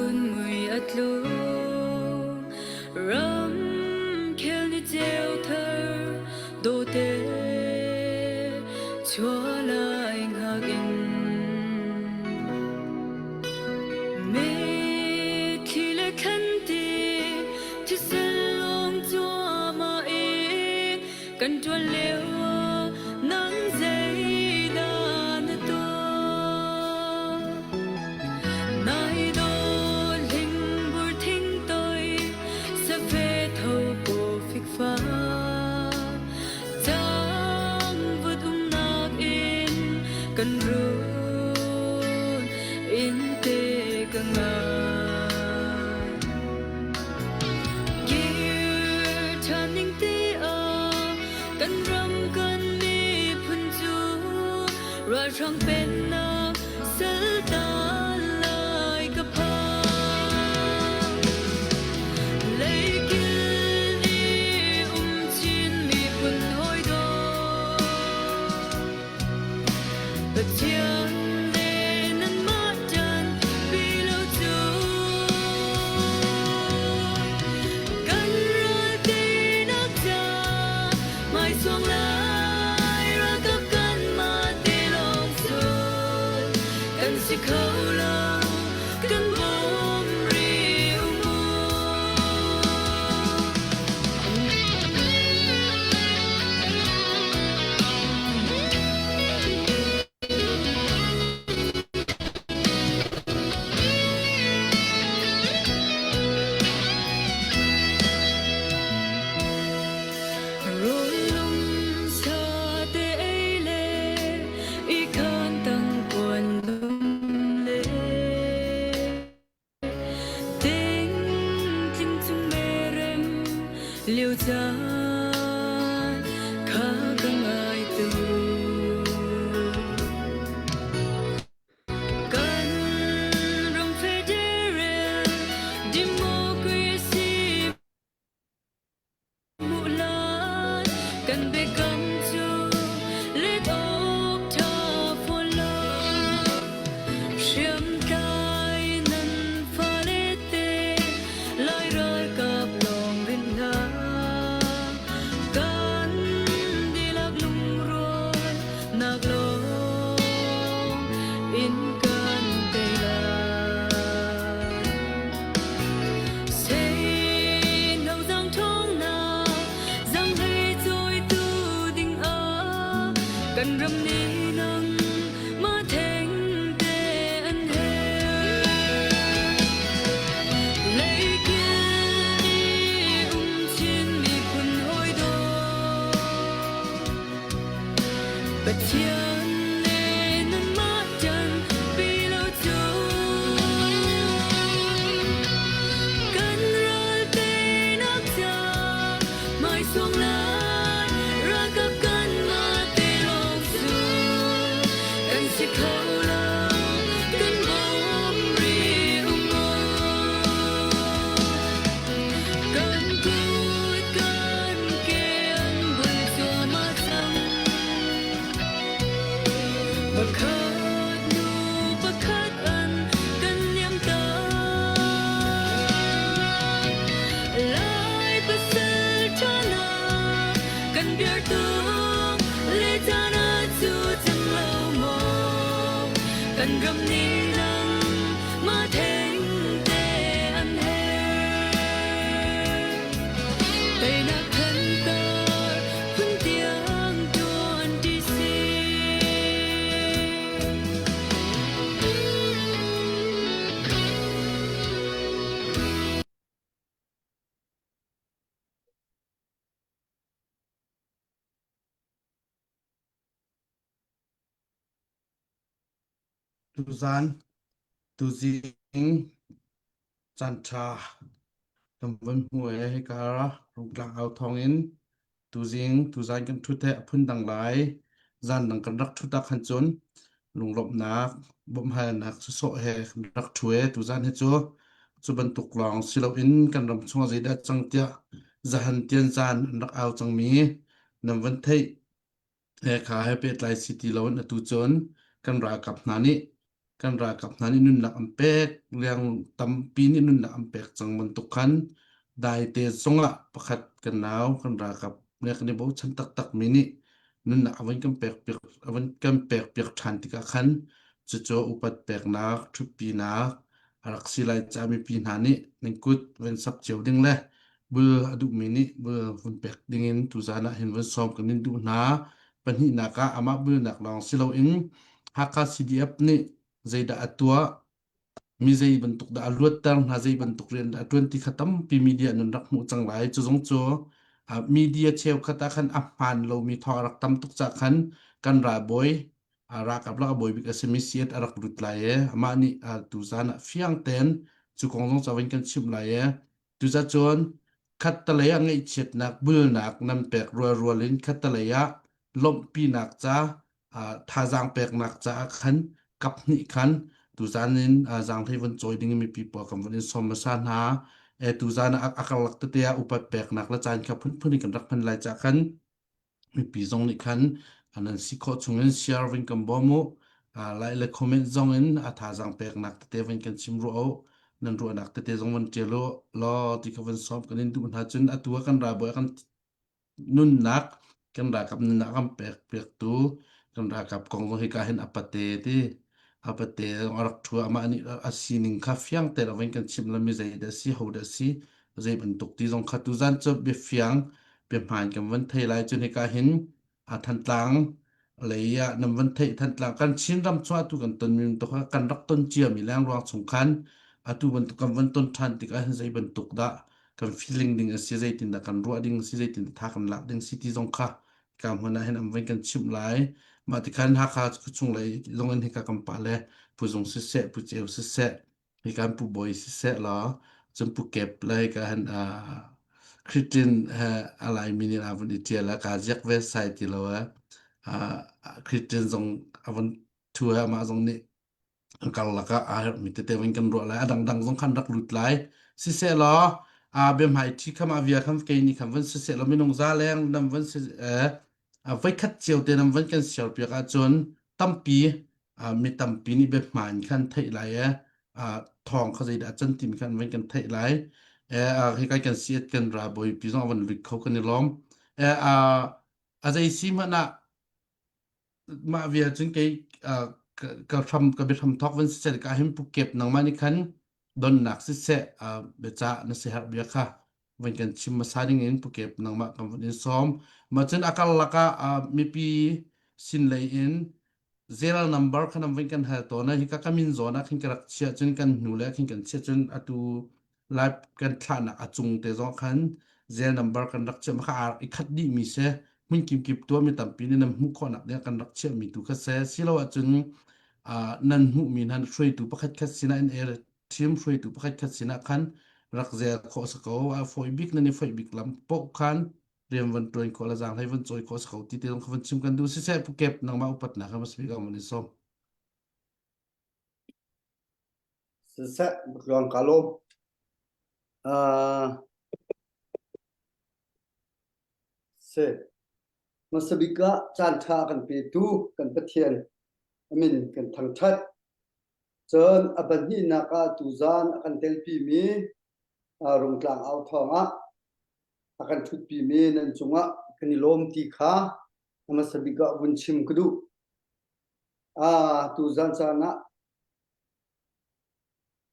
Chun mui a tlu. Ramkhel ni ceu thar dawte chuah lai hngak in. Mitthli le thlanti thisen lawng cuahmah in kan ṭuan lio ah nang zeidah na tuah? Nai dawt hlingbur thing toi safe tho ko fikfa Cangvut umnak in kan run in te ka ngai. Kir ṭhan ning ti ah kan ram kan miphun cu ralhrang pennak saltan lai ka phang. Leikil i um chin miphun hawi dawt Pathian le nanmah ṭan pi lo cu kan ral teinak ca hmaisuang lai ralkap kanmah te lawng sun kan si kho lo kan bawm rih u mu. Runlum sa te ei le i khan tang puan lum le Ting tling chung merem liu caan kha ka ngai tu. Kan ram federal democracy Muhlan kan biakam cu let awk ṭha fawn lo. Hriamtlai nan fale te Lai ralkap lawng rinh hna. Kan dihlak lungrual nak lawng in kan tei lai. Kan ram nih nang ma theng te an her. Leikil i um chin miphun hawi dawt. Pathian le nanmah ṭan pi lo cu kan ral teinak ca hmaisung lai ralkap kanmah te lawng cu kan si kho lo kan bawm rih u maw kan kut kan ke an bul cuahmah cang. Pakhat hnu pakhat an kan liam taak. Lai pasal ṭha hna kan biartu le caan ah cu cang lo maw? Kan ram nih nang mah theng te an herh. Teinak thantar phun tiang tuan ti si. Tuzaan, tuzing caanṭha kan vun hmu ee hika Rungtlang au thawngin tuzing tuzaan kan ṭhut he a phundang lai. Zan dang kan rak ṭhut ah khan cun lunglawmhnak, bawmhhalnak sawsawh he kan rak ṭhu ee tuzaan hi cu cu bantuk lawng si loin kan ram chungah zeidah cang tiah zahan tian zaan an rak au cangmi nan van theih Hekha he pehtlai si ti loin atu cun kan ralkap hna nih Kan ralkap hna nih nunnak an pek, leng tampi nih nunnak an pek cang bantuk khan daite zongah pakhat kan nau kan ralkap ne kan i bochan taktak mi nih nunnak a van kan pek piak a van kan pek piak ṭhan tikah khan cucu upat peknak ṭhutpinak a rak si lai caah mipi hna nih nan kut van sap cio ding le bul a duhmi nih bul vun pek dingin tuzaan ah hin vun sawm kan in duh hna. Pahnihnak ah amah bulnak lawng si loin Hakha CDF nih zeidah a tuah, mi zei bantuk dah a luatter hna, zei bantuk rian dah a ṭuan ti kha tampi media nan rak hmuh cang lai. Cu zong cu media cheukhat ah khan a hmaan lomi thawng a rak tam tuk caah khan kan ralbawi ralkap lak a bawi bik a simi siat a rak lut lai i amah nih tuzaan ah fiang tein cu kong zong ca kan chimh lai i Cuzacun khattelei ah ngaihchiatnak bulnak nan pek rualrual in khattelei ah lawmhpinak ca thazaang peknak caah khan kap hnih khan tuzan in zaanghlei von cawi ding in mipi pawl kan von in sawm hmasa hna. E tuzan ah a karlak tete ah upat peknak le caan kha phunphun in kan rak hman lai caah khan mipi zong nih khan nan si khawh chungin share vin kan bawm u. Like le comment zong in a thazaang peknak tete vin kan chim ruah u. Nan ruahnak tete zong van ṭial u law ti kha van sawm kan in duh hna cun atu ah kan ralbawi kan nunnak kan ralkap nunnak kan pek piaktu kan ralkap kong zong hika hin a pate ti a pate a rak ṭhu amah nih a sining kha fiang te lo in kan chimh lomi zei dah si ho dah si zei bantuk ti zong kha tuzan cu biafiang biahmaan kan van thei lai cun hika hin a Thantlang lei ah nan van theih Thantlang kan Chin ram cu atu kan ton mi bantuk kan rak ton cia mi leng ruang chung khan atu bantuk kan van ton ṭhan tikah hin zei bantuk dah kan feeling ding a si zeitin dah kan ruah ding a si zeitin dah tha kan lak ding si ti zong kha ka hmun ah hin an van kan chimh lai mah tikhan Hakha chung lei zong in hika kan pa le Pu Zung siseh Pu Ceu siseh hika Pu Bawi siseh law cun Pu Kep le hika han Christian he a Laimi nih a vun i ṭial a ka ziak ve sai ti lo eh Christian zong a vun thu he amah zong nih karlak ah aa herhmi tete vun kan ruah lai a dangdang zong khan rak lut lai sisehlaw a biahmaiṭhi kham a via kham kei nih khan vun sisehlaw minung za leng nam vun si voikhat cio te nam vun kan share piak ahcun tampi mi tampi nih biahmaan khan theih lai e thawng kha zeidah can timi khan vun kan theih lai e hi kai kan si kan ra bawi pi zong van lut kho kan i lawm e a zei si hmanh ah mah vial cun kei ka hram ka biahram thawk van siseh ka hin pukep nangmah nih khan donnak siseh biacah na siaherh bia kha van kan chim hmasa ding in pukep nangmah kan van in sawm mah cun a karlak ah mipi sin lei in Zero number kha nan van kan hal tawn ah hika ka min zawn ah khin ka rak chiah cun kan hnu le khin kan chiah cun atu live kan thlahnak a cung te zong khan zel number kan rak chiah kha i khat dih mi se hmun kim kip tuah mi tampi nih nan hmuh khawhnak ding kan rak chiah mi tu kha se silo ahcun nan hmuh mi hna hruaitu pakhat khat sinah in er team hruaitu pakhat khat sinah khan rak zel khawh sa ko a foi bik nan i foi bik lam poh khan rian van tuan khawh la zaang hlei van cawi khawh sa ko ti te zong kha van chim kan duh siseh pukep nangmah upatnak ha mas bik ang man i som Siseh tluang ka lawm. Uh, si. Hmasa bik ah caan ṭha kan petu kan Pathian a min kan thangṭhat. Cun a pahnihnak ah tuzaan a kan telpimi uh, Rungtlang au thawng ah a kan ṭhutpimi nan cungah kan i lawm ti kha hmasa bik ah vun chim ka duh. Ah, tuzaan caan ah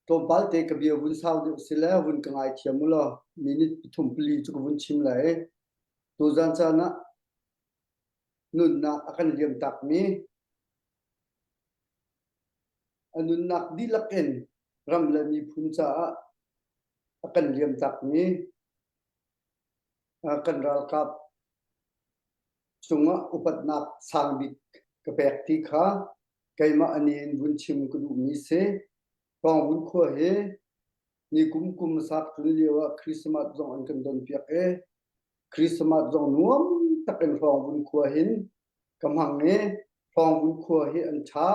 tlawmpal te ka bia vun sau deuh si le vun ka ngaithiam u law minute pathum pali cu ka vun chim lai. Tuzaan caan ah nunnak a kan liam takmi a nunnak dihlak in ram le miphun caah a kan liam takmi kan ralkap cungah upatnak sang bik ka pek ti kha keimah ani in vun chim ka duhmi si. Pawngvun khua hi ni kum kum sak tlun lio ah Christmas zong an kan don piak i Christmas zong nuam tak in Hrawngvun khua hin ka hmang i Hrawngvun khua hi an ṭha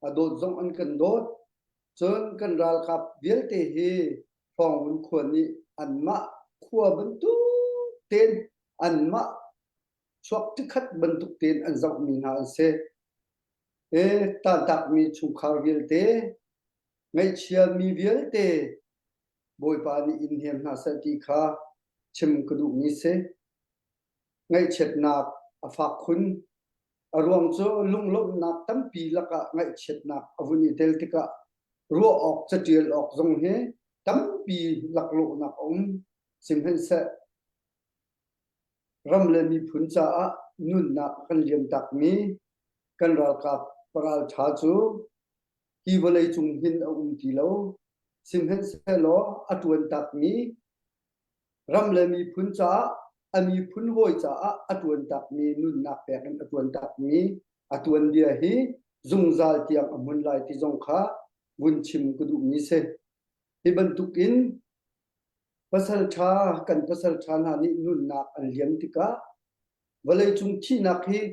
a dawt zong an kan dawt cun kan ralkap vialte hi Hrawngvun khua nih anmah khua bantuk tein anmah chuak tikhat bantuk tein an zohmi hna an si. E tantakmi chungkhar vialte, ngaihchiami vialte Bawipa nih in hnem hna seh ti kha chim ka duhmi si. Ngaihchiatnak a fak khun. A ruang cu lunglawmhnak tampi lakah ngaihchiatnak a vun i tel tikah ruah awk catial awk zong hi tampi laklawhnak a um. Sihmanhseh ram le miphun caah nunnak a kan liamtakmi kan ralkap paralṭha cu hi vawleicung hin a um ti lo. Sihmanhsehlaw a ṭuan takmi ram le miphun caah a miphun hawi caah a ṭuan takmi nunnak pek in a ṭuan takmi a tuanbia hi zungzal tiang a hmun lai ti zong kha vun chim ka duhmi si. Hi bantukin Pasalṭha kan pasalṭha hna nih nunnak an liam tikah vawleicung thihnak hi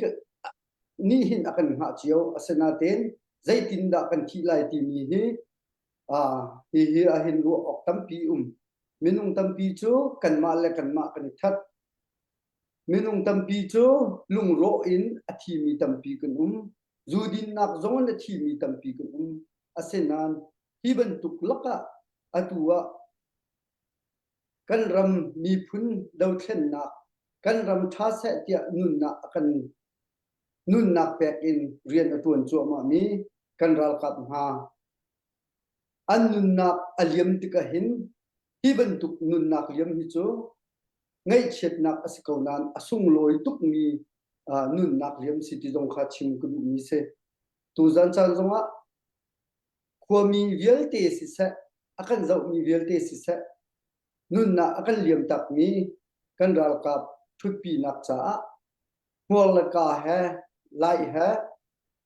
nih hin a kan hngah cio. Asinain zeitindah kan thih lai timi hi hihi ahhin ruah awk tampi um. Minung tampi cu kanmah le kanmah kan i that. Minung tampi cu lungrawh in a thimi tampi kan um. Zu dinnak zong in a thimi tampi kan um. Asinain hi bantuk lakah atu ah kan ram miphun dothlennak kan ram ṭha seh tiah nunnak a kan nunnak pek in rian a ṭuan cuahmahmi kan ralkap hna an nunnak a liam tikah hin hi bantuk nunnak liam hi cu ngaihchiatnak a si ko nain a sunglawi tukmi nunnak liam si ti zong kha chim ka duhmi si. Tuzan caan zongah khuami vialte siseh, a kan zohmi vialte siseh, nunnak a kan liamtakmi kan ralkap ṭhutpinak caah hmuar le ka he, lai he,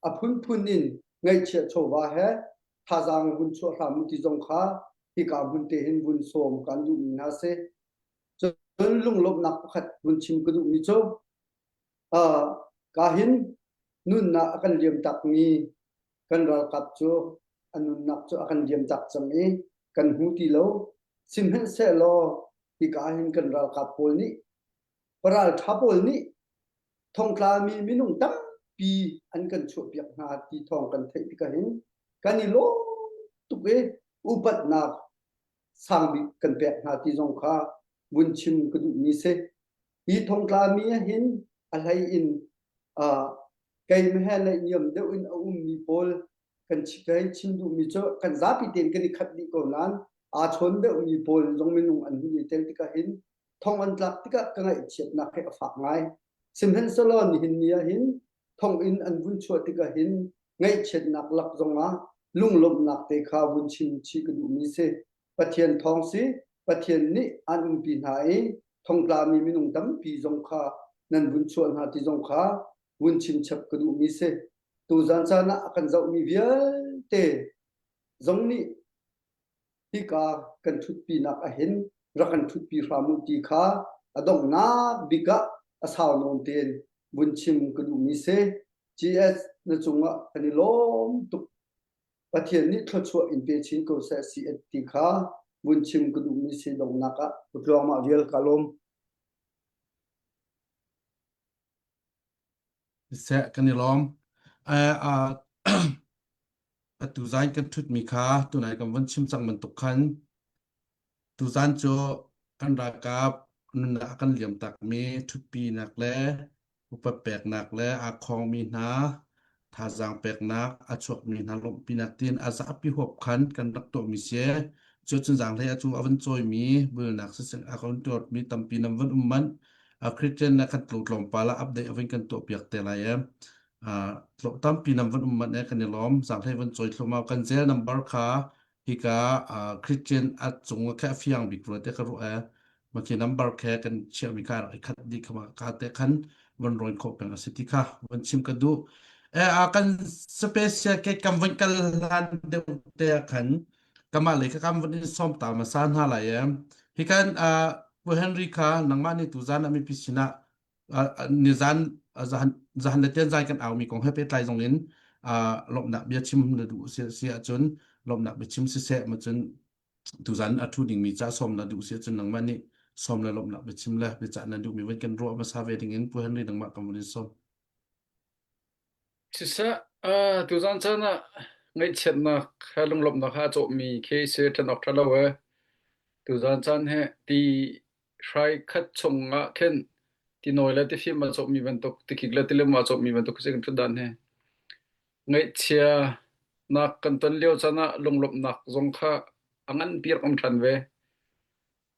a phunphun in ngaihchiah chawva he thazaang vun chuah hram u ti zong kha hika hmun te hin vun sawm kan duhmi hna si. Cun lunglawmhnak pakhat vun chim ka duhmi cu uh, ka hin nunnak a kan liamtakmi kan ralkap cu a nunnak cu a kan liamtak cang i kan hmu ti lo. Sihmanhsehlaw hika hin kan ralkap pawl nih paralṭha pawl nih thongtlami minung tampi an kan chuahpiak hna ti thawng kan theih tikah hin kan i lawm tuk i upatnak sangbik kan pek hna ti zong kha vun chim ka duhmi si. Hi thongtlami ah hin a hlei in uh, keimah he naihniam deuh in a ummi pawl kan kai chim duhmi cu kan zapi tein kan i khat dih ko nain aa chawn deuhmi pawl zong minung an hun i tel tikah hin thong an tlak tikah ka ngaihchiatnak hi a fak ngai. Sihmanhsehlaw nihin ni ah hin thonginn an vun chuah tikah hin ngaihchiatnak lak zongah lunglawmhnak te kha vun chim chih ka duhmi si. Pathian thawng si, Pathian nih an umpi hna i thongtlami minung tampi zong kha nan vun chuah hna ti zong kha vun chimchap ka duhmi si. Tuzan caan ah a kan zohmi vialte zong nih hika kan ṭhutpinak ahhin rak kan ṭhutpi hram u ti kha a donghnak bik ah a sau nawn tein vun chim ka duhmi si. GS na cungah kan i lawm tuk. Pathian nih thluachuah in pe chin ko seh si ti kha vun chim ka duhmi si donghnak ah tluangmah vial ka lawm. Seh kan i lawm. Atu zan kan ṭhutmi kha tunai kan von chim cang bantuk khan tuzan cu kan ralkap nunnak a kan liam takmi ṭhutpinak le upat peknak le aa khawngmi hna thazaang peknak a chuakmi hna lawmhpinak tiin a zapi huap khan kan rak tuahmi si. Cu cun zaanghlei a cu a van cawimi bulnak siseh a kan tuarmi tampi nan van um manh. Christian na kan tlo tlawmpal ah update a van kan tuahpiak te lai em. Tampi nan van um manh e kan i lawm. Zaanghlei van cawi thluahmah kan zel number kha hika Christian a cung ah khe a fiang bik rua te ka ruah e ma khi number khe kan chiahmi kha rak i khat dih kha ka te khan van rawn khawh peng a si ti kha van chim ka duh e a kan special ke kam van kal hlan deuh te ah khan kamah le ka kam van in som ta ma sa hna lai em hi kan Pu Henry kha nangmah nih tu zan ah mipi sinah nizan zahan zahan le tian zai kan au mi kong he pehtlai zong in lawmhnak bia chim na duh si si ahcun lawmhnak bia chim siseh ma cun tuzan a thu dingmi ca sawm na duh si ahcun nangmah nih sawm le lawmhnak bia chim le biacah na duhmi van kan ruah hmasa ve ding in Pu Henry nangmah kan vun in sawm. Siseh. Ah, tuzan caan ah ngaihchiatnak he lunglawmhnak he aa cawhmi khi si ṭhen awk ṭha lo ee. Tuzan caan hi ti hrai khat chung ah khin tinawi le tifim aa cawhmi bantuk, tikik le tilim aa cawhmi bantuk khi si kan ṭhut dan hi. Ngaihchianak kan ton lio caan ah lunglawmhnak zong kha a nganpi rak um ṭhan ve.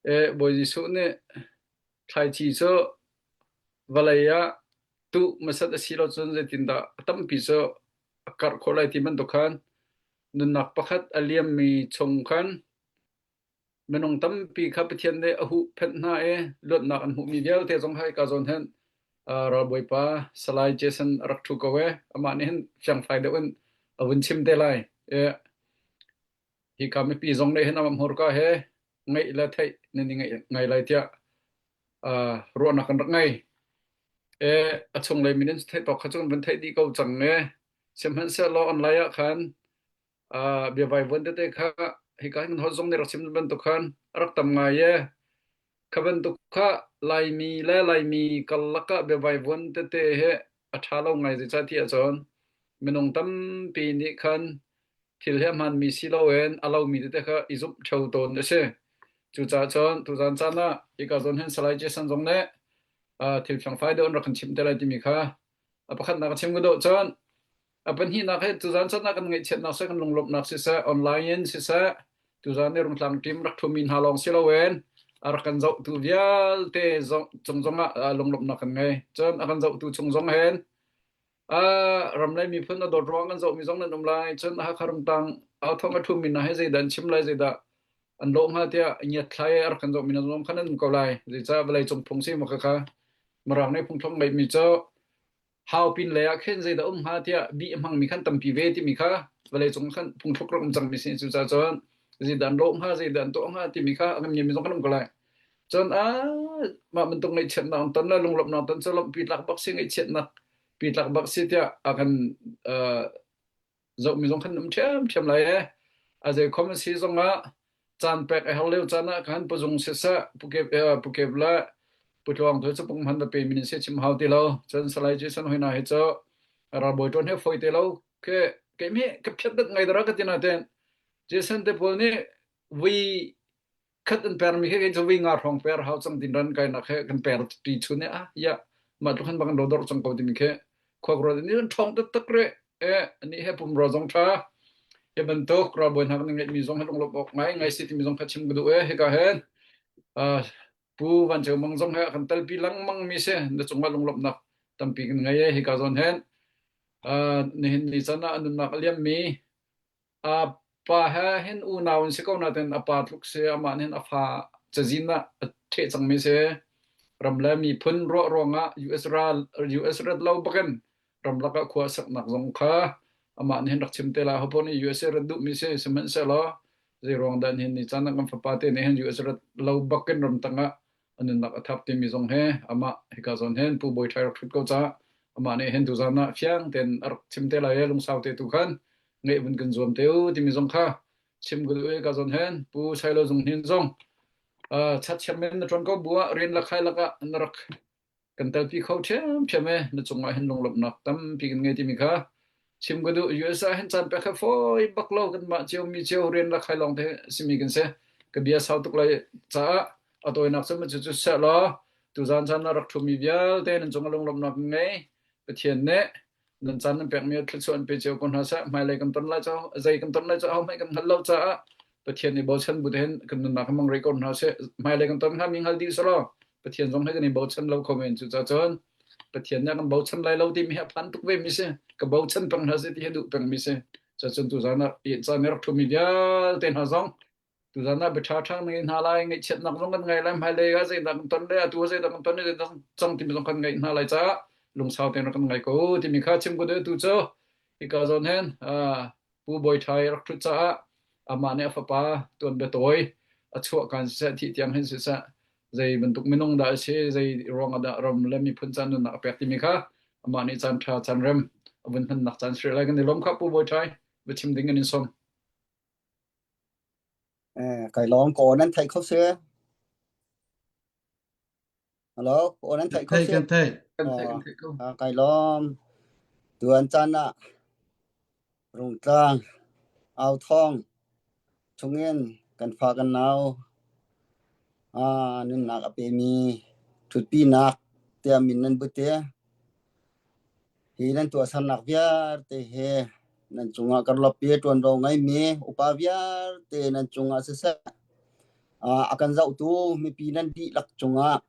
Eh, Bawi Jesuh nih thlaici cu vawlei ah tuh hmasat a si lo cun zeitindah a tampi cu a karh khawh lai ti bantuk khan nunnak pakhat a liammi chung khan minung tampi kha Pathian nih a huhphenh hna i luatnak an hmuhmi vialte zong hi ka zawn hin ralbawipa Salai Jason a rak ṭhu ko e amah nih hin fiangfai deuh in a vun chim te lai. Hika mipi zong nih hin amah hmurka he ngaih le theih nan i ngai lai tiah ruahnak kan rak ngei. E, a chunglei min in theih tawk kha cu kan van theih dih ko cang e. Sihmanhsehlaw online ah khan biavai vuan tete kha hika hin kan holh zong nih rak chim bantuk khan a rak tam ngai e. Kha bantuk kha Laimi le Laimi karlak ah biavai vuan tete he a ṭha lo ngai zeicah ti ahcun minung tampi nih khan thil hi a hmaanmi si loin a lomi tete kha i zumh ṭheo tawn a si. Cucaah cun tuzaan caan ah hika zawn hin Salai Jason zong nih thil fiangfai deuh in rak kan chimh te lai timi kha a pakhatnak a chim ka dawh cun a pahnihnak hi tuzaan caan ah kan ngaihchiatnak seh kan lunglawmhnak siseh online in siseh tuzaan i Rungtlang team rak ṭhumi hna lawng si loin a rak kan zohtu vialte zong cung zongah lunglawmhnak kan ngei. Cun a kan zohtu chung zong hin ram le miphun a dawt ruang kan zohmi zong nan um lai. Cun Hakha Rungtlang authawng a ṭhumi hna hi zeidah an chim lai, zeidah an lawh hnga tiah ngiatthlai a rak kan zohmi hna zong khan an um ko lai. Zeicah vawleicung phung si maw khakha Mirang nih phungthlong ngeihmi cu hau pin lei ah khin zeidah um hnga tiah bih a hmangmi khan tampi ve timi kha vawleicung khan phungthluk rak um cangmi si. Cucaah cun zeidah an lawh hnga, zeidah an tuah hnga timi kha a kan ngiami zong kan um ko lai. Cun ah mah bantuk ngaihchiatnak an ton le lunglawmhnak ton cu lawmhpi tlak bak si ngaihchiatnak pi tlak bak si tiah a kan zohmi zong khan um ṭhiamṭhiam lai e. A zei khom a si zongah caan pek a herh lio caan ah khan puzung siseh pukep pukep le putluang tu cu pung hman va pe min se chim hau ti lo. Cun Salai Jason hoi na hi cu ralbawi ṭuan he foi te lo ke ke mi ka phiat dat ngai dara ka ti na ten Jason te pawl nih vui khat an permi he kei cu vi nga hrawng per hau cang din ran kai nak he kan per ti chun e ah ya mah tluk han bang lo dor cang ko timi khe khua ro ni an ṭhawng taktak re e ani he pum ro zong ṭha he bantuk ralbawi hna kan ngeih mi zong he lunglawmh awk ngai ngai si timi zong kha chim ka duh e hika hen Pu Van Ceu Mang zong he kan telpi lengmang mi si na cungah lunglawmhnak tampi kan ngei e hika zawn hen nihin ni chan ah nunnak a liam mi A pa he hin unau an si ko nain a pa tluk si amah nih hin a fa cazin ah a ṭheh cangmi si. Ram le miphun ruah ruangah US ral US rat lo bakin ramlak ah khua a saknak zong kha amah nih hin rak chim te lai. Hopaoh nih USA rat duhmi si sihmanhsehlaw zei ruang dah nihin ni caan ah kan fapa te nih hin US rat lo bakin ramtang ah a nunnak a thap timi zong he amah hika zawn hin Pu Bawi Ṭhai rak ṭhut ko caah amah nih hin tuzaan ah fiang tein a rak chim te lai i lungsau te tu khan ngeih vun kan zuam te u timi zong kha chim ka duh i ka zawn hen Pu Sailo Zung Hnin zong chat chiam in na ṭuan ko bu ah rian lakhai lakah na rak kan telpi kho ṭhiamṭhiam e na cungah hin lunglawmhnak tampi kan ngei timi kha chim ka duh US ah hin caan pek kha fawi bak lo kanmah cio mi cio rian lakhai lawng te simi kan si ka bia sau tuk lai caah a tawinak cu cu cu seh law tuzaan caan na rak ṭhumi vialte nan cung a lunglawmhnak kan ngei Pathian nih nan caan nan pekmi thluachuah an pe cio ko hna seh hmailei kan ton lai cu zei kan ton lai cu ahohmanh kan hngalh lo caah Pathian i bochan bu tein kan nunnak hmang rih ko hna seh hmailei kan ton hnga mi hngal dih selaw Pathian zong he kan i bochan lo kho men cucaah cun Pathian nih kan bochan lai lo timi hi a phan tuk ve mi si ka bochan peng hna seh ti hi duh peng mi si cucun tuzaan ah caan i rak ṭhumi vialte hna zong Tuzaan ah bia ṭhaṭha na ngei hna lai, ngaihchiatnak zong kan ngei lai, hmailei ah zeidah kan ton le atu ah zeidah kan ton le zeidah cang timi zong kan ngaih hna lai caah lungsau tein rak kan ngai ko timi kha chim ko tu cu hika zawn hin Pu Bawi Ṭhai rak ṭhut caah amah nih a fapa tuanbia tawi a chuah kan siseh thih tiang hin siseh zei bantuk minung dah a si zei ruang ah dah ram le miphun caan nunnak a pek timi kha amah nih caan ṭha caan rem a vun hmannak caan si lai kan i lawm kha Pu Bawi Ṭhai biachim ding in in sawm. Kai lawm ko nan theih kho si. Hello, ko nan theih kho Thei si. kan thei. Kan theih kan theih ko. Kai lawm. Tuan caan ah. Rungtlang authawng chungin kan fa kan nau nunnak a pemi ṭhutpinak tiah min nan but i hi nan tuahsernak vialte hi nan cungah karlawp i ṭuanvo ngeimi upa vialte nan cungah siseh a kan zohtu mipi nan dihlak cungah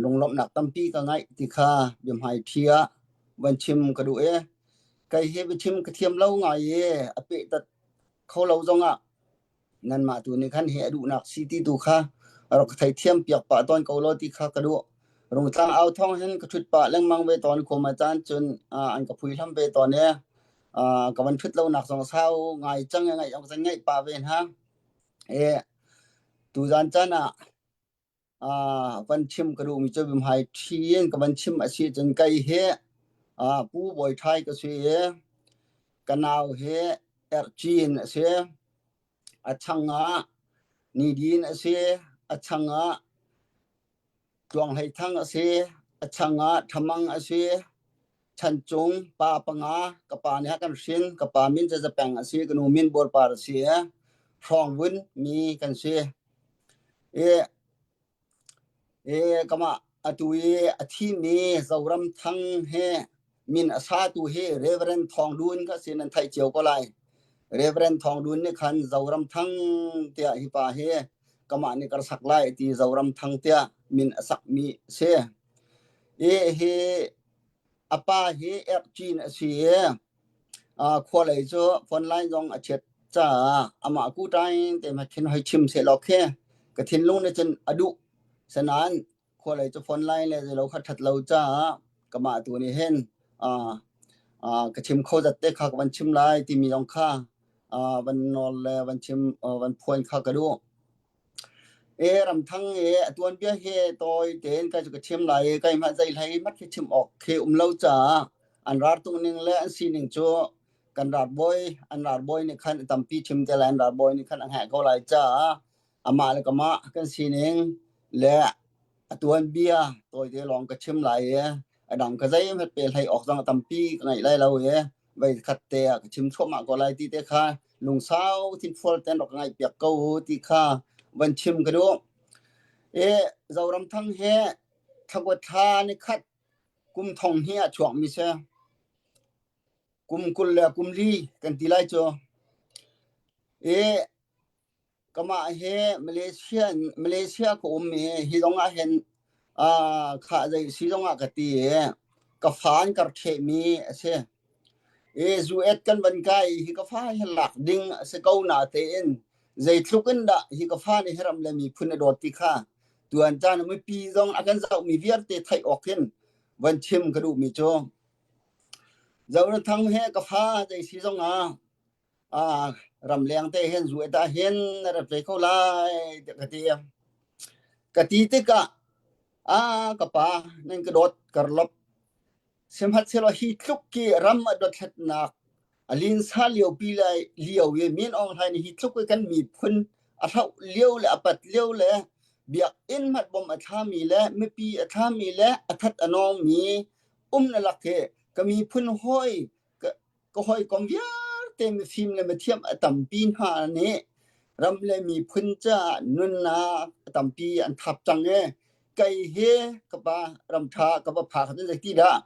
lunglawmhnak tampi ka ngeih ti kha biahmaiṭhi ah van chim ka duh i kei hi biachim ka thiam lo ngai i a pehtat kho lo zongah nanmah tu nih khan hi a duhnak si ti tu kha rak ka theithiam piak pah tawn ko law ti kha ka duh. Rungtlang au thawng hin ka ṭhut pah lengmang ve tawn khum a caan cun an ka phui hlam ve tawn i ka van ṭhut lonak zong sau ngai cang i ngaih awk zan ngaih pah ve hna. E tuzan caan ah van chim ka duhmi cu biahmai ṭhi in ka van chim a si cun kei hi Pu Bawi Ṭhai ka si i ka nau hi Ercin a si. A chang ah Nidin a si. A chang ah Tluang Hlei Thang a si. A chang ah Ṭhamang a si. Chancung pa panga ka pa nih a kan hrin. Ka pa min cu Zapeng a si. Ka nu min Bawlpar a si i Hrawngvun mi kan si. I i kamah atu i a thimi Zoram Thang he min a satu hi Reverend Thawng Dun kha si nan theih cio ko lai. Reverend Thawng Dun nih khan Zoram Thang tiah hi pa hi kamah nih ka sak lai ti Zoram Thang tiah min a sakmi a si. I hi a pa hi Ercin a si i khua lei cu phone line zong a chiat caah amah ku ṭain te ma khin hoi chim sehlaw khi ka thinlung nih cun a duh. Sanain khua lei cu phone line le zeilo kha ṭhat lo caah kamah tu nih hin ka chim kho zat te kha ka van chim lai timi zong kha van nawl le van chim van phuan kha ka duh. E ramthang e a tuanbia he tawi tein kai cu ka chim lai i keimah zei hlei mat khi chim awk khi um lo caah an raltuk ning le an sining cu kan ralbawi an ralbawi nih khan tampi chim te lai an ralbawi nih khan a hngalh ko lai caah amah le kamah kan sining le a tuanbia tawite lawng ka chim lai i a dang ka zeihmanh pe hlei awk zong tampi ka ngeih lai lo i voi khat te ah ka chim thluahmah ko lai ti te kha lungsau thinfual ten rak ngaih piak ko u ti kha van chim ka duh. E Zoramthang he thlakuat thla ni khat kum thong hi a chuak mi si. Kum 20 le kum li kan ti lai cu. E Kamah hi Malaysia Malaysia ka um i hi zong ah hin uh, kha zei si zong ah ka ti i ka fa an kar ṭhehmi a si. I zu-et kan van kai hi ka fa hi lak ding a si ko na tein zeitluk in dah hi ka fa nih hi ram le miphun a dawt ti kha tuan caan mipi zong a kan zohmi vialte theih awk hin van chim ka duhmi cu Zorathang he ka fa zei si zong ah ah ramleng te hin zu eta hin na rat ve kho lai tiah ka ti. Ka ti tikah a ka pa nan ka dawt karlop sihmanhsehlaw hi tluk ki ram a dothlatnak a linsa lio pi lai lio i Min Aung Hlaing nih hi tluk i kan miphun a hloh lio le a pat lio le biakinn hmat bom a thlami le mipi a thlami le a that a nawngmi um na lak hi ka miphun hawi ka hawikom vialte mifim le mithiam a tampi hna nih ram le miphun caah nunnak a tampi an thap cang i kei hi ka pa ram ṭha ka va phak cun zeiti dah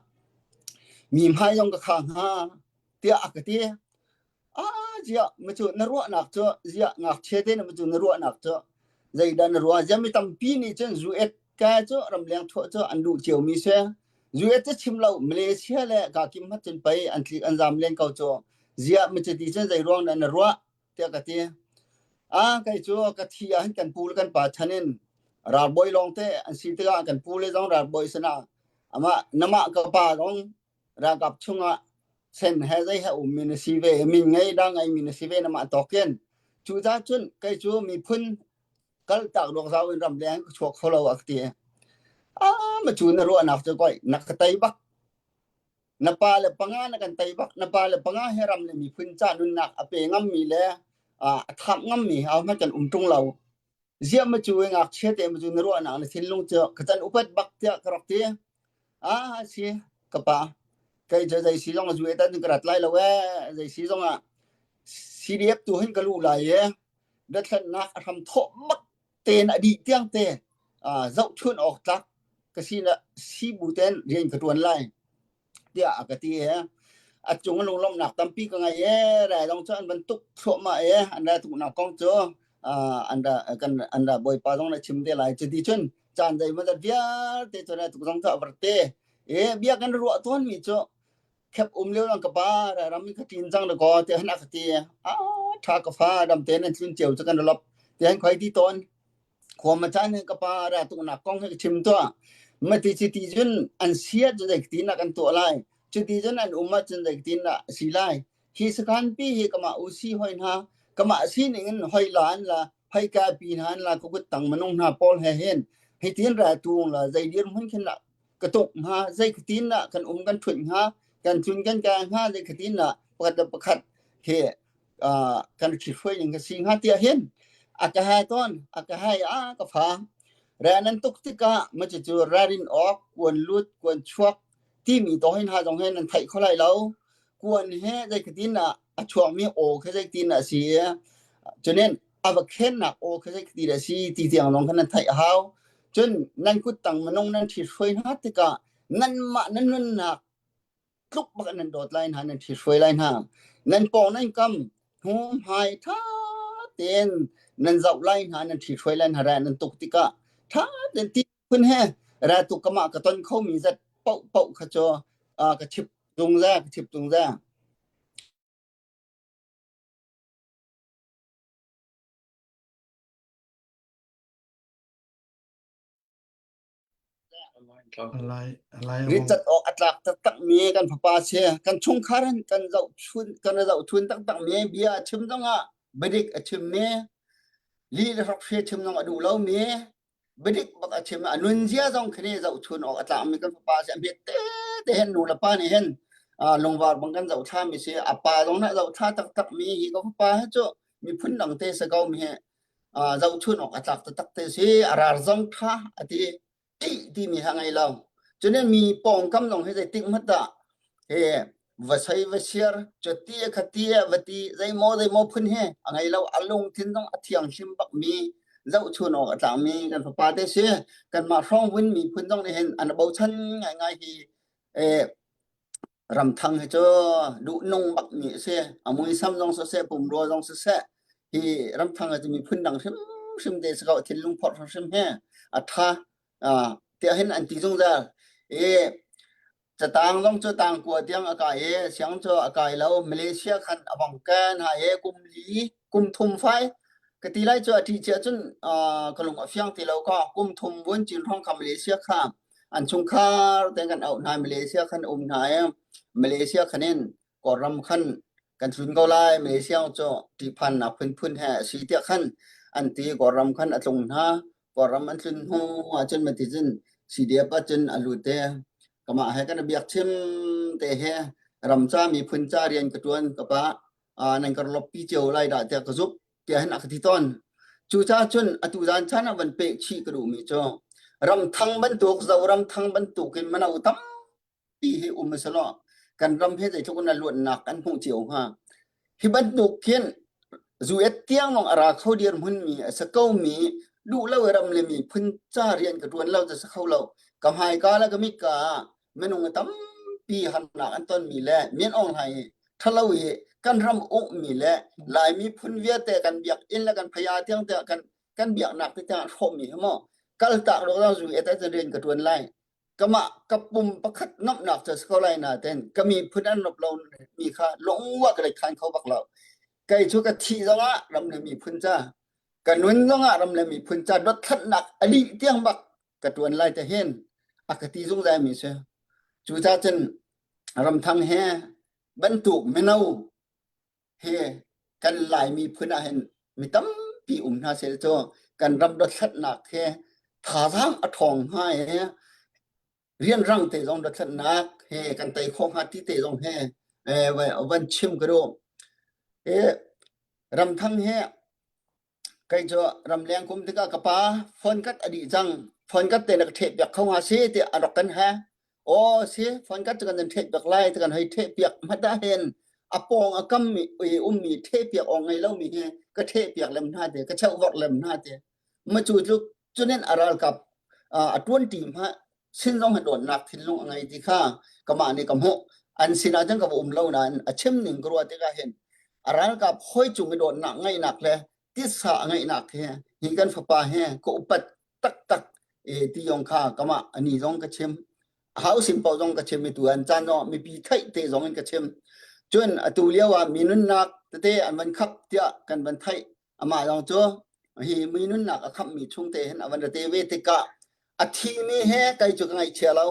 mi hmai zong ka kha hnga tiah a ka ti. Ah ziah macu na ruahnak cu ziah ngakchia te na macu na ruahnak cu zeidah na ruah ziah mi tampi nih cun zu et ka cu ramleng thuah cu an duh ciomi si. US cu chim lo Malaysia le kakim hmat cun pei an tlik an zam len ko cu. Ziah michiti cun zei ruang dah na ruah tiah ka ti. Ah kei cu ka thi ah hin kan pu le kan pa chan in ralbawi lawng te an si tikah kan pu le zong ralbawi sinah amah namah ka pa zong ralkap chungah sen he zei he ummi na si ve min ngei da ngei mi na si ve namah tawkin cu ca cun kei cu miphun kaltak ruak zau in ramleng ka chuak kho lo a ka ti. Ah ma cu na ruahnak cu koi na ka tei bak. Na pa le panga na kan tei bak. Na pa le panga he ram le miphun ca nunnak a pe ngammi le a thap ngammi hau hmanh kan um ṭung lo. Ziah ma cu ngakchia te ma cu na ruahnak na thinlung cu ka can upat bak tiah ka rak ti. Ah si ka pa. Kei cu zei si zong zu e tan ka rat lai lo ee. Zei si zong ah CDF tu hin ka lu lai e. Dothlennak a hram thawh bak tein a dih tiang te zohchun awk tlak ka si na si bu ten rian ka tuan lai tiah a ka ti he a cung lunglawmhnak tampi ka ngei e rai dong cu an van tuk thluahmah e an ra tuknak kong cu an ra kan an ra bawipa zong na chim te lai cuti cun caan zei ma zat vialte cu ra tuk zong cu a var te e bia kan ruah tawn mi cu khep um lio lang ka pa ram ka tin cang da ko te han a ka ti a tha ka fa dam te nan tlun ceu chu kan lop te han khoi ti ton khua ma chan ka pa ra tu nak kong he chim to ma ti chi ti jun an sia chu dai ti na kan to lai chu ti jun an umma chun dai ti na si lai hi sakhan pi hi kama u si hoi na kama si ning in hoi lan la hoi ka pi han la ku kut tang manung na paul he hen hi tin ra tung la zai dir hun khin la ka tuk hnga zeitin dah kan um kan ṭhut hnga kan tlun kan kai hnga zeitin dah pakhat le pakhat he uh, kan ṭhithruai ning ka si hnga tiah hin a ka hai tawn a ka hai a ka fa ra nan tuk tikah ma cu rarin awk kuan lut kuan chuak timi to hin ha zong he nan theih kho lai lo kuan he zeitin dah a chuakmi aw kha zeitin dah a si cunin a va khennak aw kha zeiti dah a si ti tiang lawng khan nan theih a hau cun nan kut tang minung nan ṭhithruai hna tikah nanmah nan nunnak tluk bak nan dawt lai hna nan ṭhithruai lai hna nan pawng nan kam hnu hmai ṭha tein nan zoh lai hna nan ṭhithruai lai hna ra nan tuk tikah ṭha tein ti phun he ra tuk kamah ka ton khomi zat paoh paoh kha cu ka chip zungzal ka chip zungzal. Ritcat awk a tlak taktakmi kan fapa si. Kan chungkhar in kan zohchun kan zohchun taktakmi bia a chim zongah biadik a chimmi lih le hrokhre chim zong a duh lomi biadik bak a chim a nunzia zong khi nih zohchun awk a tlakmi kan fapa si a hmet tete hin nu le pa nih hin lungvar bang kan zohthla mi si a pa zong nih a zohthla taktak mi hi ka fapa hi cu miphun dang te si ko mi hi zohchun awk a tlak taktak te si a rar zong tha a ti ṭih timi ha ngei lo cunin mi pawngkam zong hi zeitik hmanh dah he va sei va siar cuti khati va ti zeimaw zeimaw phun hi a ngei lo a lungthin zong a thianghlim bak mi zohchun awk a tlak mi kan fapa te si kanmah hrawng vun miphun zong nih hin an bochan ngaingai hi eh ramthang hi cu duhnung bak mi a si a muisam zong siseh pumrua zong siseh hi ramthang hi cu miphun dang hrimhrim te si ko thinlung phorh hrimhrim he a tha tiah hin an ti zungzal i catang zong cu tang kua tiang a kai i siang cu a kai lo Malaysia khan a vong kan ha i kum li kum thum fai ka ti lai cu a ṭih cia cun ka lung a fiang ti lo ka kum thum vun cin hrawng kha Malaysia kha an chungkhar te kan auh hna Malaysia khan um hna i Malaysia khan in Kawlram khan kan tlun ko lai Malaysia cu ṭihphannak phunphun he a si tiah khan an ti Kawlram khan a tlung hna Kawlram an tlun hnu ahcun mati cun CDF ahcun a lut te kamah he kan biak chim te he ram ca miphun ca rian ka ṭuan ka pa nan ka loppi cio lai dah tiah ka zumh tiah hin a ka ti tawn. Cucaah cun atu zan caan ah van peh chih ka duhmi cu ramthang bantuk Zoram thang bantuk in mano tampi hi um selaw kan ram hi zeitluk in a luatnak kan hmuh cio hnga. Hi bantuk khin zuet tiang lawng a ra kho dir hmunmi a si komi duh lo i ram le miphun ca rian ka ṭuan lo cu si kho lo. Ka hmaika le ka mitka ah minung tampi harnak an tonmi le Min Aung Hlaing ṭhalo i kan ram ukmi le Lai miphun vialte kan biakinn le kan phaya tiang tiang kan kan biaknak te tiang hrawhmi hi maw kaltak lo zu e ta rian ka ṭuan lai kamah ka pum pakhat nomhnak cu si ko lai na ten ka miphun an nop lo mi kha lungwa ka lei khan kho bak lo kei cu ka thih zongah ram le miphun ca ka nun zongah ram le miphun ca dothlatnak a lih tiang bak ka ṭuan lai te hin a ka ti zungzal mi si. Cucaah cun ramthang he bantuk mino he kan Lai miphun ah hin mi tampi um hna seh cu kan ram dothlatnak he thazaang a ṭhawng hnga i rianrang te zong dothlatnak he kan tei khawh hnga ti te zong he van chim ka duh. Ramthang he Kei cu ramleng kum tikah ka pa phone kat a dih cang. Phone kat te na ka ṭheh piak kho hnga si tiah a rak kan he. Aw si phone kat cu kan theh piak lai ti kan hei theh piak hmat ah hin a pawng a kam mi ummi theh piak awk ngei lomi hi ka theh piak lem hna te ka cheuh vorh lem hna te ma cu tluk cunin a ralkap a tuan ṭi hma sin zong hi dawtnak thinlung a ngei ti kha kamah nih ka hmuh an sinah cun ka va um lo nain a chim ning ka ruah tikah hin a ralkap hawi cung i dawtnak ngeihnak le titsa a ngeihnak he hi kan fapa he ka upat taktak e ti yong kha kamah ani zong ka chim hau sin paoh zong ka chim i tu an caan zong mipi theih te zong in ka chim cun atu lio ah mi nunnak tete an van khap tiah kan van theih amah zong cu hi mi nunnak a khamhmi chungte hin a van ra te ve tikah a thimi he kei cu ka ngaihchia lo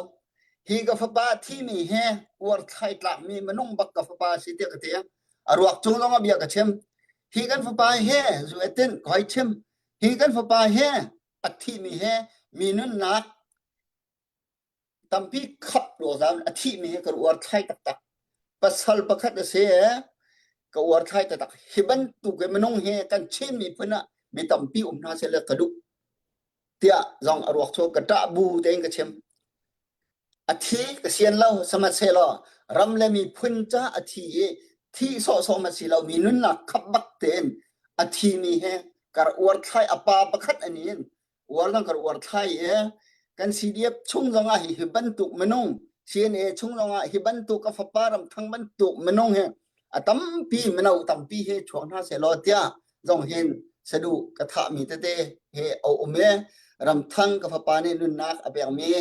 hi ka fapa thimi he uar thlai tlakmi minung bak ka fapa si tiah ka ti a ruak cung zong ah bia ka chim hi kan fapa he zu etin ka hoi chim hi kan fapa he a thimi he mi nunnak tampi khap ruangzam a thihmi hi ka uar thlai taktak pasal pakhat a si ka uar thlai taktak hi bantuk in minung hi kan Chin miphun ah mi tampi um hna seh le ka duh tiah zong a ruak cu ka ṭah bu tein ka chim a thi ka sian lo sihmanhsehlaw ram le miphun ca a thi i thi sawhsawh ma si lo mi nunnak khap bak tein a thimi he kar uar thlai a pa pakhat ani in uar zong kan uar thlai i kan CDF chung zong ah hi hi bantuk minung CNA chung zong ah hi bantuk a fapa ramthang bantuk minung hi a tampi mino tampi hi chuak hna seh law tiah zong hin sadu ka thahmi tete he a um i ramthang ka fapa nih nunnak a pekmi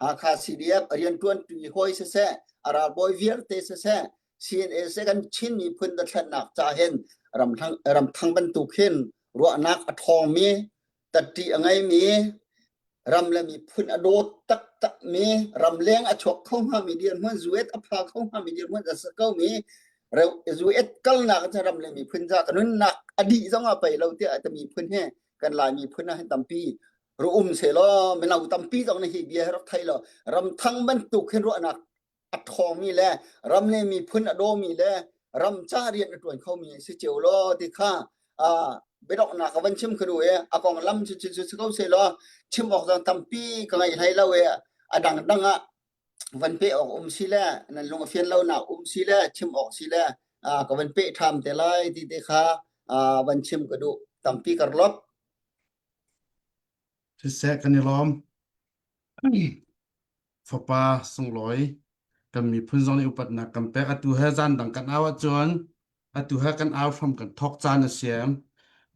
Hakha CDF a rianṭuanṭi hawi siseh a ralbawi vialte siseh CNA se kan Chin miphun dothlennak ca hin ramthang ramthang bantuk hin ruahnak a ṭhawngmi Tatti a ngeimi, ram le miphun a dawt taktakmi, ramleng a chuak kho hngami dirhmun, zuet a pha kho hngami dirhmun a si komi, zuet kalnak cu ram le miphun ca ka nunnak a dih zong ah pei lo tiah a miphun he kan Lai miphun ah hin tampi ru um selaw mino tampi zong nih hi bia hi rak thei law ramthang bantuk hin ruahnak a ṭhawngmi le ram le miphun a dawmi le ram ca rian a ṭuan khomi si cio law ti kha biadonghnak ka van chim ka duh i a konglam cu cu cu ko seh law chim awk zong tampi ka ngei hlei lo i a dangdang ah van peh awk um si le nan lung a fian lonak um si le chim awk si le ka van peh ṭham te lai ti te kha van chim ka duh tampi kar lop Siseh kan i lawm. Fapa sunglawi kan miphun zong nih upatnak kan pek. Atu he zan dang kan au ahcun atu he kan au hram kan thawk caan a si.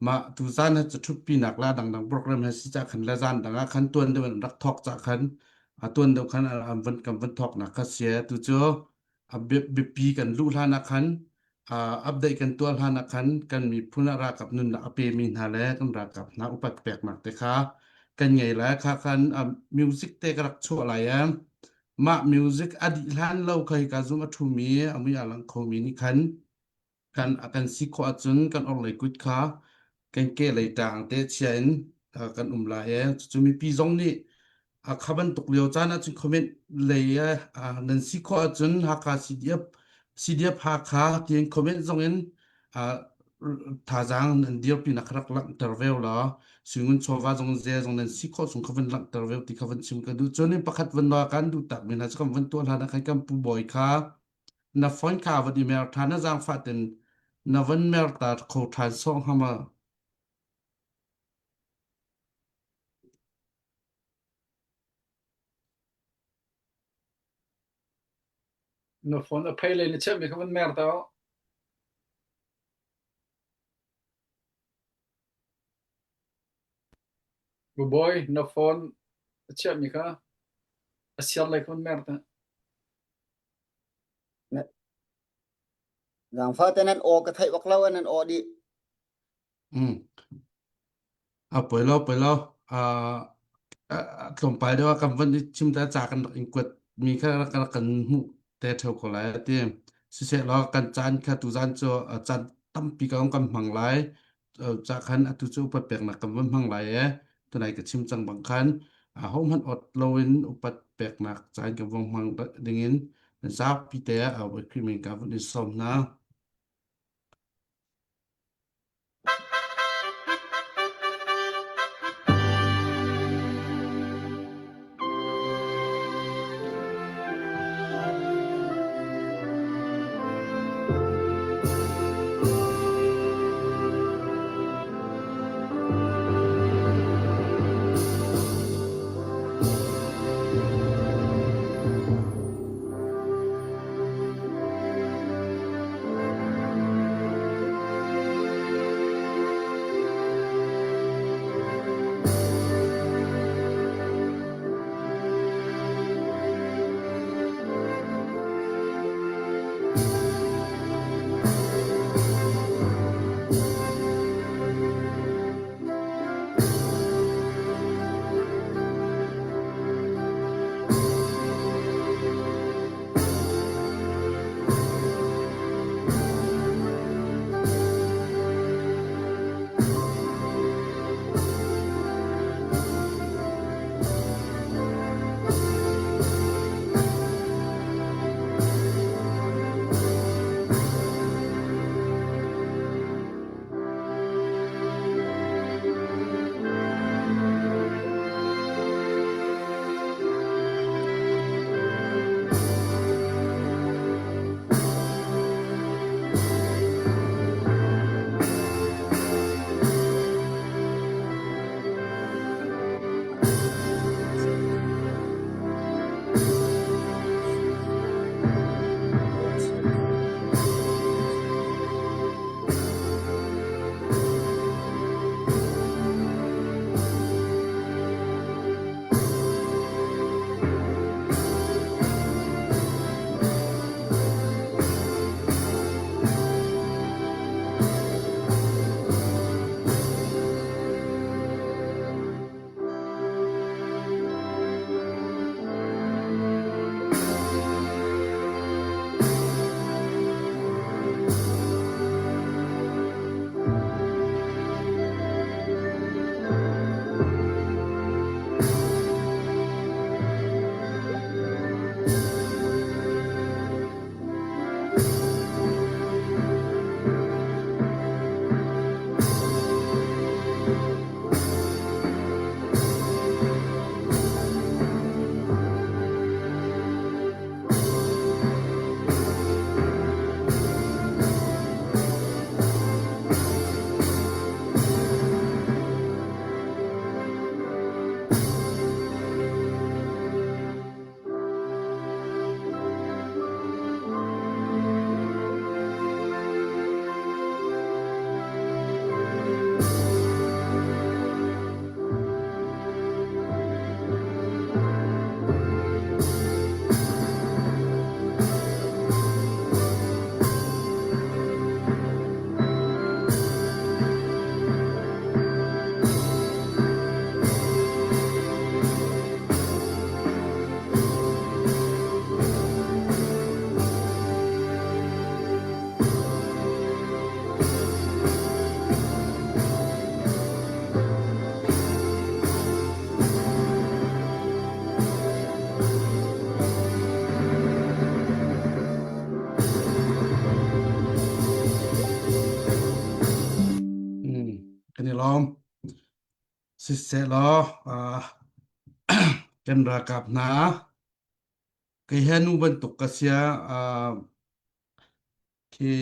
Mah tu zan he cu ṭhutpinak le dangdang program he si cah khan le zan dang ah khan tuan deuh in rak thawk cah khan a tuan deuh khan an van kan van thawknak kha si. Tu cu a biapi kan luh hlan ah khan update kan tuah hlan ah khan kan miphun ah ralkap nunnak a pemi hna le kan ralkap hna upat peknak te kha kan ngei lai kha khan music te ka rak chuah lai e mah music a dih hlan lo kha hika zum a ṭhumi a mui a lang khomi nih khan kan a kan si khawh ahcun kan orhlei kut kha kan ke lei ṭang te chia in kan um lai e cucu mipi zong nih a kha bantuk lio caan ahcun comment lei nan si khawh ahcun Hakha CDF CDF Hakha tiin comment zong in thazaang nan dirpi nak rak langhter ve law singun chawva zong ze zong nan si khawh chung kha van langhter ve ti kha van chim ka duh cun in pakhat van lo kan duh tak mi hna cu kan van tuah hlan ah khan kan pu bawi kha na phone kha van i mer ṭhan na zaangfah ten na van mer ta kho ṭhan sawh hnga ma? Na phone a phei lei na chiahmi kha van mer ta. Bawi, na phone a chiahmi kha a siar lei kha van mer ta. Zaangfah te nan aw ka theih bak lo nan aw dih. Mm. A poi lo poi lo. Uh, tlawmpal deuh ah kan van i chim ta ca kan rak in kuat mi kha rak rak kan hmuh te theo ko lai ti. Siseh law kan caan kha tuzan cu caan tampi ka kan hmang lai. Ca khan atu cu upat peknak kan van hmang lai e. Tunai ka chim cang bang khan ho hmanh ot loin upat peknak caan kan vong hmang dingin zapi te ah Khrih min ka van in sawm hna. i lawm. Siseh law kan ralkap hna kei he nu bantuk ka sia khi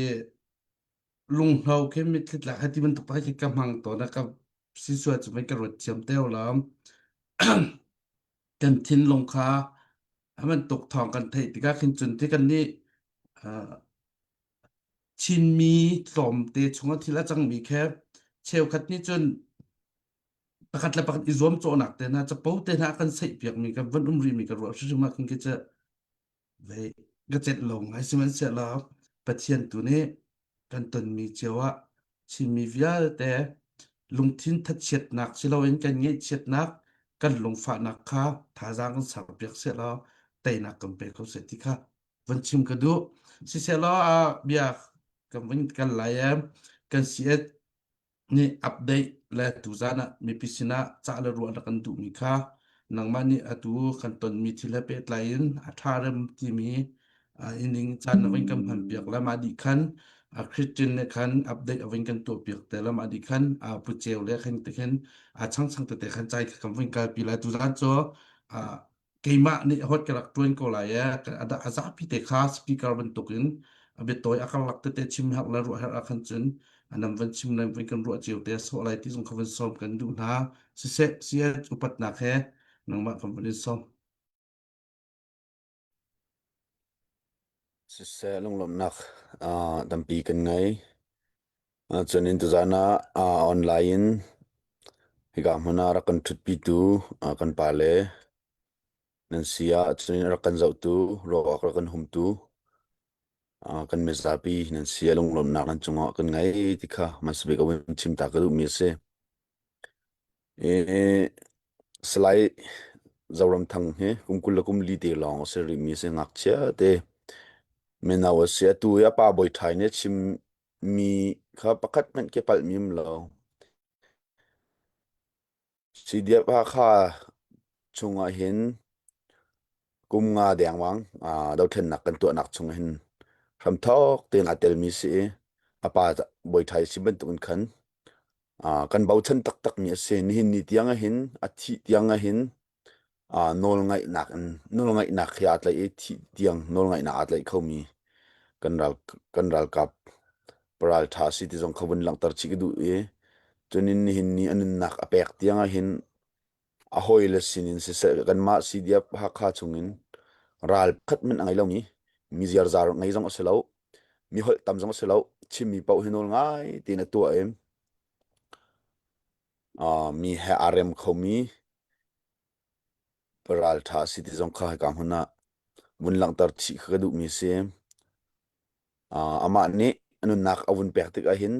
lunghno khi mitthli tlak hei ti bantuk pa khi ka hmang tawn a ka si sual cu mei ka ruat thiam teo lam. Kan thinlung kha a bantuk thawng kan theih tikah khin cun ti kan nih Chinmi tlawmte chungah thil a cangmi khi cheukhat nih cun pakhat le pakhat i zuamcawhnak te hna capo te hna a kan seihpiakmi kan van um rihmi ka ruah hrimhrim ah khin khi cu vei ka celh lo ngai sihmanhsehlaw Pathian tu nih kan tonmi cio ah Chinmi vialte lungthin thachiatnak si loin kan ngaihchiatnak kan lungfahnak kha thazaang kan serpiak sehlaw teinak kan pe kho seh ti kha van chim ka duh. Sisehlaw ah bia kan vun kal lai i kan CS nih update le tuzan ah mipi sinah cah le ruah na kan duhmi kha nangmah nih atu kan tonmi thil he pehtlai in a ṭha rem timi ining caan na vun kan hman piak le mah dih khan Christian nih khan update a vun kan tuah piak te le mah dih khan pu ceu le khan te khin a changchang tete khan cai kan vun kalpi lai tuzan cu keimah nih hot ka rak ṭuan ko lai ee a zapi te kha speaker bantukin a biatawi a karlak tete chim herh le ruah herh ah khan cun nam van chim le van kan ruah cio te sawh lai ti zong kha van sawm kan duh hna siseh CS upatnak he nangmah kan van in sawm. Siseh lunglawmhnak tampi kan ngei. Cun in tuzaan ah online in hika hmun ah rak kan ṭhutpitu kan pale nan si ah cun in rak kan zohtu, ruak rak kan humtu kan mizapi nan si ah lunglawmhnak nan cungah kan ngei ti kha hmasa bik a vun chim ta ka duhmi a si. Salai Zoramthang hi kum 20 le kum li te lawng a si rihmi a si ngakchia te mino a si. Atu i a pa bawi ṭhai nih a chimmi kha pakhat hmanh khi a palhmi um lo. CDF Hakha chungah hin kum nga dengmang dothlennak kan tuahnak chung hin hramthawk tein aa telmi si i a pa bawi ṭhai si bantukin khan kan bochan taktakmi a si. Nihin ni tiang ahhin a thih tiang ahhin nawlngaihnak in nawlngaihnak he aa tlaih i thih tiang nawlngaihnak aa tlaih khomi kan ral kan ralkap paralṭha a si ti zong kha vun langhter chih ka duh i cun in nihin ni a nunnak a pek tiang ahhin a hawile sinin siseh kanmah CDF Hakha chungin ral pakhat hmanh a ngei lomi mi ziarzar ngei zong a si lo mi holh tam zong a si lo chimmi paoh hi nawl ngai tein a tuah i mi he aa rem khomi ralṭha a si ti zong kha hika hmun ah vun langhter chih kha ka duhmi a si. Amah nih a nunnak a vun pek tik ahhin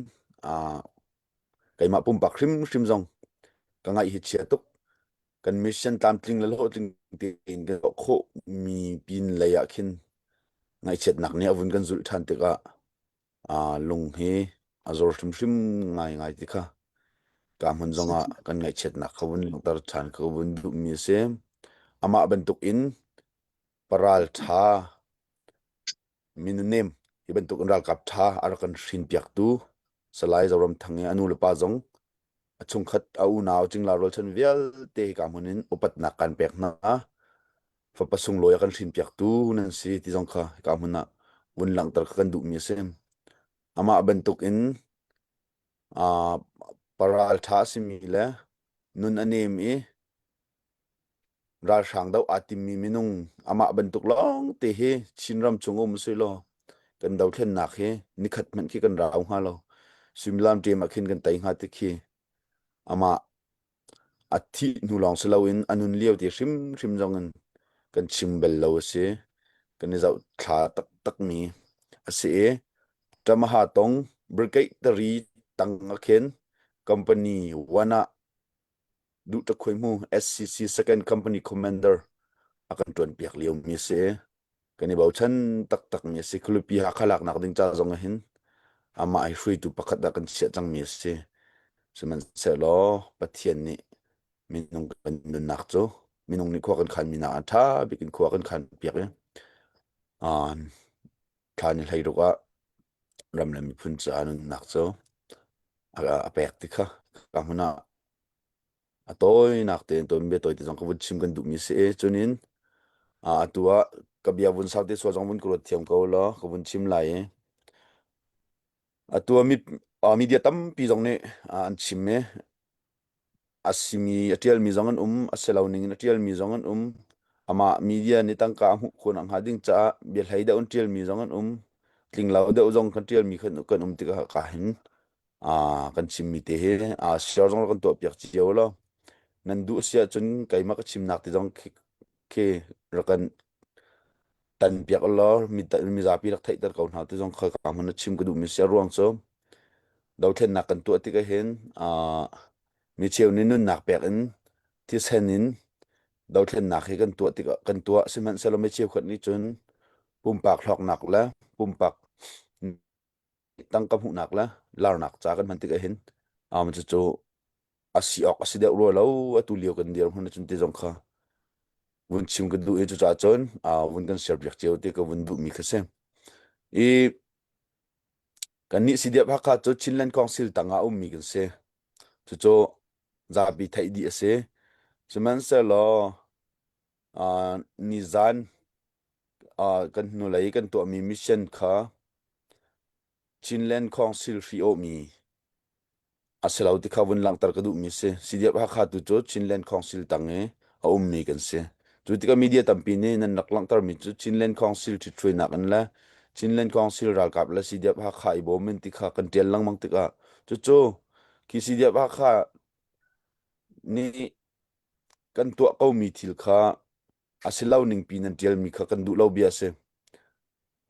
keimah pumpak hrimhrim zong ka ngaih hi chia tuk. Kan mission tlamtling le hlawhtling tein kan tuah khawhmi pin lei ah khin ngaihchiatnak nih a vun kan zulh ṭhan tikah lung hi a zor hrimhrim ngaingai ti kha ka hmun zongah kan ngaihchiatnak kha vun langhter ṭhan ka vun duhmi a si. Amah bantuk in paral ṭha minunem hi bantuk in ralkap ṭha a rak kan hrin piaktu Salai Zoramthang i a nu le pa zong a chungkhat a unau cingla rualchan vialte hika hmun in upatnak kan pek hna. Fapa sunglawi a kan hrin piaktu nan si ti zong kha hika hmun ah vun langhter kha kan duhmi a si. Amah bantuk in uh, paral ṭha a simi le nun a nem i Ralhrang doh aa timmi minung amah bantuk lawngte hi Chinram chung um usih law kan dothlennak hi nikhat hmanh khi kan rau hnga lo. Suimilam ṭem ah khin kan tei hnga ti khi amah a thih hnu lawng si loin a nun lio ti hrimhrim zong in kan chim bel lo a si. Kan i zohthla taktakmi a si i Ṭamaha tong Brigade tari tang ah khin company one ah Duhtakhuai hmu SCC Second Company Commander a kan ṭuanpiak liomi a si. Kan i bochan taktakmi a si. Khualipi Hakha laknak ding ca zong ah hin amah hi hruaitu pakhat ah kan chiah cangmi a si. Sihmanhsehlaw Pathian nih minung kan nunnak cu minung nih khua kan khanmi nak ah ṭha bik in khua kan khan piak i thla ni 16 ah ram le miphun caah nunnak cu a pek ti kha. Hika hmun ah a tawinak tein tawn bia tawi te zong ka vun chim kan duhmi si i cunin atu ah ka bia vun sau te sual zong vun ka ruat thiam ko law ka vun chim lai i atu ah mi media tampi zong nih an chim i a simi a ṭialmi zong an um a si lo ning in a ṭialmi zong an um amah media nih tangka a hmuh khawh nakhnga ding caah biahlei deuh an ṭialmi zong an um tling lo deuh zong kan ṭialmi kan kan um tikah ka hin kan chimmi te hi share zong kan tuah piak cio law nan duh si ahcun keimah ka chimnak te zong khi khi rak kan tan piak law mizapi rak theihter ko hna ti zong kha ka hmun chim ka duhmi si a ruang cu dothlennak kan tuah tik ahhin mi cheu nih nunnak pek in thisen in dothlennak hi kan tuah tikah kan tuah sihmanhsehlaw mi cheukhat nih cun pumpak hlawknak le pumpak tangka hmuhnak le larnak ca kan hman tik ahhin um cucu a si awk a si deuh rua lo atu lio kan dirhmun ahcun ti zong kha vun chim kan duh i cucaah cun vun kan share piak cio ti ka vun duhmi kha si i kannih CDF Hakha cu Chinland Council tangah a ummi kan si cucu zapi theih dih a si sihmanhsehlaw nizan kan hnulei kan tuahmi mission kha Chinland Council hri awhmi a si lo ti kha vun langhter ka duhmi si. CDF Hakha tu cu Chinland Council tang i a ummi kan si. Cu tikah media tampi nih nan rak langhtermi cu Chinland Council ṭhithruainak in le Chinland Council ralkap le CDF Hakha i bawm in ti kha kan ṭial lengmang tikah cucu khi CDF Hakha nih kan tuah komi thil kha a si lo ningpi nan ṭialmi kha kan duh lo bia a si.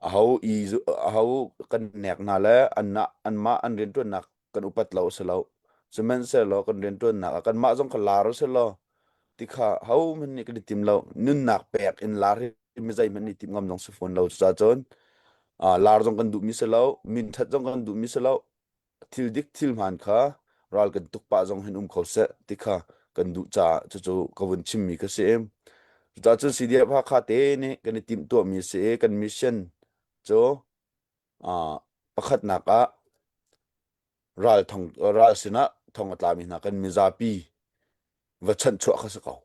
Aho i aho kan nek hna le anmah anmah an rianṭuannak kan upat lo a si lo. Sihmanhsehlaw kan rianṭuannak ah kanmah zong kha lar u sih law ti kha hohmanh nih kan i tim lo. Nunnak pek in lar hi mi zeihmanh nih timh ngam zong si fawn lo. Cucaah cun lar zong kan duhmi si lo, min ṭhat zong kan duhmi si lo. Thil dik thil hmaan kha ral kan tuk pah zong hin um kho seh ti kha kan duh caah cucu ka vun chimmi kha si. Cucaah cun CDF Hakha te nih kan i timhtuahmi a si i kan mission cu uh, pakhatnak ah ral thong ral sinah thong a tlami hna kan mizapi va chanhchuah kha si ko.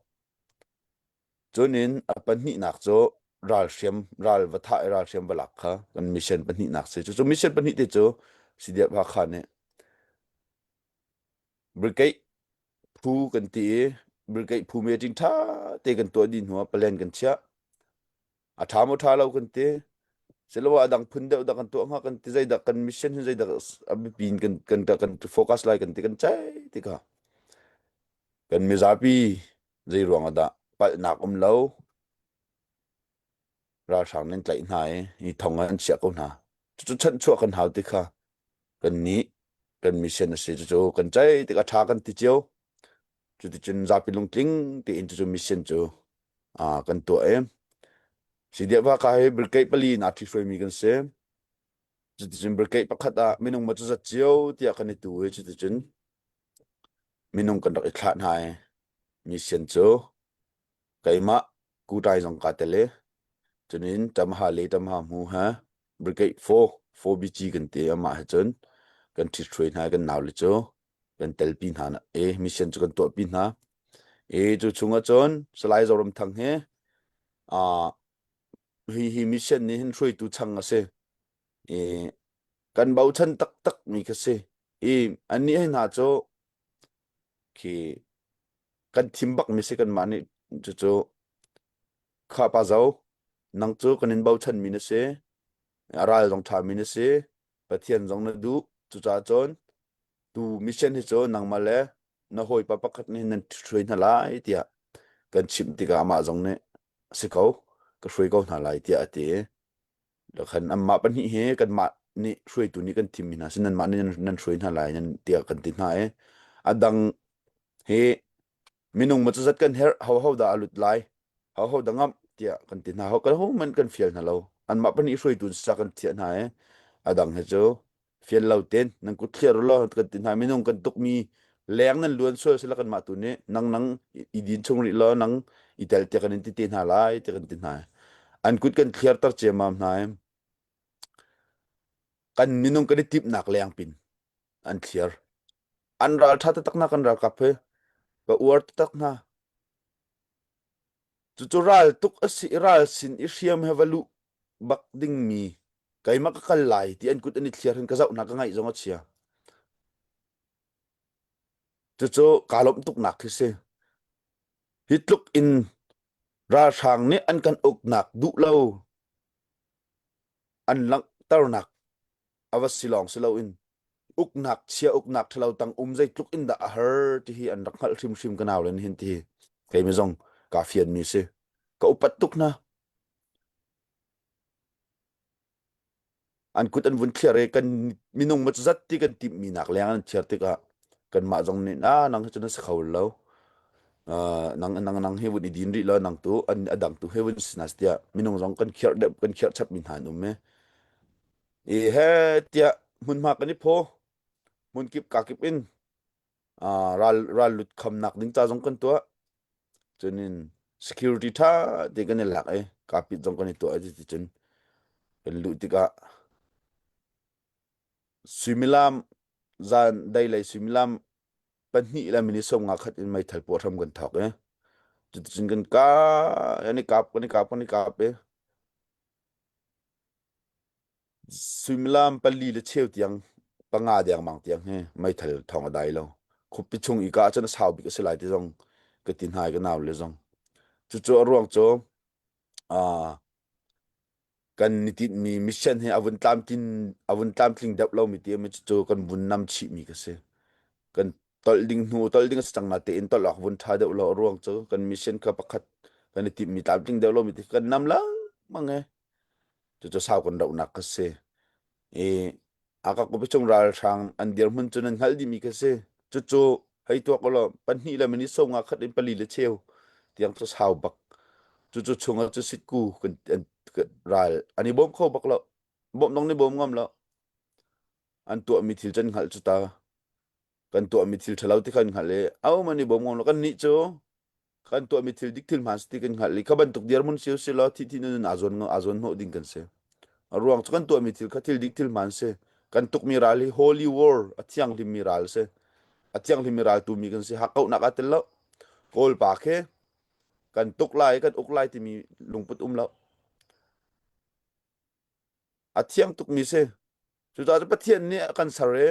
Cunin a pahnihnak cu ralhriam ral va thah i ralhriam va lak kha kan mission pahnihnak si. Cucu mission pahnih te cu CDF Hakha nih brigade phu kan ti i brigade phu meeting ṭha te kan tuah dih hnuah plan kan chiah. A ṭha maw ṭha lo kan ti. Siloah a dang phun deuh dah kan tuah hnga kan ti zeidah kan mission hi zeidah a biapi in kan kan kan focus lai kan ti kan ceih tikah kan mizapi zei ruang ah dah palhnak um lo ralhrang nan tlaih hna i hi thong ah an chiah ko hna cucu chanhchuah kan hau ti kha kan nih kan mission a si cucu kan ceih tik a ṭha kan ti cio cuticun zapi lungtling tein cucu mission cu kan tuah i CDF Hakha hi brigade pali in aa ṭhihruaimi kan si cuticun brigade pakhat ah minung ma cu zat cio tiah kan i tu i cuticun Minung kan rak i thlah hna i mission cu keimah kutai zong kaa tel i cunin Ṭamha le Ṭamha hmu he Brigade 4 4BG kan ti amah he cun kan ṭhithruai hna i kan naule cu kan telpi hna i mission cu kan tuahpi hna. I cu chungah cun Salai Zoramthang hi uh, hi hi mission nih hin hruaitu chang a si. I kan bochan taktak mi kha si. I annih hei hna cu khi kan thim bak mi si kanmah nih cucu kha pa zo nang cu kan in bochan mi na si a ral zong ṭha mi na si Pathian zong na duh cucaah cun tu mission hi cu nangmah le na hawipa pakhat nih nan hruai hna lai tiah kan chimh tikah amah zong nih a si ko ka hruai ko hna lai tiah a ti i Khan anmah pahnih hi kanmah nih hruaitu nih kan thimmi hna si nanmah nih nan hruai hna lai nan tiah kan ti hna i a dang hi minung ma cuzat kan herh ho ho dah a lut lai ho ho dah ngamh tiah kan ti hna ho kan ho man kan fial hna lo anmah pahnih hruaitu sa kan thiah hna i a dang hi cu fial lo ten nan kut thliar law kan ti hna minung kan tukmi leng nan luan sual sila kan mah tu nih nang nang i din chung rih law nang i tel tiah kan in ti te hna lai tiah kan ti hna an kut kan thliar tar ciammam hna i kan minung kan i timhnak leng pin an thliar. An ral ṭha taktak hna kan ralkap hi. Ka uar taktak hna. Cucu ral tuk a si i ral sin i hriam he va luh bak dingmi keimah ka kal lai ti an kut an i thliar hin ka zoh hna ka ngaih zong a chia. Cucu kaa lawmh tuknak khi si. Hi tluk in ralhrang nih an kan uknak duh lo an langhternak a va si lawng si loin uknak chia uknak ṭhalo tang um zeitluk in dah a har ti hi an rak hngalh hrimhrim ka nau le nihin ti hi keimi zong kaa fianmi si. Ka upat tuk hna. An kut an vun thliar i kan minung ma zat ti kan timhmi nak leng an thiar tikah kanmah zong nih na nang hi cu na si kho lo. Uh, nang nang nang hi vun i din rih lo nang tu an a dang tu he vun si na tiah minung zong kan khiar deuh kan khiar chap mi hna an um i i he tiah hmunhma kan i phaw hmunkip kakip in uh, ral ral lut khamnak ding ca zong kan tuah cunin security tha te kan i lak i kapit zong kan i tuah i ti cun kan luh tikah suimilam zan dei lei suimilam pahnih le minute 50 khat in meithal puah hram kan thawk i cuticun kan ka kan i kap kan i kap kan i kap i Suimilam pali le cheu tiang panga dengmang tiang hi meithal thawng a dai lo. Khuapi chung i ka ahcun a sau bik a si lai ti zong ka ti hna i ka nau le zong. Cucu a ruang cu uh, kan ni tinhmi mission hi a vun tlamtlin a vun tlamtling deuh lomi ti mi cucu kan vun nam chihmi ka si. Kan tolh ding hnu tolh ding a si cang na tein tolh awk vun ṭha deuh lo a ruang cu kan mission kha pakhat kan i timhmi tlamtling deuh lomi ti kan nam lengmang e. Cucu sau kan rohnak ka si. I Akak chung ralhrang an dirhmun cu nan hngalh dihmi ka si. Cucu hei tuak ulaw pahnih le minute 50 khat in pali le cheu tiang cu sau bak. Cucu chungah cu sitku kan an, ral an i bawm kho bak lo. Bawm dong nih bawm ngam lo. An tuahmi thil cu an hngalh cu ta. Kan tuahmi thil ṭhalo ti kha an hngalh i au man i bawm ngam lo. Kan nih cu kan tuahmi thil dik thil hmaan si ti kan hngalh i kha bantuk dirhmun si si law thi thi nun aa zawn aa zawn hnawh ding kan si. A ruang cu kan tuahmi thil kha thil dik thil hmaan si. Kan tukmi ral hi holy war a thianghlimmi ral si. A thianghlimmi ral tumi kan si. Hakkauhnak aa tel lo. Kawl pa khi kan tuk lai kan uk lai timi lungput um lo. A thiang tukmi si. Cucaah cu Pathian nih a kan ser i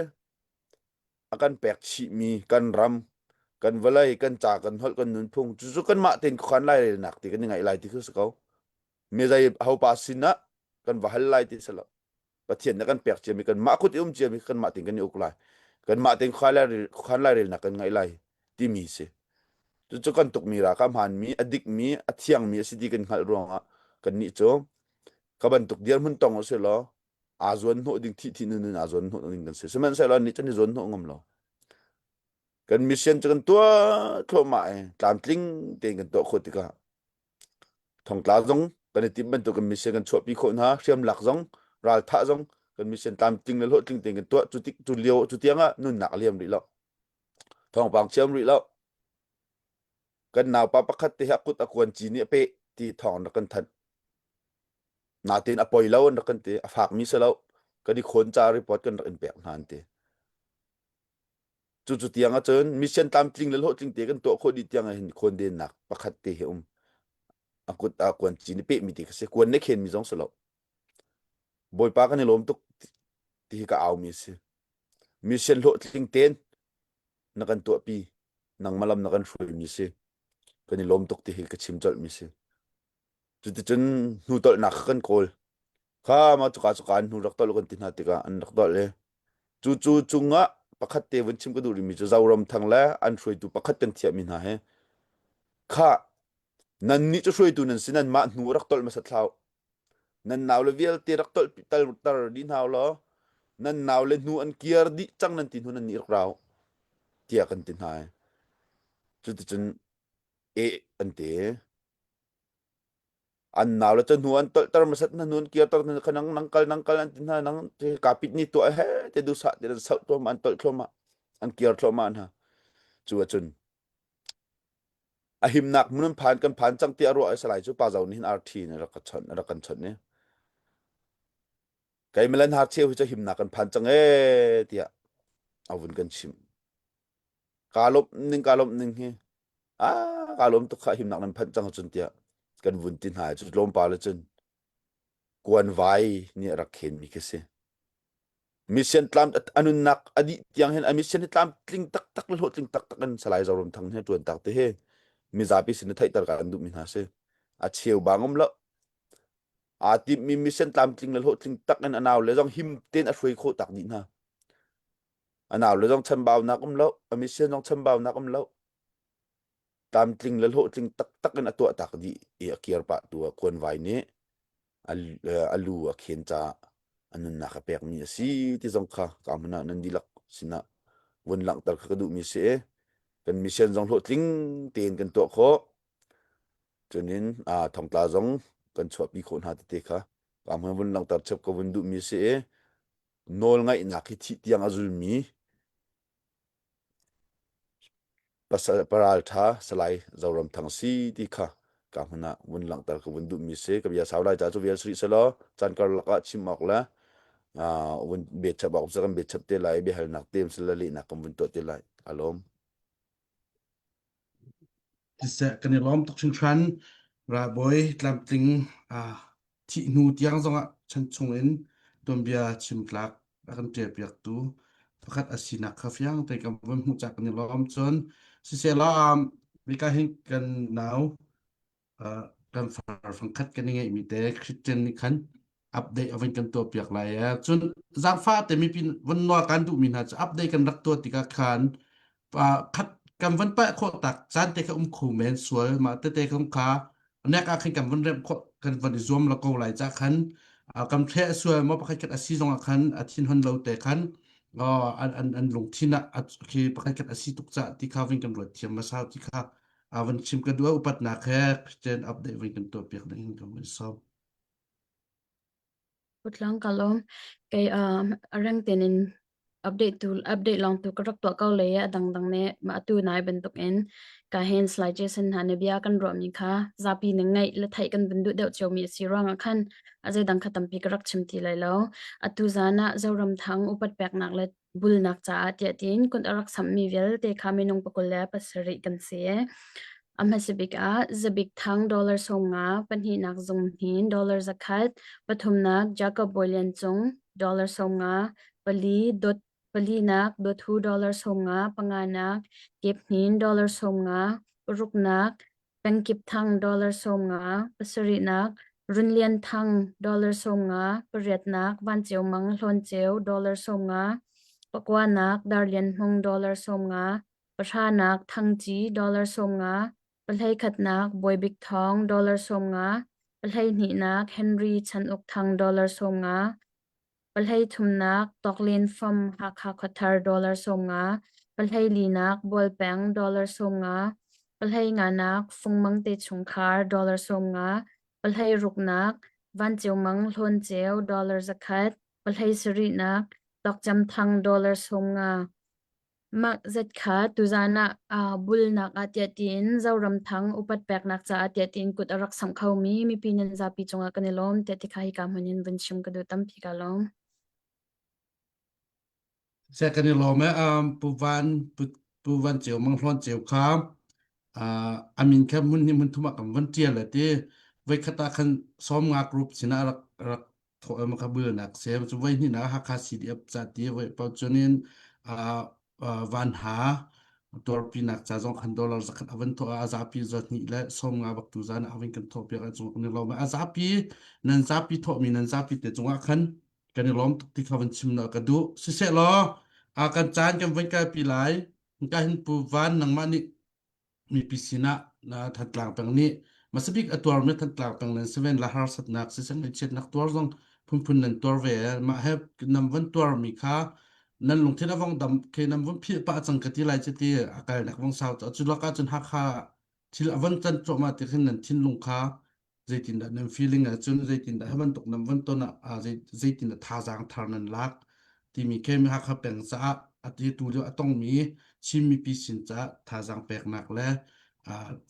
a kan pek chihmi kan ram, kan vawlei, kan ca, kan holh, kan nunphung cucu kanmah tein khuakhan lairelnak ti kan i ngaih lai ti khi si ko. Mi zei hopa sin ah kan va hal lai ti si lo. Pathian nih a kan pek ciami kanmah kut i um ciami kanmah tein kan i uk lai. Kanmah tein khuakhan lairelnak kan ngaih lai timi si. Cucu kan tukmi ra kha hmaanmi, a dikmi, a thiangmi a si ti kan hngalh ruangah kannih cu ka bantuk dirhmun tong usih law aa zuan hnawh ding thih thih nun in aa zuan hnawh ding kan si. Sihmanhsehlaw annih cu an i zuan hnawh ngam lo. Kan mission cu kan tuah thluahmah i tlamtling tein kan tuah khawh tikah thongtla zong kan i timh bantuk kan mission kan chuahpi khawh hna, hriamlak zong, ralthah zong kan mission tlamtling le hlawhtling tein kan tuah cu tik cu lio cu tiang ah nunnak a liam rih lo. Thawngpang chiam rih lo. Kan naupa pakhat te hi a kut a kuan ci nih a peh ti thawng an rak kan thanh. Natin a poi lo an rak kan ti. A fakmi si lo. Kan i khawn ca report kan rak in pek hna an ti. Cu cu tiang ahcun mission tlamtling le hlawhtling te kan tuah khawh dih tiang ah hin khawn dennak pakhat te hi um. A kut ah kuan ci nih pehmi ti kha si. Kuan nih khenmi zong si lo. Bawipa kan i lawm tuk ti hi ka aumi a si. Mission hlawhtling ten na kan tuahpi nangmah lam na kan hruaimi si. Kan i lawm tuk ti hi ka chim colhmi si. Cuticun hnu tolhnak kha kan kawl. Kha mah cuka cuka an hnu rak tolh kan ti hna tikah an rak tolh i cu cu cungah pakhat te vun chim ka duh rihmi cu Zoramthang le an hruaitu pakhat kan thiahmi hna hi kha nannih cu hruaitu nan si nanmah hnu rak tolh hmasat hlah u. Nan naule vialte rak tolh tar dih hna u law nan naule hnu an kiar dih cang nan ti hnu nannih rak ra u tiah kan ti hna i cuticun e an ti. An nau le cu hnu an tolhter hmasat hna hnu an kirter hna kha nang nang kal nang kal an ti hna nang kapit ni tuah he te duhsah te an sauh thluahmah an tolh thluahmah an kir thluahmah hna cu ahcun a himnak hmun an phan kan phan cang ti a ruah ai salai cu pa zo nih hin RT nih rak ka chawnh rak kan chawnh ni kei milan har cheu hi cu himnak kan phan cang ee tiah a vun kan chimh. Kaa lawmh ning kaa lawmh ning hi ah kaa lawm tuk kha himnak nan phanh cang cun tiah kan vun ti hna cu tlawmpal cun kuanvai nih a rak khenmi khi si. Mission tlam a nunnak a dih tiang hin a mission hi tlamtling taktak le hlawhtling taktak in Salai Zoram Thang hi a ṭuan tak ti hi mizapi sin i theihter ka an duhmi hna si. A cheu bang um lo. Aa timhmi mission tlamtling le hlawhtling tak in a nau le zong him tein a hruai khawh tak dih hna. A nau le zong chambaunak um lo, a mission zong chambaunak um lo. Tlamtling le hlawhtling taktak in a tuah tak dih i a kir pah tu ah kuanvai nih a lu a khen caah a nunnak a pekmi a si ti zong kha ka hmun ah nan dihlak sinah vun langhter kha ka duhmi si i kan mission zong hlawhtling tein kan tuah khawh. Cunin thongtla zong kan chuahpi khawh hna tete kha ka hmun vun langhter chap ka vun duhmi si i nawlngaihnak hi thih tiang a zulmi Pasal paralṭha Salai Zoram Thang si ti kha ka hmun ah vun langhter ka vun duhmi si. Ka bia sau lai ca cu vial si rih selaw caan karlak ah chim awk le vun betchap awk kan betchap te lai biahalnak te sila lehnak kan vun tuah te lai. Alawm. Siseh kan i lawm tuk hringhran. Ralbawi tlamtling thih hnu tiang zongah chan chungin tuanbia chim tlak a kan ṭialpiaktu pakhat a sinak kha fiang te kan vun hmuh cak kan i lawm. Cun siseh mika hin kan nau kan far fangkhat kan i ngeihmi te Christian nih khan update a vun kan tuah piak lai e. Cun zaangfah te mipi vun nawl kan duhmi hna cu update kan rak tuah tikah khan khat kan van paih khawh tak caan te kha um kho men sual mah tete kong kha nek ah khan kan van remh khawh kan van i zuam la ko lai ca khan kan thleh sual maw pakhat khat a si zong ah khan a thin hon lo te khan an an an lungthin ah khi pakhat khat a si tuk ca ti kha vin kan ruat thiam masau ti kha van chim ka duh upatnak he Christian update vin kan tuah piak ding in kan van sawm. Putlang ka lawm. Kei a reng tein in update tu update lawng tu ka rak tuah ko le a dangdang nih mah atu nai bantuk in ka hen slide Jason hna nih bia kan ruahmi kha zapi ning ngaih le theih kan vun duh deuh ciomi a si ruangah khan a zeidang kha tampi ka rak chim ti lai lo. Atu zan ah Zoram Thang upat peknak le bulnak caah tiah tiin kun a rak samhmi vialte kha minung 27 kan si. A hmasa bik ah Zabik Thang dollar 50, pahnihnak Zung Hnin dollar 100, pathumnak Jacob Bawi Lian Cung dollar 50, pali dot palinak Dawthu dollar 50, panganak Kep Hnin dollar 50, paruknak Pengkip Thang dollar 50, pasarihnak Run Lian Thang dollar 50, pariatnak Van Ceu Mang Hlawn Ceu dollar 50, pakuanak Dar Lian Hmung dollar 50, pahranak Thang Ci dollar 50, pahleikhatnak Bawi Bik Thawng dollar 50, pahleihnihnak Henry Chan Uk Thang dollar 50, Pahleithumnak Tawklen from Hakha Khuathar dollar 50, pahleilinak Bualpeng dollar 50, pahleinganak Fungmang te chungkhar dollar 50, pahleiruknak Vanceumang Hlawnceu dollar 100, pahleisarihnak Tawkcam Thang dollar 50. Mah zat kha tuzaan ah aa bulnak ah tiah tiin Zoramthang upat peknak caah tiah tiin kut a rak samh khomi mipi nan zapi cungah kan i lawm tiah tikha hika hmun in vun chim ka duh tampi ka lawm. Seh kan i lawm e um, Pu Van Pu, Pu Van Ceu Mang Hlawn Ceu kha uh, a min kha hmun hi hmun thum ah kan van ṭial le ti voikhat ah khan sawmnga group sinah rak rak thawh em kha bulnak sem cu voi hnih nak Hakha CDF ca ti voi pau chunin van ha tuarpinak ca zong khan dollar zakhat avan thawh a zapi zahnih le 50 bak tu zan avin kan thawh piak chung kan i lawm a zapi nan zapi thawh mi nan zapi te cungah khan kan i lawm tuk ti kha van chim na ka duh siseh law a kan caan kan van kalpi lai ka hin pu van nangmah nih mipi sinah na Thantlang peng nih masabik a tuarmi Thantlang peng nan si ven la harsatnak siseh ngaihchiatnak tuar zong phunphun nan tuar ve mah he nam van tuarmi kha nan lungthin a vong dam ke nam von philh pah cang ka ti lai cu ti a kalnak vong sau cu laka cun Hakha thil a von can cuahmah ti khin nan thinlung kha zeitindah nan feeling ahcun zeitindah hi bantuk nan von ton ah zeitindah thazaang thar nan lak timi khi Hakha peng caah a ti tu lio a tongmi Chin mipi sin caah thazaang peknak le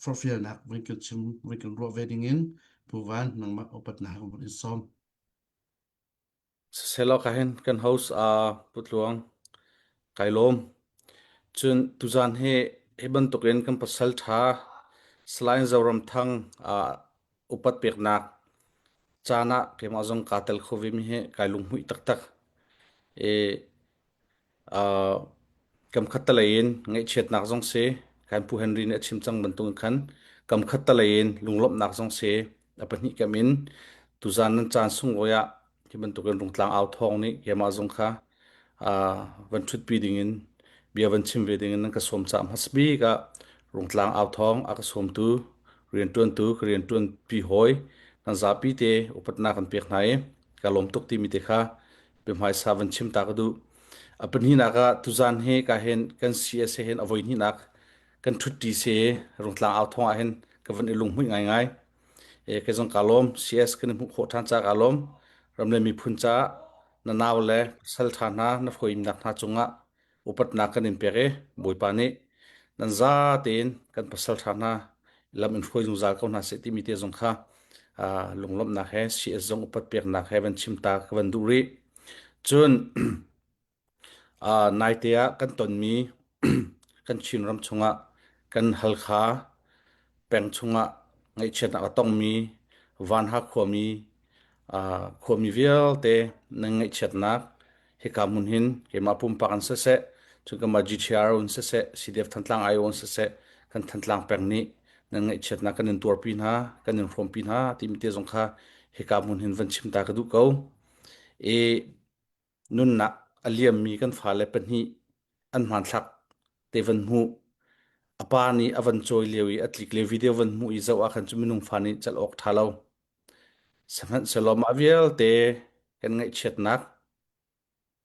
forhfialnak voi kan chim voi kan ruah ve ding in Pu Van nangmah upatnak kan von in sawm. Siselaw ka hin kan host a Pu Tluang kai lawm. Cun tuzaan hi hi bantukin kan pasal ṭha Salai Zoramthang uh, upat peknak caan ah keimah zong kaa tel kho ve mi hi kai lunghmuih taktak. I uh, kam khat talei in ngaihchiatnak zong si, kan Pu Henry nih a chim cang bantuk in khan kam khat talei in lunglawmhnak zong si, a pahnih kam in tuzaan nan caan sunglawi ah hi bantukin Rungtlang au thawng nih keimah zong kha uh, van ṭhutpi dingin bia van chim ve dingin nan ka sawm caah hmasa bik ah Rungtlang au thawng a ka sawmtu rianṭuantu ka rianṭuanpi hawi nan zapi te upatnak kan pek hna i ka lawm tuk timi te kha biahmaisa van chim ta ka duh. A pahnihnak ah tuzan hi ka hin kan CS he hin a voi hnihnak kan ṭhutṭi si Rungtlang au thawng ah hin ka van i lunghmuih ngaingai. E kei zong kaa lawm. CS kan i hmuh khawh ṭhan caah kaa lawm. Ram le miphun caah na nau le pasal ṭha hna na hruaimnak hna cungah upatnak kan in pek i Bawipa nih nan za tein kan pasal ṭha hna lam in hruai zungzal ko hna seh timi te zong kha uh, lunglawmhnak he CS zong upat peknak he van chim ta ka van duh rih. Cun Uh, naite ah kan tonmi kan Chinram chungah kan Halkha peng chungah ngaihchiatnak a tongmi Vanha khuami uh, khuami vialte nan ngaihchiatnak hika hmun hin keimah pumpak an siseh cun kanmah GTR un siseh CDF Thantlang IO an siseh kan Thantlang peng nih nan ngaihchiatnak kan in tuarpi hna kan in hrawmpi hna timi te zong kha hika hmun hin van chim ta ka duh ko. I Nunnak a liammi kan fale pahnih an hmanthlak te van hmuh. A pa nih a van cawi lio i a tlik lio video van hmuh i zoh ah khan cu minung fa nih celh awk ṭha lo. Sihmanhsehlaw mah vialte kan ngaihchiatnak,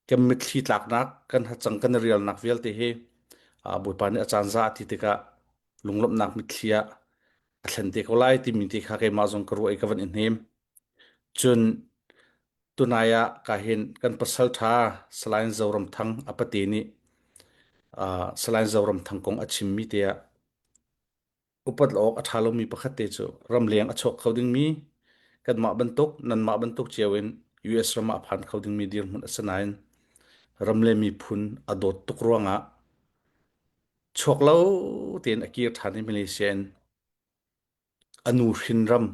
kan mitthli tlaknak, kan hacang kan i rialnak vialte hi Bawipa nih a caan za a ti tikah lunglawmhnak mitthli ah a thlen te ko lai timi te kha keimah zong ka ruah i ka van i hnem. Cun Tunai ah ka hin kan pasal ṭha Salai Zoramthang a pate nih uh, Salai Zoramthang kong a chimmi te ah upat awk a ṭha lomi pakhat te cu ramleng a chuak kho dingmi kanmah bantuk nanmah bantuk cio in US ram ah a phan kho dingmi dirhmun a si nain ram le miphun a dawt tuk ruangah chuak lo tein a kir ṭhan i Malaysia in a nu hrin ram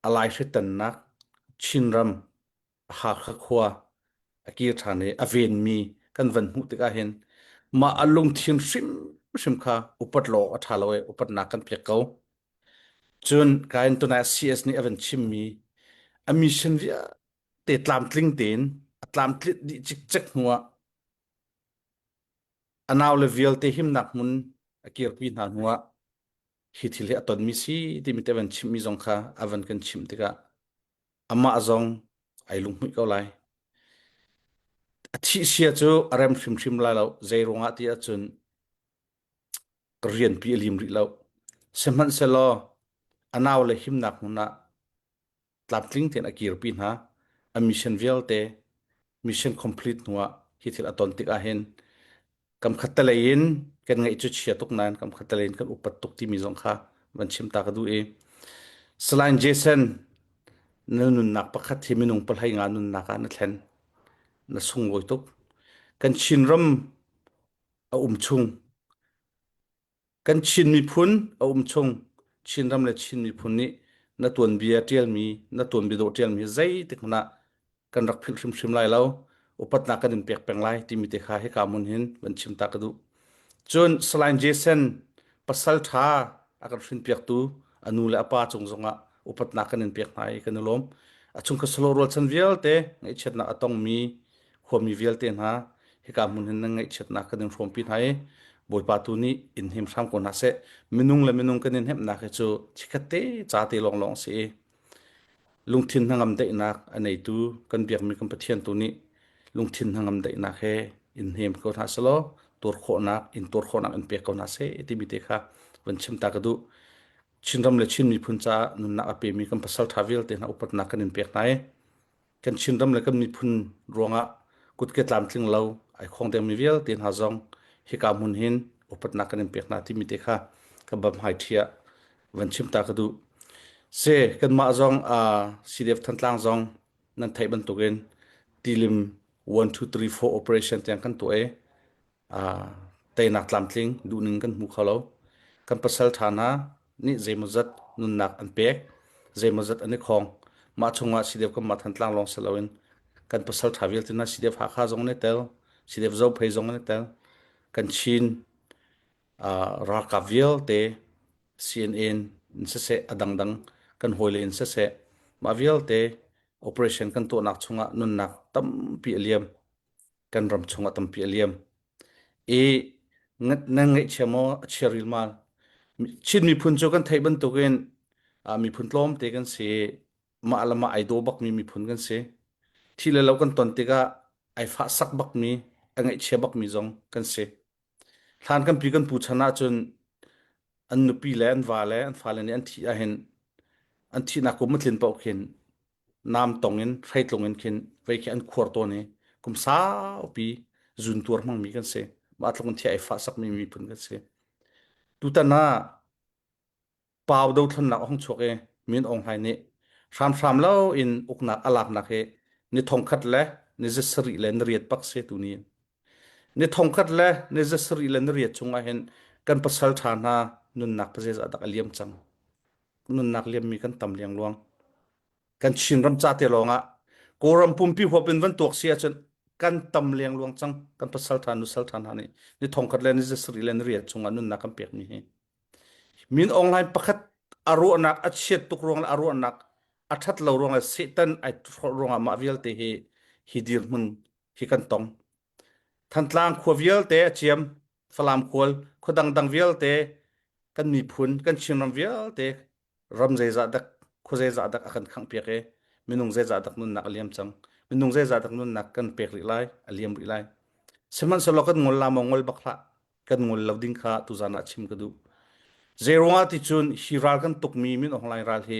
a laihritannak Chinram Hakha khua a kir ṭhan i a venmi kan van hmuh tikah hin mah a lungthin hrimhrim kha upat law a ṭha lo i upatnak kan pek ko. Cun kain tunai CS nih a van chimmi a mission vialte tlamtling tein a tlamtlinh dih cikcek hnuah a naule vialte himnak hmun a kirpi hna hnuah hi thil hi a tonmi si timi te van chimmi zong kha a van kan chimh tikah amah zong ai lunghmuih ko lai. A thih sia cu a rem hrimhrim lai lo. Zei ruangah ti ahcun ka rianpi a lim rih lo. Sihmanhsehlaw a nau le himnak hmun ah tlamtling tein a kirpi hna. A mission vialte mission complete hnuah hi thil a ton tik ahhin kam khat te lei in kan ngaih cu chia tuk nain kam khat te lei in kan upat tuk timi zong kha van chim ta ka duh i Salai Jason na nunnak pakhat hi minung pahlei nga nunnak ah na thlen na sunglawi tuk kan Chinram a um chung Kan Chin miphun a um chung Chinram le Chin miphun nih na tuanbia ṭialmi, na tuanbia dawh ṭialmi zeitik hmanh ah kan rak philh hrimhrim lai lo. Upatnak kan in pek peng lai timi te kha hika hmun hin van chim ta ka duh. Cun Salai Jason pasal ṭha a kan hrinpiaktu a nu le a pa cung zongah upatnak kan in pek hna i kan i lawm. A chungkhar salo rualchan vialte ngaihchiatnak a tongmi khuami vialte hna hika hmun hin nan ngaihchiatnak kan in hrawmpi hna i Bawipa tu nih in him hram ko hna seh. Minung le minung kan in hnemhnak hi cu chikkhat te ca te lawnglawng si i lungthin hnangam daihnak a neitu kan biakmi kan Pathian tu nih lungthin hnangam daihnak he in hnem ko hna selaw tuar khawhnak in tuar khawhnak in pek ko hna seh timi te kha van chim ta ka duh. Chinram le Chin miphun caah nunnak a pemi kan pasal ṭha vialte hna upatnak kan in pek hna i kan Chinram le kan miphun ruangah kutke tlamtling lo ai khong dengmi vialte hna zong hika hmun hin upatnak kan in pek hna timi te kha ka bam hai ṭhia van chim ta ka duh. Se kanmah zong uh, CDF Thantlang zong nan theih bantukin tilim 1 2 3 4 operation tiang kan tuah i uh, Teinak tlamtling duhning kan hmu kho lo. Kan pasal ṭha hna nih zeimawzat nunnak an pek, zeimawzat an i khawng. Mah chungah CDF kanmah Thantlang lawng si loin kan pasal ṭha vialte hna CDF Hakha zong an i tel, CDF Zophei zong an i tel. Kan Chin uh, ralkap vialte CNN in siseh a dangdang kan hawile in siseh mah vialte operation kan tuahnak chungah nunnak tampi a liam kan ram chungah tampi a liam i nan ngaihchia maw a chia rilmal Chin miphun cu kan theih bantukin miphun tlawmte kan si mah le mah ai daw bakmi miphun kan si thi le lo kan ton tikah ai fah sak bakmi a ngaihchia bakmi zong kan si Hlan kan pi kan pu chan ahcun an nupi le an va le an fale nih an thih ahhin an thihnak kum a tlin paoh khin nam tong in hreitlung in khin vei khi an khuar tawn i kum saupi zun tuar hmangmi kan si. Mah tluk in thi ai fah sakmi miphun kan si. Tutan ah Pau dothlennak a hung chuak i Min Aung Hlaing nih hramhram lo in uknak a laknak hi ni thongkhat le ni zasarih le ni riat bak si tuni. Ni thongkhat le ni zasarih le ni riat chung ah hin kan pasal ṭha hna nunnak pazeizah dak a liam cang. Nunnak liammi kan tam liangluang. Kan Chinram ca te lawng ah Kawlram pumpi huap in van tuak si ahcun kan tam lengluang cang. Kan pasal ṭha nusal ṭha hna nih ni thongkhat le ni zasarih le ni riat chung ah nunnak kan pekmi hi. Min Aung Hlaing pakhat a ruahnak a chiat tuk ruang le a ruahnak a ṭhat lo ruang le Satan ai hrolh ruangah mah vialte hi hi dirhmun hi kan tong. Thantlang khua vialte a ciam, Falam khual, khua dangdang vialte kan miphun, kan Chinram vialte ram zeizah dak khua zeizah dak a kan khanghpiak i minung zeizah dak nunnak a liam cang. Minung zeizah dak nunnak kan pek rih lai, a liam rih lai. Sihmanhsehlaw kan ngol la maw ngol bak hlah. Kan ngol lo ding kha tuzan ah chim ka duh. Zeiruangah ti cun hi ral kan tukmi Min Aung Hlaing ral hi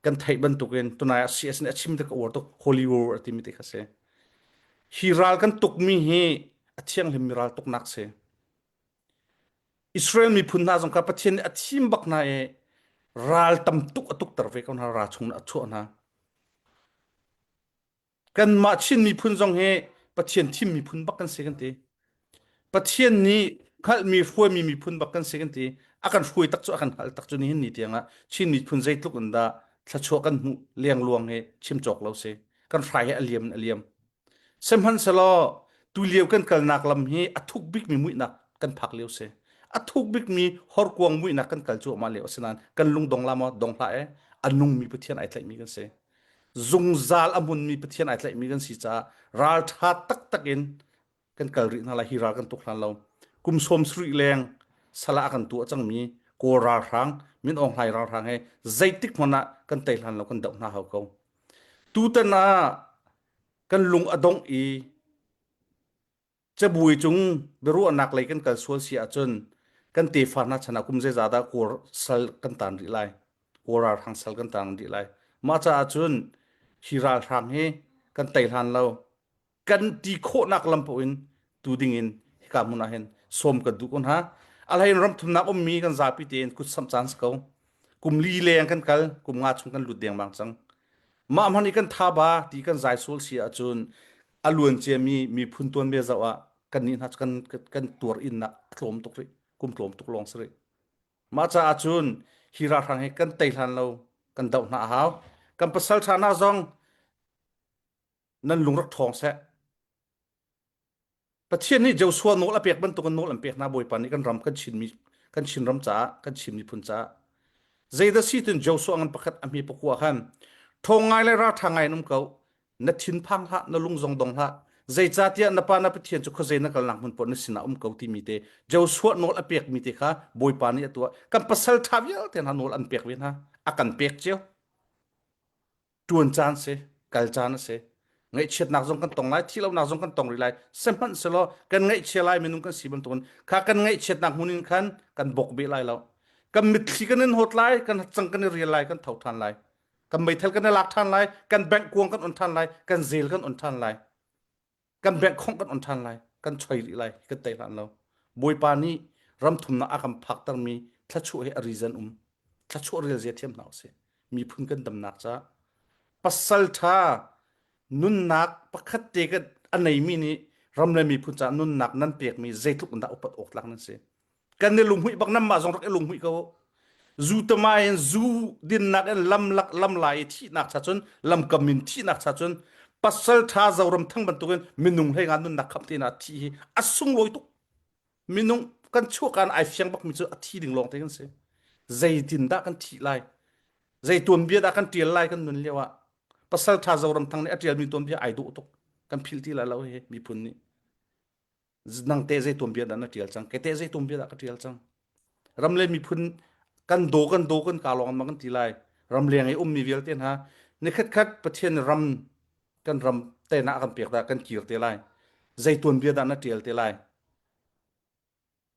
kan theih bantukin tunai ah CS nih a chim te ka uar tuk Holy War a timi te kha si. Hi ral kan tukmi hi a thianghlimmi ral tuknak si. Israel miphun hna zong kha Pathian nih a thim bak hna i ral tam tuk a tukter ve ko hna ral chung a chuah hna. Kanmah Chin miphun zong hi Pathian thim miphun bak kan si kan ti. Pathian nih hngalhmi hruaimi miphun bak kan si kan ti. A kan hruai tak cu a kan hngalh tak cu nihin ni tiangah Chin miphun zeitluk in dah thluachuah kan hmuh lengluang hi chim cawk lo si. Kan hrai hi a liam in a liam. Sihmanhsehlaw tulio kan kalnak lam hi a thuk bikmi muihnak kan phak lio si. A thuk bikmi horkuang muihnak kan kal cuahmah lio a si nain kan lung dong la maw dong hlah e a nungmi Pathian ai tlaihmi kan si. Zungzal a hmunmi Pathian ai tlaihmi kan si caah ralṭha taktak in kan kal rih hna lai hi ral kan tuk hlan lo. Kum sawm sarih leng salah kan tuah cangmi Kawl ralhrang Min Aung Hlaing ralhrang he zeitik hmanh ah kan tei hlan lo kan doh hna hau ko. Tutan ah kan lung a dongh i cabuai cung biaruahnak lei kan kal sual si ahcun kan tefa hna chan ah kum zeizah dah kawl sal kan tan rih lai kawl ralhrang sal kan tan rih lai mah caah cun hi ralhrang hi kan tei hlan lo kan ti khawhnak lam paoh in tu ding in hika hmun ah hin sawm kan duh ko hna alhain ram thumnak ummi kan zapi tein kut samh caan si ko kum li leng kan kal kum nga chung kan lut dengmang cang Mah hmanh i kan thaba ti kan zai sual si ahcun a luan ciami miphun tuanbia zoh ah kan nih hna cu kan kan tuar innak a tlawm tuk rih kum tlawm tuk lawng si rih mah caah cun hi ralhrang hi kan tei hlan lo kan doh hna a hau kan pasal ṭha hna zong nan lung rak ṭhawng seh Pathian nih Joshua nawl a pek bantukin nawl an pek hna Bawipa nih kan ram kan Chinmi kan Chinram caah kan Chin miphun caah zeidah si tun Joshua ngan pakhat a hmi pakua khan ṭhawng ngai le ralṭha ngai in um ko na thin phang hlah na lung zong dong hlah zeicahtiah na pa na Pathian cu khuazei na kalnak hmun paoh na sinah um ko timi te Joshua nawl a pekmi te kha Bawipa nih a tuah kan pasal ṭha vialte hna nawl an pek ve hna a kan pek cio ṭuan caan si kal caan a si ngaihchiatnak zong kan tong lai thihlonak zong kan tong rih lai sihmanhsehlaw kan ngaihchia lai minung kan si bantukin kha kan ngaihchiatnak hmun in khan kan bok beh lai lo kan mitthli kan in hawt lai kan cang kan i rial lai kan tho ṭhan lai kan meithal kan i lak ṭhan lai kan bank kuang kan on ṭhan lai kan zel kan on ṭhan lai kan bank khong kan on ṭhan lai kan choi rih lai kan tei hlan lo bawipa nih ram thumnak a kan phaktermi thlachuah hi a reason um thlachuah rel zia thiam hna usih miphun kan damnak ca pasal ṭha nunnak pakhat te kan a neimi nih. Ram le miphun caah nunnak nan pekmi zeitluk in dah upat awk tlak nan si. Kan i lunghmuih bak nanmah zong rak i lunghmuih ko. Zu tama in zu dinnak in lam lak lam lai i thihnak cha cun lamkam in thihnak cha cun pasal tha Zoram thang bantukin minung hlei nga nunnak khamh te na thi hi a sunglawi tuk. Minung kan chuahkan ai fiang bakmi cu a thi ding lawng te kan si. Zeitin dah kan thih lai? Zei tuanbia dah kan tial lai kan nun lio ah? Pasal tha Zoram thang nih a tialmi tuanbia ai dawh tuk. Kan philh ti lai lo hi miphun nih. Nang te zei tuanbia dah na tial cang? Kei te zei tuanbia dah ka tial cang? Ram le miphun kan daw kan daw kan ka lawng ma kan ti lai. Ram leng i ummi vialte hna nikhat khat Pathian ram kan ram tehna a kan pek dah kan kir te lai. Zei tuanbia dah na tial te lai?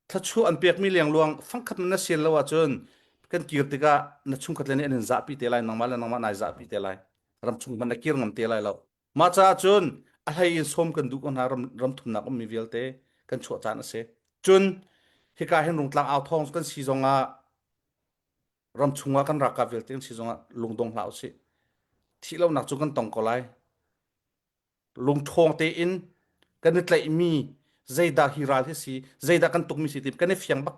Thluachuah an pekmi lengluang fangkhat na sian lo ahcun kan kir tikah na chungkhat le nih an in zahpi te lai nangmah le nangmah nai zahpi te lai. Ram chung hmanh na kir ngam te lai lo. Mah caah cun a hlei in sawm kan duh ko hna ram, ram thumnak ummi vialte kan chuah caan a si. Cun hika hin Rungtlang au thawng kan si zongah ram chungah kan ralkap vialte kan si zongah lungdong hlah usih. Thih lonak cu kan tong ko lai. Lungṭhawng tein kan i tlaihmi zeidah hi ral hi si, zeidah kan tukmi si ti kan i fiang bak.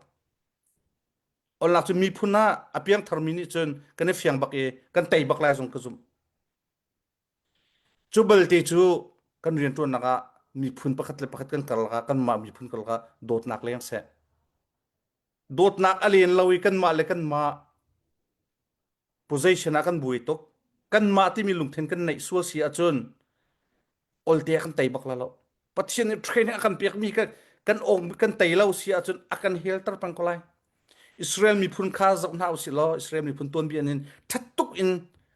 Olnak cu miphun ah a piangtharmi nih cun kan i fiang bak i kan tei bak lai zong ka zumh. Cu balte cu kan rianṭuannak ah miphun pakhat le pakhat kan karlak ah kanmah miphun karlak ah dawtnak leng seh. Dawtnak a len lo i kanmah le kanmah position ah kan buai tuk. Kanmah timi lungthin kan neih sual si ahcun olte kan tei bak la lo. Pathian nih training a kan pekmi kan kan ong kan tei lo si ahcun a kan helter peng ko lai. Israel miphun kha zoh hna usih law Israel miphun tuanbia in ṭhat tuk in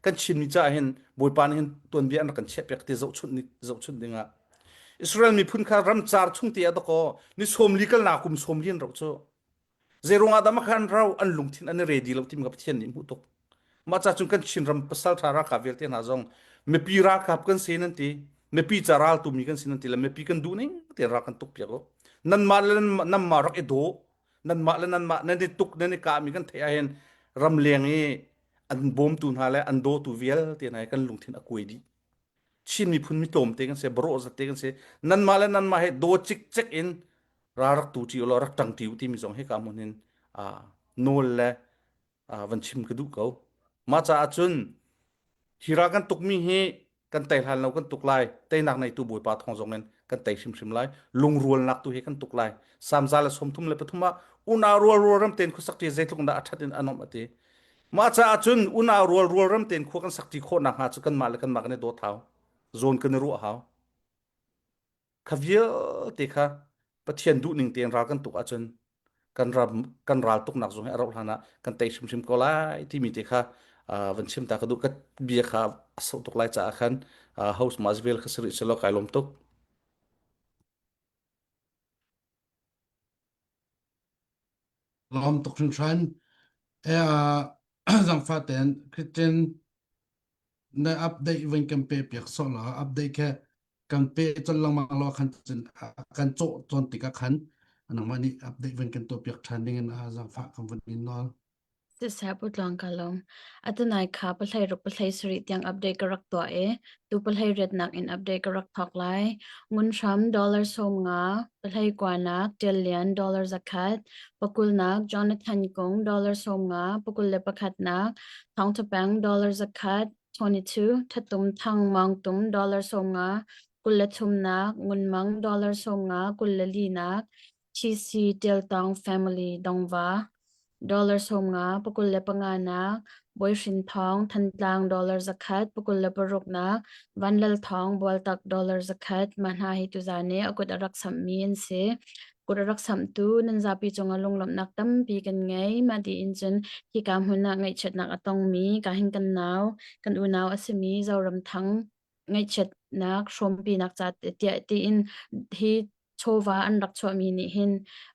kan Chinmi caah hin Bawipa nih hin tuanbia an rak kan chiahpiak ti zohchunh zohchunh dingah Israel miphun kha ramcar chung te ah dakaw ni 40 kalnak kum 40 an rauh cu Zeiruang ah dah mah kha an rau an lungthin an i ready lo timi kha Pathian nih hmuh tuk. Mah ca cun kan Chinram pasal ṭha ralkap vialte hna zong mipi ralkap kan si nan ti, mipi ca raltu mi kan si nan ti le mipi kan duh ning tein ral kan tuk piak u. Nanmah le nanmah rak i daw, nanmah le nanmah nan i tuk nan i kahmi kan theih ahhin ramleng i an bawmtu hna le an dawtu vialte hna hi kan lungthin a kuai dih. Chin miphun mi tlawmte kan si, barawh zatte kan si. Nanmah le nanmah he daw cikcek in ral rak tu ṭi ulaw rak ṭang ṭi u timi zong hika hmun hin nawl le van chim ka duh ko. Mah caah cun hi ral kan tukmi hi kan tei hlan lo kan tuk lai. Teinak neitu Bawipa thawng zong in kan tei hrimhrim lai. Lungrualnak tu hi kan tuk lai. Samza le 33 ah unau rual rual ram tein khuasak ṭi zeitluk dah a ṭhat in a nuamh a ti. Mah caah cun unau rual rual ram tein khua kan sak ṭi khawh nakhnga cu kanmah le kanmah kan i dawt hau. Zawn kan i ruah hau. Kha vialte kha Pathian duhning tein ral kan tuk ahcun kan ram kan ral tuknak zong hi a rauh hlan ah kan tei hrimhrim ko lai timi te kha van chim ta ka duh ka bia kha a sauh tuk lai caah khan host Masvel kha sari selaw kai lawm tuk. Lawm tuk hringhran. E zangfah ten Christian na update van kan pe piak sawh la update kha kan pe chon lengmang lo khan cun kan cawh tawn tikah khan nangmah nih update van kan tuah piak ṭhan ding in zangfah kan vun in nawl. Siseh Pu Tluang ka lawm. Atunai kha pahlei ruk pahlei sarih tiang update ka rak tuah i tu pahlei riatnak in update ka rak thawk lai. Ngun hram dollar 50, pahlei kuanak Ṭial Lian dollar 100, pakulnak Jonathan Kung dollar 50, pakul le pakhatnak Thawng Tha Peng dollar 100, 22, Thatum Thang Maung Tum dollar 50, kul le thumnak Ngun Mang dollar 50, kul le linak TC Ṭial Tawng Family Dongva dollar 50, pakul le panga nak Bawi Hrin Thawng Thantlang dollar 100, pakul le paruk nak Van Lal Thawng Bualtak dollar 100 mah hna hi tuzan i a kut a rak samhmi an si. Kut a rak samhtu nan zapi cungah lunglawmhnak tampi kan ngei. Mah tiin cun hika hmun ah ngaihchiatnak a tongmi ka hin kan nau, kan unau a simi Zoram Thang ngaihchiatnak hrawmpinak ca tiah tiin hi chawva an rak chuahmi nih hin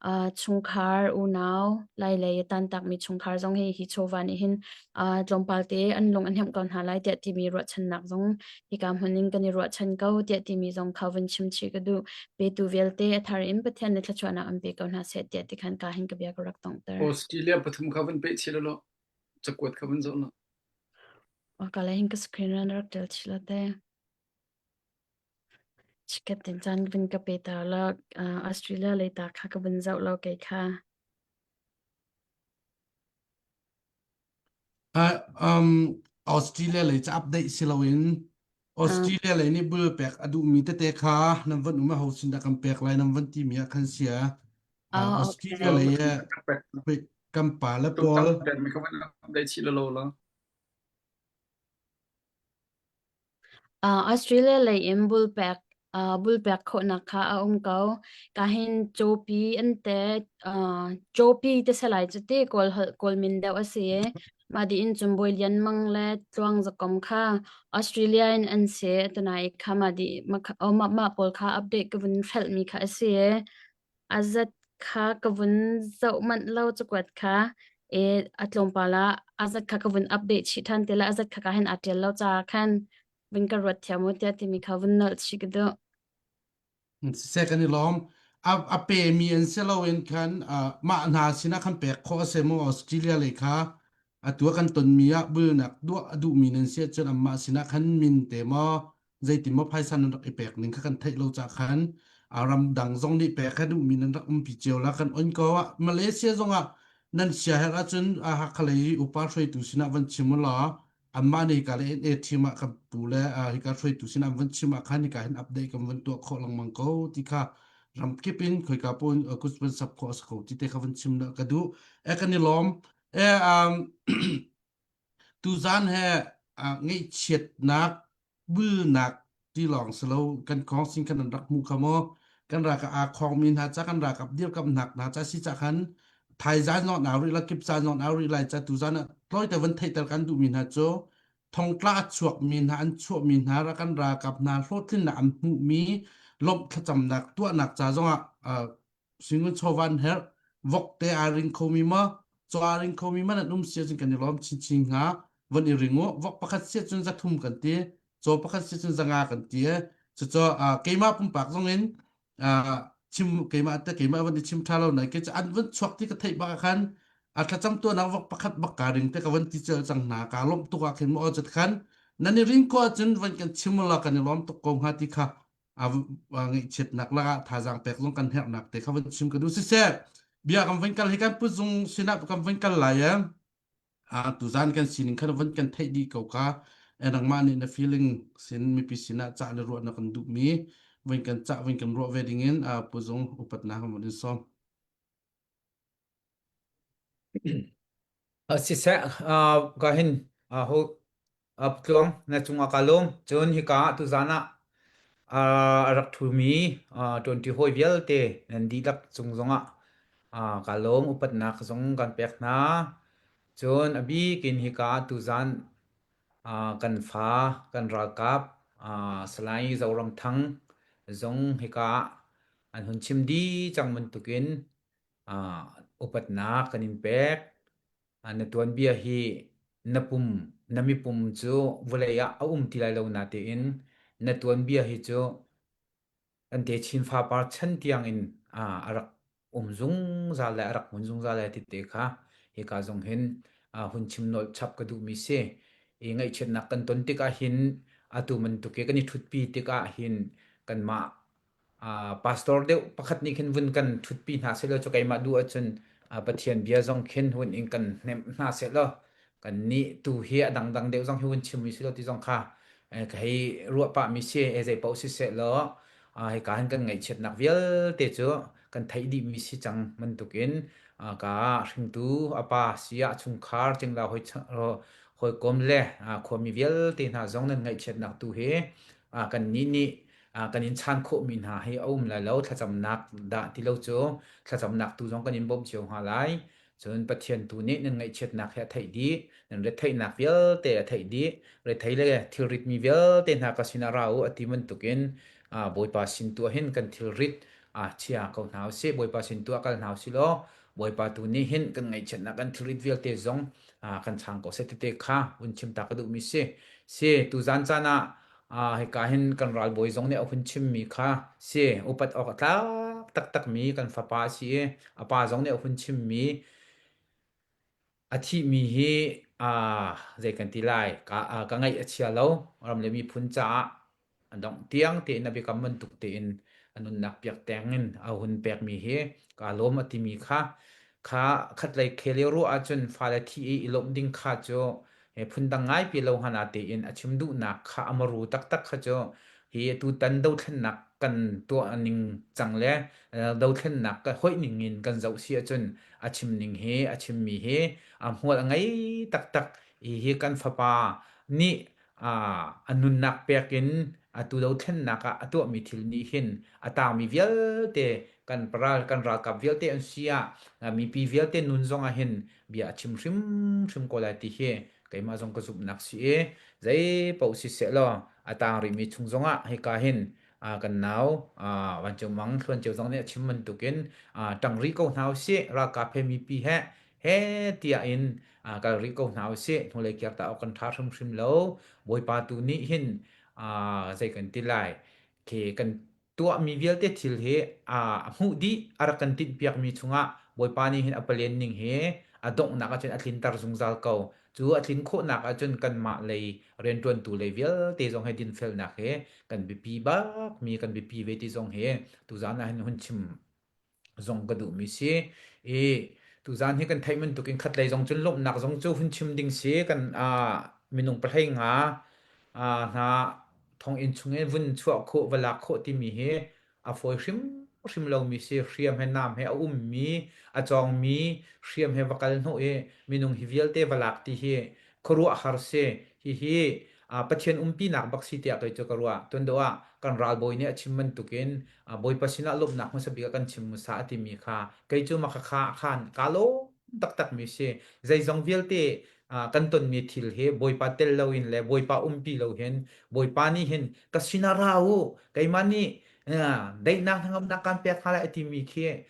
uh, chungkhar unau lailei a tantakmi chungkhar zong hi hi chawva nih hin uh, tlawmpal te an lung an hnemh ko hna lai tiah timi ruahchannak zong hika hmun in kan i ruahchan ko tiah timi zong kha vun chim chih ka duh petu vialte a thar in Pathian nih thluachuahnak an pe ko hna seh tiah tikhan ka hin ka bia ka rak tongter Australia pathum kha vun pe chih lo cakuat kha vun zoh lo Ka le hin ka screen ran rak tel chih la te. Chikkhat tin caan vun ka pe ta la uh, Australia lei ta kha ka vun zoh lo kei kha. Uh, um, Australia lei ca update si loin Australia lei nih bul pek a duhmi tete kha nan van um a ho sin dah kan pek lai nan van timi ah khan sia. Uh, Oh, Australia okay. lei eh, kan pa le pawl Update chih lo la. Uh, Australia lei in bulpek uh, bulpek khawhnak kha a um ko. Kahin cawpi an te uh, cawpi te salai cu te kawl holh kawl min deuh a si i mah di in cun Bawi Lian Mang le Tluang Zakom kha Australia in an si tunai kha mah di mah oh, mah mah pawl kha update ka vun hrelh mi kha a si i A zat kha ka vun zoh manh lo cakuat kha i a tlawmpal ah a zat kha ka vun update chih ṭhan te lai. A zat kha ka hin aa ṭial lo caah khan vun ka ruat thiam u tiah timi kha vun nolh chih ka duh. Siseh kan i lawm. A, a pemi an si loin khan uh, mah hna sinah khan pek khawh a si mu Australia lei kha atu ah kan tonmi ah bulnak duah a duhmi nan si ahcun anmah sinah khan min te maw zeitin maw phaisa nan rak i pek ning kha kan theih lo cah khan a ramdang zong nih pek a duhmi nan rak umpi cio la kan on ko ah Malaysia zong ah nan sia herh ahcun a Hakha lei upa hruaitu sinah van chim u law anmah nih hika le NA team ah kan pu le hika hruaitu sinah an van chim ah khan hika hin update kan van tuah khawh lengmang ko ti kha ramkip in khoika pun kus van sap khawh a si ko ti te kha van chim ka duh e kan i lawm e um Tuzaan he ngaihchiatnak bulnak ti lawng si lo kan khawng sin khan an rak hmu kha maw kan ralkap aa khawngmi hna ca kan ralkap dirkamnak hna ca si ca khan thaizaan zong au rih la kipzaan zong au rih lai ca tuzaan ah tlawite van theihter kan duhmi hna cu thongtla a chuakmi hna an chuahmi hna ra kan ralkap hna hlawhtlinnak an hmuhmi lawmh thlacamnak tuahnak ca zongah Singun chawva an herh. Vok te aa ring khomi maw, caw aa ring khomi man an um si ahcun kan i lawm chinchin hnga. Von i ring u. Vok pakhat si ahcun 300 kan ti. Caw pakhat si ahcun 500 kan ti. Cucu keimah pumpak zong in chim keimah te keimah van i chim tha lo nai ke an van chuak ti ka theih bak ah khan a thlacam tuanak vok pakhat bak ka ring te ka van ti cel cang hna ka lawmh tuk ah khin maw cat khan nan i ring ko ahcun van kan chim la kan i lawm tuk ko hnga ti kha a ngaihchiatnak lakah thazaang pek zong kan herhnak te kha van chim ka duh siseh bia kan van kal hi kan pu zung sinah kan van kal lai e a tuzan kan sining khan van kan theih dih ko ka e nangmah nih na feeling sin mipi sinah cah le ruah na kan duh mi van kan cah van kan ruah ve ding in a pu zung upatnak kan van in sawm Siseh, ka hin ho tluang na cungah ka lawm. Cun hika ah tuzaan ah a rak ṭhumi ṭuanṭi hawi vialte nan dihlak cung zongah ka lawm. Upatnak zong kan pek hna. Cun a bik in hika ah tuzaan kan fa, kan ralkap Salai Zoramthang zong hika ah an hun chim dih cang bantukin upatnak kan in pek. Na tuanbia hi na pum, na mipum cu vawlei ah a um ti lai lo natein na tuanbia hi cu kan techin fapar chan tiang in a rak um zungzal le a rak hmun zungzal lai ti te kha hika zong hin hun chim nolh chap ka duhmi si. I ngaihchiatnak kan ton tikah hin atu bantuk i kan i ṭhutpi tikah hin kanmah pastor deuh pakhat nih khin vun kan ṭhutpi hna sehlaw cu keimah duh ahcun Pathian bia zong khin hun in kan hnemh hna sehlaw kannih tu hi a dangdang deuh zong hi hun chim sehlaw ti zong kha ka hei ruah pahmi si e zei paoh si sehlaw hika hin kan ngaihchiatnak vialte cu kan theih dihmi si cang bantukin ka hringtu a pa si ah chungkhar cingla hoi hawikom le khuami vialte hna zong nan ngaihchiatnak tu hi kannih nih kan in chan khawhmi hna hi a um lai lo thlacamnak dah ti lo cu thlacamnak tu zong kan in bawmh cio hnga lai cun Pathian tu nih nan ngaihchiatnak hi a theih dih nan retheihnak vialte a theih dih rethei le thilrit mi vialte hna ka sinah ra u a ti bantukin Bawipa sin tu ah hin kan thilrit chia ko hna usih Bawipa sin tu ah kal hna usih law Bawipa tu nih hin kan ngaihchiatnak kan thilrit vialte zong kan chang ko seh tete kha vun chim ta ka duhmi si si tuzan caan ah hika hin kan ralbawi zong nih a hun chimmi kha si upat awk a tlak taktakmi kan fapa a si i a pa zong nih a hun chimmi a thihmi hi zei kan ti lai ka, ka ngaih a chia lo ram le miphun caah. A dongh tiang tein a biakam bantuk tein a nunnak piak teng in a hun pekmi hi kaa lawm a timi kha kha khatlei khel i ruah ahcun fale thi i i lawmh ding kha cu phundang ngaipi lo hngana tein a chim duhnak kha a maru taktak kha cu hi tutan dothlennak kan tuah ning cang le dothlennak ka hoih ning in kan zoh si ahcun a chim ning hi a chimmi hi a hmual a ngei taktak hi hi kan fapa nih a nunnak pek in atu dothlennak ah a tuahmi thil nih hin a tangmi vialte kan ral kan ralkap vialte an si ah mipi vialte nun zong ah hin bia a chim hrimhrim ko lai ti hi keimah zong ka zumhnak si i zei paoh si seh law a tang rihmi chung zong ah hika hin kan nau Vancung Mang Thluan Ceu zong nih a chim bantukin ṭang rih ko hna usih ralkap he mipi he he tiah in kal rih ko hna usih hnulei kir ta awk kan ṭha hrimhrim lo Bawipa tu nih hin zei kan ti lai khi kan tuahmi vialte thil hi a hmuh dih a rak kan tinhpiakmi chungah Bawipa nih hin a palen ning hi a donghnak ahcun a tlinter zungzal ko. Cu a tlin khawhnak ahcun kanmah lei rianṭuantu lei vialte zong he dinfelnak he kan biapi bakmi kan biapi ve ti zong hi tuzaan ah hin hun chim zong ka duhmi si. I tuzaan hi kan theih bantukin khatlei zong cun lawmhnak zong cu hun chim ding si kan minung pahlei nga hna thonginn chungin vun chuah khawh va lak khawh timi hi a fawi hrimhrim lomi si hriam he nam he a ummi a cawngmi hriam he va kal hnawh i minung hi vialte va lak ti hi khuaruahhar si hihi Pathian umpinak bak si tiah kei cu ka ruah. Tuan deuh ah kan ralbawi nih a chim bantukin Bawipa sinah lawmhnak hmasa bik ah kan chim hmasa a timi kha kei cu maka kha khan kaa lawm taktakmi si. Zeizong vialte kan tonmi thil hi Bawipa tel loin le Bawipa umpi lo hin Bawipa nih hin ka sinah ra u keimah nih daihnak hnangamnak kaan pek hna lai a timi khi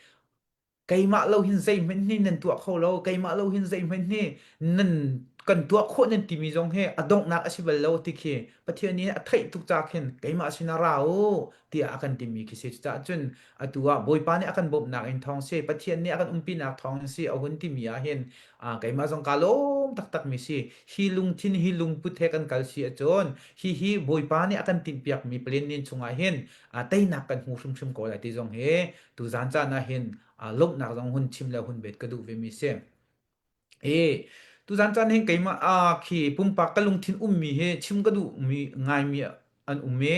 keimah lo hin zeihmanh hi nan tuah kho lo keimah lo hin zeihmanh hi nan kan tuah khawh nan timi zong hi a donghnak a si bal lo ti khi Pathian nih a theih tuk ca khin keimah sinah ra u tiah a kan timi khi si cucaah cun atu ah Bawipa nih a kan bawmhnak in thawng si Pathian nih a kan umpinak thawng in si a hun timi ah hin keimah zong kaa lawm taktak mi si hi lungthin hi lungput he kan kal si ahcun hi hi Bawipa nih a kan tinhpiakmi plan nin chungah hin teinak kan hmu hrimhrim ko lai ti zong hi tuzaan caan ah hin lawmhnak zong hun chim le hun bet ka duh ve mi si. E tuzaan caan hin keimah a khi pumpak ka lungthin ummi hi chim ka duh mi ngaimi an um i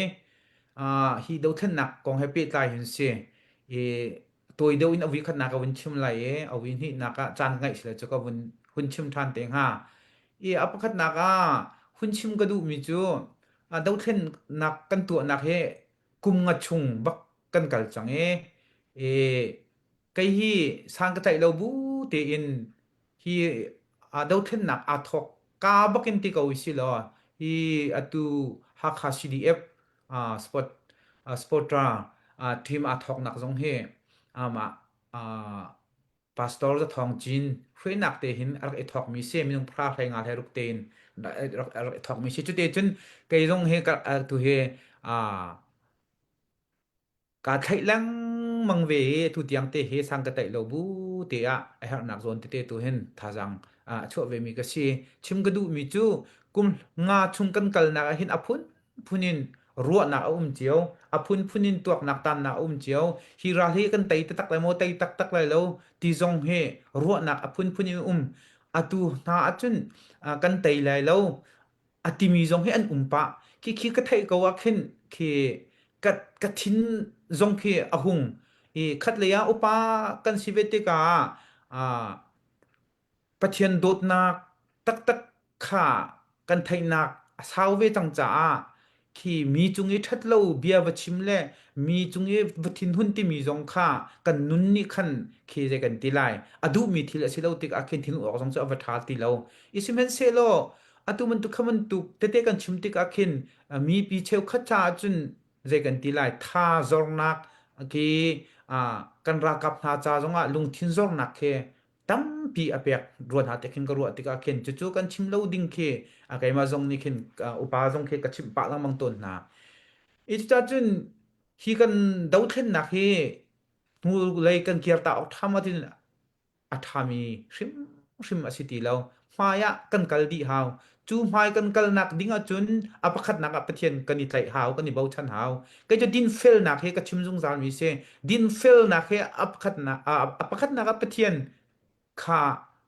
hi dothlennak kong he pehtlai hin si. E tawi deuh in a vui khatnak ka vun chim lai i a vui hnihnak ah caan ngaih sila cu ka vun hun chim ṭhan te hnga. I a pakhatnak ah hun chim ka duhmi cu dothlennak kan tuahnak hi kum nga chung bak kan kal cang i i kei hi sang ka tlaih lo bu tein hi dothlennak aa thawk ka bakin ti ko si law hi atu Hakha CDF sport sporter team aa thawknak zong hi amah Pastor Za Thawng Cin hruainak te hin a rak i thawkmi si minung phra hlei nga hlei ruk tein rak i thawkmi si cute cun kei zong hi tu hi kaa thlaih lengmang ve i atu tiang te hi sang ka taih lo bu te ah a herhnak zawn tete tu hin thazaang a chuah ve mi ka si. Chim ka duhmi cu kum nga chung kan kalnak ah hin a phun phun in ruahnak a um cio, a phunphun in tuaknak tannak a um cio. Hi ral hi kan tei taktak lai maw, tei taktak lai lo ti zong hi ruahnak a phunphun in um. Atu hna ahcun kan tei lai lo, a timi zong hi an um pah. Khi khi ka theih ko ah khin khi ka ka thin zong khi a hung i khatlei ah upa kan si ve tikah ah Pathian dawtnak taktak kha kan theihnak a sau ve cang caah khi mi cung i ṭhat lo bia va chim le mi cung i va thinhun timi zong kha kan nun nih khan khi zei kan ti lai a duhmi thil a si lo tikah khin thin awk zong cu a va ṭha ti lo i sihmanhsehlaw atu bantuk kha bantuk tete kan chim tikah khin mipi cheukhat caah cun zei kan ti lai tha zornak khi kan ralkap hna ca zongah lungthin zornak khi tampi a pek ruan hna te khin ka ruah tikah khin cucu kan chim lo ding khi keimah zong nih khin upa zong khi ka chimh pah lengmang tawn hna. I cucaah cun hi kan dothlennak hi hnulei kan kir ta awk ṭha ma tin a ṭhami hrimhrim a si ti lo. Hmai ah kan kal dih hau. Cu hmai kan kalnak ding ahcun a pakhatnak ah Pathian kan i tlaih hau, kan i bochan hau. Kei cu dinfelnak hi ka chim zungzal mi si. Dinfelnak hi a pakhatnak a pakhatnak ah Pathian kha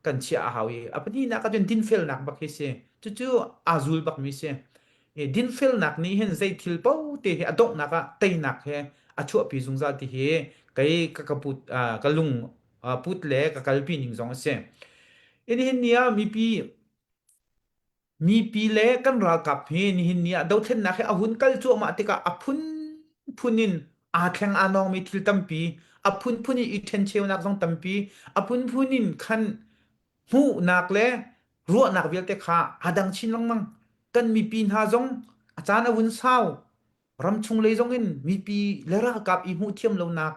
kan chiah a hau i a pahnihnak ahcun dinfelnak bak hi si. Cucu aa zul bak mi si. I dinfelnak nih hin zei thil paoh te hi a donghnak ah teinak he a chuahpi zungzal ti hi kei ka ka put ka lung put le ka kalpi ning zong a si. Nihin ni ah mipi mipi le kan ralkap hi nihin ni ah dothlennak hi a hun kal cuahmah tikah a phunphun in aa thleng aa nawngmi thil tampi a phunphun in i ṭhencheunak zong tampi a phunphun in khan hmuhnak le ruahnak vialte kha aa dang chin lengmang. Kan mipi hna zong a caan a vun sau. Ramchung lei zong in mipi le ralkap i hmuh thiam lonak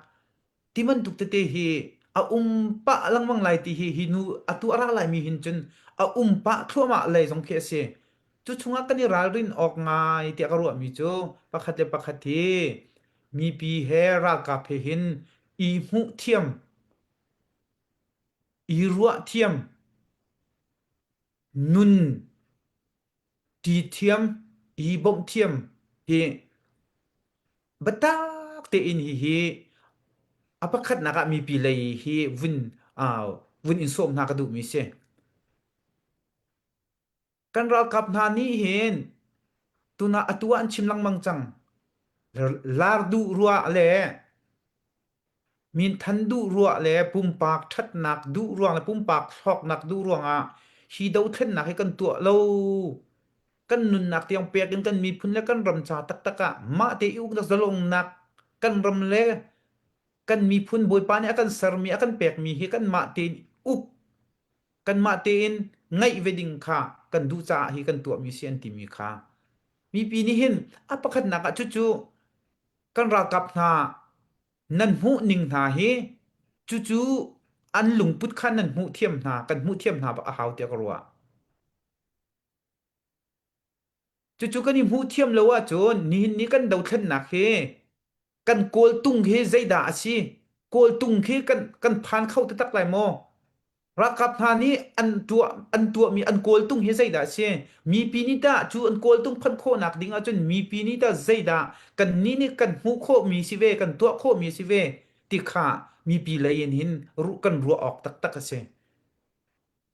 ti bantuk tete hi a um pah lengmang lai ti hi hi nu atu a ra laimi hin cun a um pah thluahmah lei zong khi a si. Cu chungah kan i ralrin awk ngai tiah ka ruahmi cu pakhat le pakhat hi mipi he ralkap he hin i hmuh thiam, i ruah thiam, nun ṭi thiam, i bawmh thiam hi Biatak tein hihi a pakhatnak ah mipi lei hi vun uh, vun in sawm hna ka duhmi si. Kan ralkap hna nih hin tuna atu ah an chim lengmang cang. Lar duh ruah le minthan duh ruah le pumpak ṭhatnak duh ruang le pumpak hlawknak duh ruangah hi dothlennak hi kan tuah lo. Kan nunnak tiang pek in kan miphun le kan ram ca taktak ah mah te i uknak zalongnak kan ram le kan miphun Bawipa nih a kan sermi a kan pekmi hi kanmah tein uk kanmah tein ngaih ve ding kha kan duh caah hi kan tuahmi si an timi kha mipi nih hin a pakhatnak ah cucu kan ralkap hna nan hmuh ning hna hi cucu an lungput kha nan hmuh thiam hna kan hmuh thiam hna bak a hau tiah ka ruah. Cucu kan i hmuh thiam lo ahcun nihin ni kan dothlennak hi kan kawltung hi zeidah a si? Kawltung khi kan kan phan kho taktak lai maw? Ralkap hna nih an tuah an tuahmi an kawltung hi zeidah a si? Mipi nih tah cu an kawltung phanh khawhnak ding ahcun mipi nih tah zeidah kannih nih kan hmuh khawhmi si ve, kan tuah khawhmi si ve ti kha mipi lei in hin kan ruah awk taktak a si.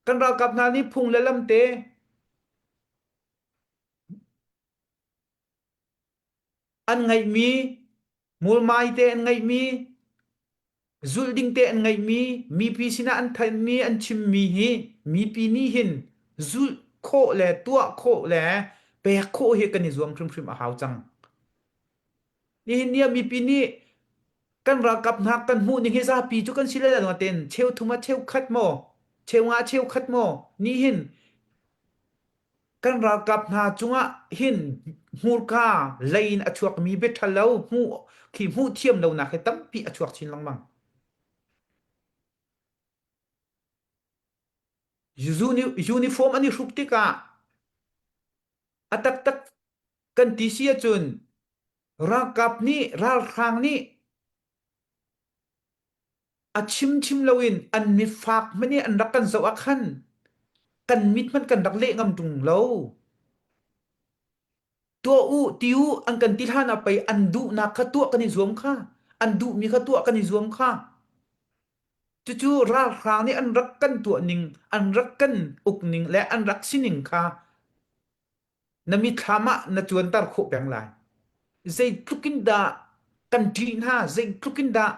Kan ralkap hna nih phung le lam te an ngeihmi mulmai te an ngeihmi zulh ding te an ngeihmi mipi sinah an thanhmi an chimmi hi mipi nih hin zulh khawh le tuah khawh le pek khawh hi kan i zuam hrimhrim a hau cang. Nihin ni ah mipi nih kan ralkap hna kan hmuh ning hi zapi cu kan si le lo ten cheu thum ah cheu khat maw cheu nga cheu khat maw ni hin kan ralkap hna cungah hin hmurka lei in a chuakmi bia ṭhalo hmuh khi hmuh thiam lonak hi tampi a chuak chin lengmang. Uniform an i hruk tikah a taktak kan ti si ahcun ralkap nih ralhrang nih a chim chim loin an mifak hmanh i an rak kan zoh ah khan kan mit hmanh kan rak leh ngam ṭung lo. Tuah u, ti u an kan ti hlan ah pei an duhnak kha tuah kan i zuam kha, an duhmi kha tuah kan i zuam kha. Cucu ralhrang nih an rak kan tuah ning, an rak kan uk ning le an rak sining kha na mithlam ah na cuanter khawh peng lai. Zeitluk in dah kan ṭih hna, zeitluk in dah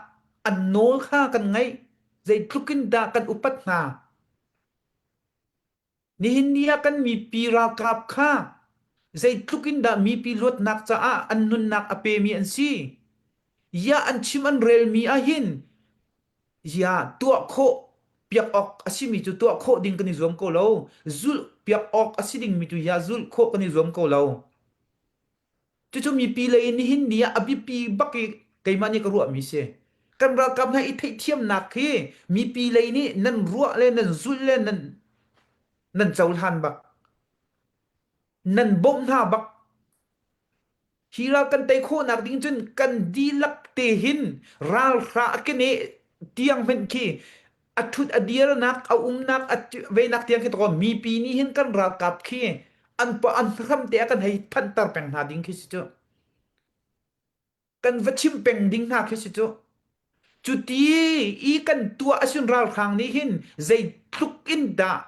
an nawl kha kan ngaih, zeitluk in dah kan upat hna. Nihin ni ah kan mipi ralkap kha zeitluk in dah mipi luatnak caah an nunnak a pemi an si. Ya an chim an relmi ah hin Ya tuah khawh piak awk a simi cu tuah khawh ding kan i zuam ko lo. Zulh piak awk a si dingmi tu ya zulh khawh kan i zuam ko lo. Cucu mipi lei in nihin ni ah a biapi bak i keimah nih ka ruahmi si. Kan ralkap hna i theihthiamnak hi mipi lei nih nan ruah le nan zulh le nan nan cohlan bak. Nan bawmh hna bak. Hi ral kan tei khawhnak ding cun kan dihlak te hin ralhra a kene tiang hmanh khi A ṭhut a dirnak, a umnak, a veinak tiang khi tawk mipi nih hin kan ralkap khi an an hram te ah kan hei phanhter peng hna ding khi si cu. Kan va chim peng ding hna khi si cu. Cuti i kan tuah asin ralhrang nih hin zeitluk in dah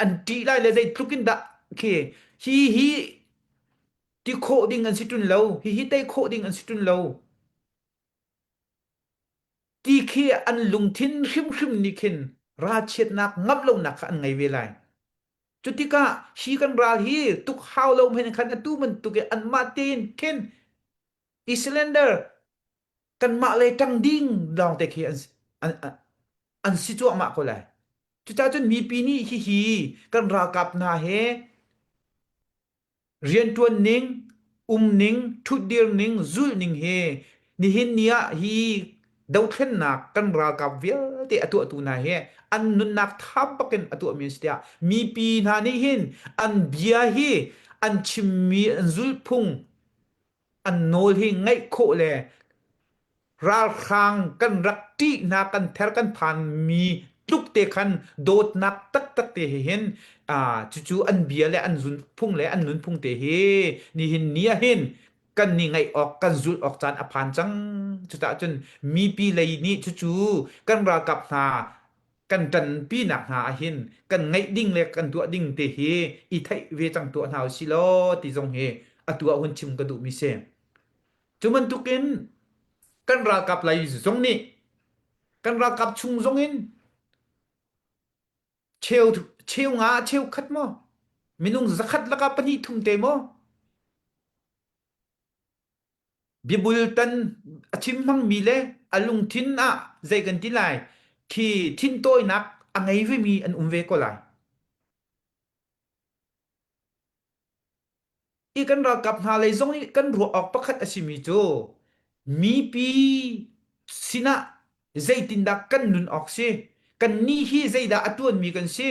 an ṭih lai le zeitluk in dah khi hi hi ti khawh ding an si ṭun lo, hihi tei khawh ding an si ṭun lo. Ti khi an lungthin hrimhrim nih khin ralchiatnak ngamh lonak kha an ngei ve lai. Cutikah hi kan ral hi tuk hau lo men khan atu bantuk i anmah tein khin Islander kanmah lei ṭang ding lawngte khi an, an, an si cuahmah ko lai. Cucaah cun mipi nih hihi kan ralkap hna he Rianṭuan ning, um ning, ṭhutdir ning, zulh ning hi nihin ni ah hi dothlennak kan ralkap vialte a tuahtu hna hi an nunnak thap bakin a tuahmi an si tiah mipi hna nih hin an bia hi an chimmi an zulhphung an nawl hi ngaih khawh le ralhrang kan rak ṭih hna kan ther kan phanmi tluk te khan dawtnak taktak te he hin cucu an bia le an zunphung le an nunphung te hi nihin ni ah hin kan ni ngaih awk kan zulh awk caan a phan cang. Cucaah cun mipi lei nih cucu kan ralkap hna kan ṭanpinak hna ah hin kan ngaih ding le kan tuah ding te hi i theih ve cang tuah hna usih law ti zong hi atu ah hun chim ka duhmi si. Cu bantukin kan ralkap lei zong nih kan ralkap chung zong in cheu cheu nga cheu khat maw minung zakhat lakah pahnih thum te maw biabultan a chim hmangmi le a lungthin ah zei kan ti lai khi thintawinak a ngei vemi an um ve ko lai. I kan ralkap hna lei zong nih kan ruah awk pakhat a simi cu mipi sinah zeitindah kan nun awk si kannih hi zeidah a ṭuanmi kan si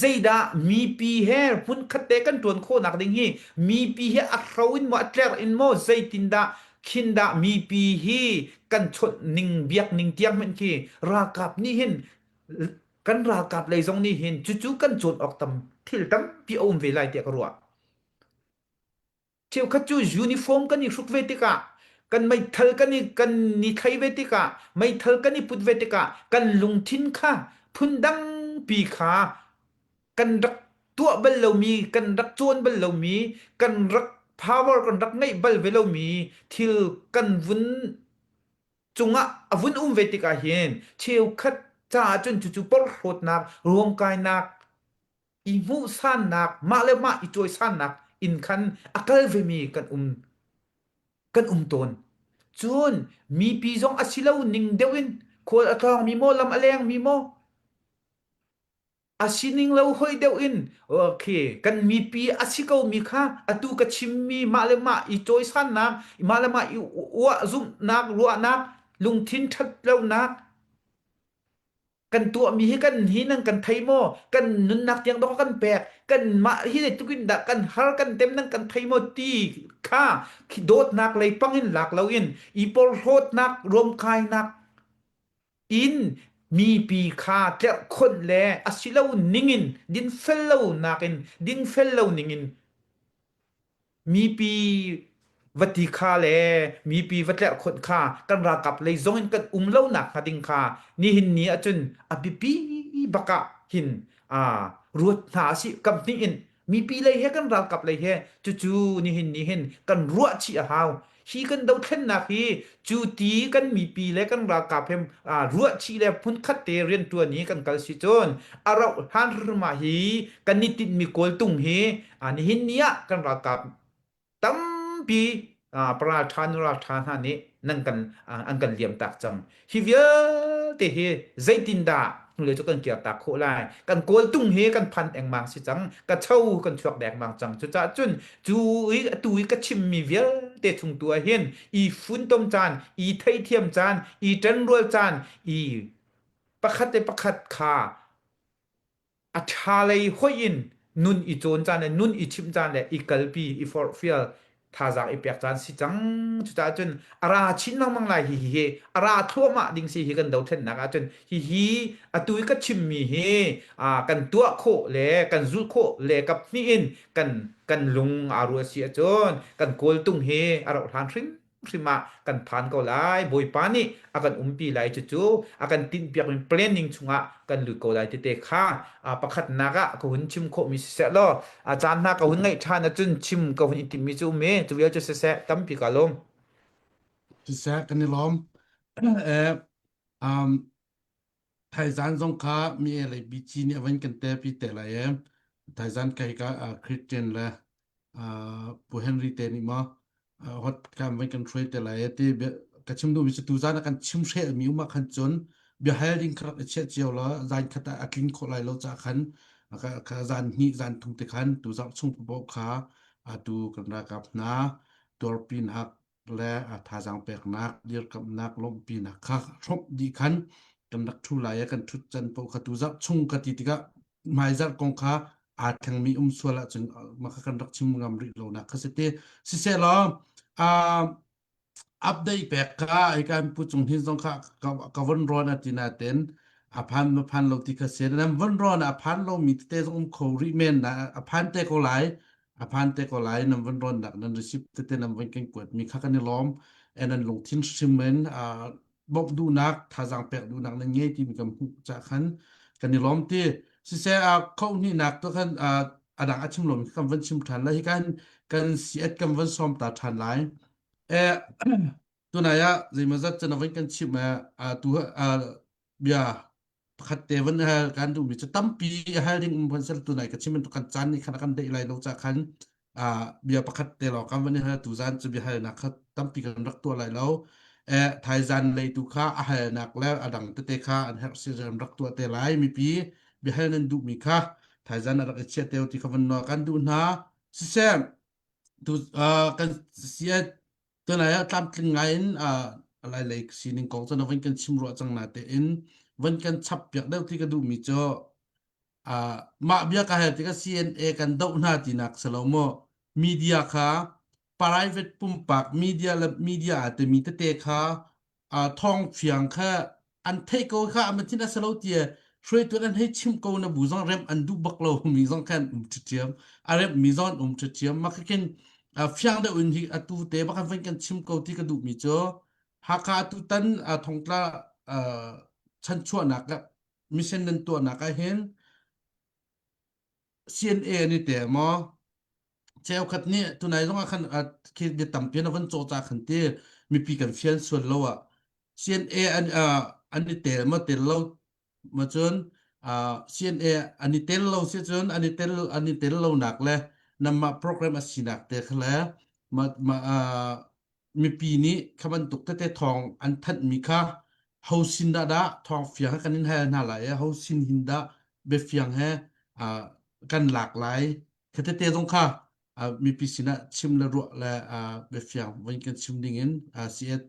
zeidah mipi he hmunkhat te kan ṭuan khawhnak ding hi mipi hi a hro in maw a tlerh in maw zeitindah khin dah mipi hi kan chawnh ning biak ning tiang hmanh khi ralkap nih hin kan ralkap lei zong nih hin cucu kan cawn awk tam thil tampi a um ve lai tiah ka ruah. Cheukhat cu uniform kan i hruk ve tikah kan meithal kan i kan i thlai ve tikah meithal kan i put ve tikah kan lungthin kha phundang pi kha kan rak tuah bal lomi kan rak cawn bal lomi kan rak power kan rak ngeih bal ve lomi thil kan vun cungah a vun um ve tikah hin cheukhat caah cun cucu porhlawtnak ruamkainak i hmuhsannak mah le mah i cawisannak in khan a kal vemi kan um kan um tawn. Cun mipi zong a si lo ning deuh in khual a tlawngmi maw lam a lengmi maw a sining lo hoi deuh in okay kan mipi a si ko mi kha atu ka chimmi mah le mah i cawisannak mah le mah i uah zumhnak ruahnak lungthin ṭhat lonak kan tuahmi hi kan hi nan kan thei maw kan nunnak tiang dawk kan pek kan mah hi zeitluk in dah kan har kan tem nan kan thei maw ti kha khi dawtnak lei pang in lak loin i porhlawtnak ruamkainak in mipi kha tlerhkhonh le a si lo ningin dinfel lo nakin dingfel lo ningin Mipi va ti kha le mipi va tlerhkhonh kha kan ralkap lei zong in kan um lonak hnga ding kha nihin ni ahcun a biapi bak ah hin aa ruat hna a si kam hnih in mipi lei he kan ralkap lei he cucu nihin ni hin kan ruah chih a hau. Hi kan dothlennak hi cu ti kan mipi le kan ralkap he ruah chih le hmunkhat te rianṭuan i kan kal si cun a rauh hlan hrim ah hi kan i tinhmi kawltung hi nihin ni ah kan ralkap tampi paralṭha nuralṭha hna nih nan kan an kan liamtak cang. Hi vialte hi zeitindah hnulei cu kan kirtak khawh lai? Kan kawltung hi kan phan engmang si cang, ka cho kan chuak dengmang cang. Cucaah cun cu i atu i ka chimmi vialte chung tu ah hin i funtom caan, i theithiam caan, i ṭanrual caan, i pakhat le pakhat kha a ṭha lei hoih in nun i cawn caan le nun i chimh caan le i kalpi, i forhfial. Thazaang i pek caan si cang. Cucaah cun a ra chin lengmang lai hi hi hi a ra thluahmah ding si hi kan dothlennak ahcun hihi atu i ka chimmi hi kan tuah khawh le kan zulh khawh le kap hnih in kan kan lung aa rual si ahcun kan kawltung hi a rauh hlan hrim hrim ah kan phan ko lai. Bawipa nih a kan umpi lai cucu a kan tinhpiakmi planning chungah kan lut ko lai tete kha pakhatnak ah ka hun chim khawhmi siseh law a caan hna ka hun ngaih ṭhan ahcun chim ka hun i timhmi cu um i cu vial cu siseh tampi ka lawm. Siseh kan i lawm. Eh, um, Thaizan zong kha mi e lei BG nih a van kan te pi te lai e. Thaizan kai ka Christian le Pu Henry te nih maw hot kan van kan hruai te lai e ti ka chim duhmi cu tuzan ah kan chim hrel mi um ah khan cun bia hal ding kha rak i chiah cio la zan khat ah a tling khawh lai lo ca khan ka zan hnih zan thum te khan tu zarh chung paoh kha atu kan ralkap hna tuarpinak le thazaang peknak, dirkamhnak, lawmhpinak kha hrawmh dih khan kan rak ṭhu lai i kan ṭhut can paoh kha tuzarh chung ka ti tikah hmaizarh kong kha aa thlengmi um sual ahcun mah kha kan rak chim ngam rih lonak kha si ti. Sisehlaw uh, update pek kha hi kan pu cung hin zong kha ka von rawn a ti nain a phan ma phan lo ti kha si nan von rawn a phan lomi tete zong um kho rih men na a phan te ko lai A phan te ko lai nan van rawnnak nan receipt tete nan van kan kuat mi kha kan i lawm. Nan lungthin hrim in bawmh duhnak thazaang pek duhnak nan ngei timi kan hmuh cah khan kan i lawm ti. Siseh khoh hnihnak tu khan a dang a chim lomi kan van chim ṭhan lai. Hi kan kan siat kan van sawm ta ṭhan lai. Eh tunai ah zeimawzat cu na van kan chimh tu bia pakhat te van hal kan duhmi cu tampi hal ding um hman sel tunai ka chim bantuk kan caan nih khan a kan deih lai lo ca khan bia pakhat te lawng kan van i hal tu zan cu bia halnak kha tampi kan rak tuah lai lo eh thaizan lei tu kha a halnak le a dang tete kha an herh si rak tuah te lai mipi bia hal nan duhmi kha thaizan a rak i chiah teo ti kha van nawl kan duh hna siseh tu kan siat Tunai ah tlamtling ngai in lai lei sining kong cu na van kan chim ruah cang na tein van kan chap piak deuh ti ka duhmi cu mah bia ka hal tikah CNA kan doh hna tinak si lo maw media kha private pumpak media le media aa timi tete kha thawng fiang kha an theih ko kha ama thin a salo tia hruaitu an hei chim ko na bu zong rem an duh bak lo mi zong khan um ṭhiam a rem mi zong um ṭhiam ma khin fiang deuh in hi atu te bak van kan chim ko ti ka duh mi cu Hakha atu tan thongtla chanchuahnak mission nan tuahnak ah hin CNA an i tel maw? Cheukhat nih tunai zong ah khan khi bia tampi na van cawh ca khan ti mipi kan fian sual lo ah CNA an an i tel maw tel lo ma cun CNA an i tel lo si cun an i tel an i tel lo nak le namah program a sinak te kha le ma ma mipi nih kha bantuk tete thawng an thanhmi kha ho sin dah dah thawng fiang he kan in hal hna lai i ho sin hin dah biafiang he uh, kan lak lai kha tete zong kha uh, mipi sinah chim le ruah le uh, biafiang voi kan chim ding in uh, siet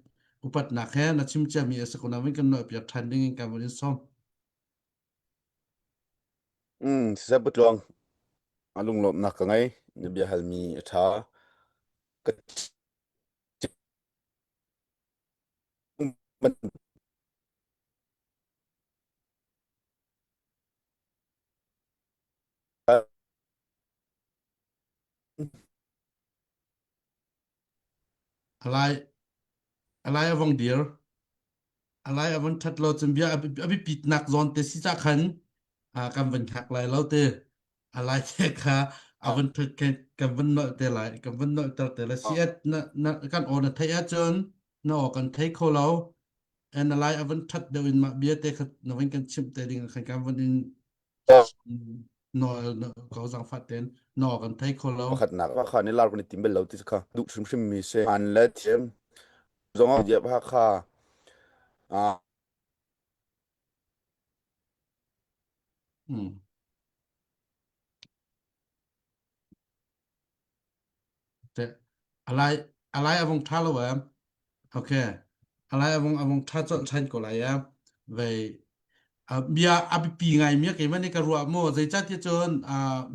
upatnak he na chim ciami a si ko na voi kan noi piak ṭhan ding in kan von in sawm Mm, siseh putluang a lunglawmhnak ka ngei na bia halmi a ṭha ka Alai alai a vong dir alai a von ṭhat lo cun bia a biapitnak zawn te si ca khan kan van hngak lai lo te alai te kha a van ṭhat kan van nolh te lai kan van nolh ter te lai si at na na kan aw na theih ahcun na aw kan thei kho lo and alai a van ṭhat deuh in mah bia te kha na van kan chimh te ding khan kan van in nawl ko zangfah ten naw kan thei kho lo pakhatnak kha kha ni lar kan i tim bel lo ti kha duh hrimhrim mi se an le thiam zong ah dia kha ah Hmm. Te alai alai avong tha lo em okay alai avong avong tha chol than ko lai em vei bia a biapi ngai mi keimah nih ka ruah maw zeicahtiah cun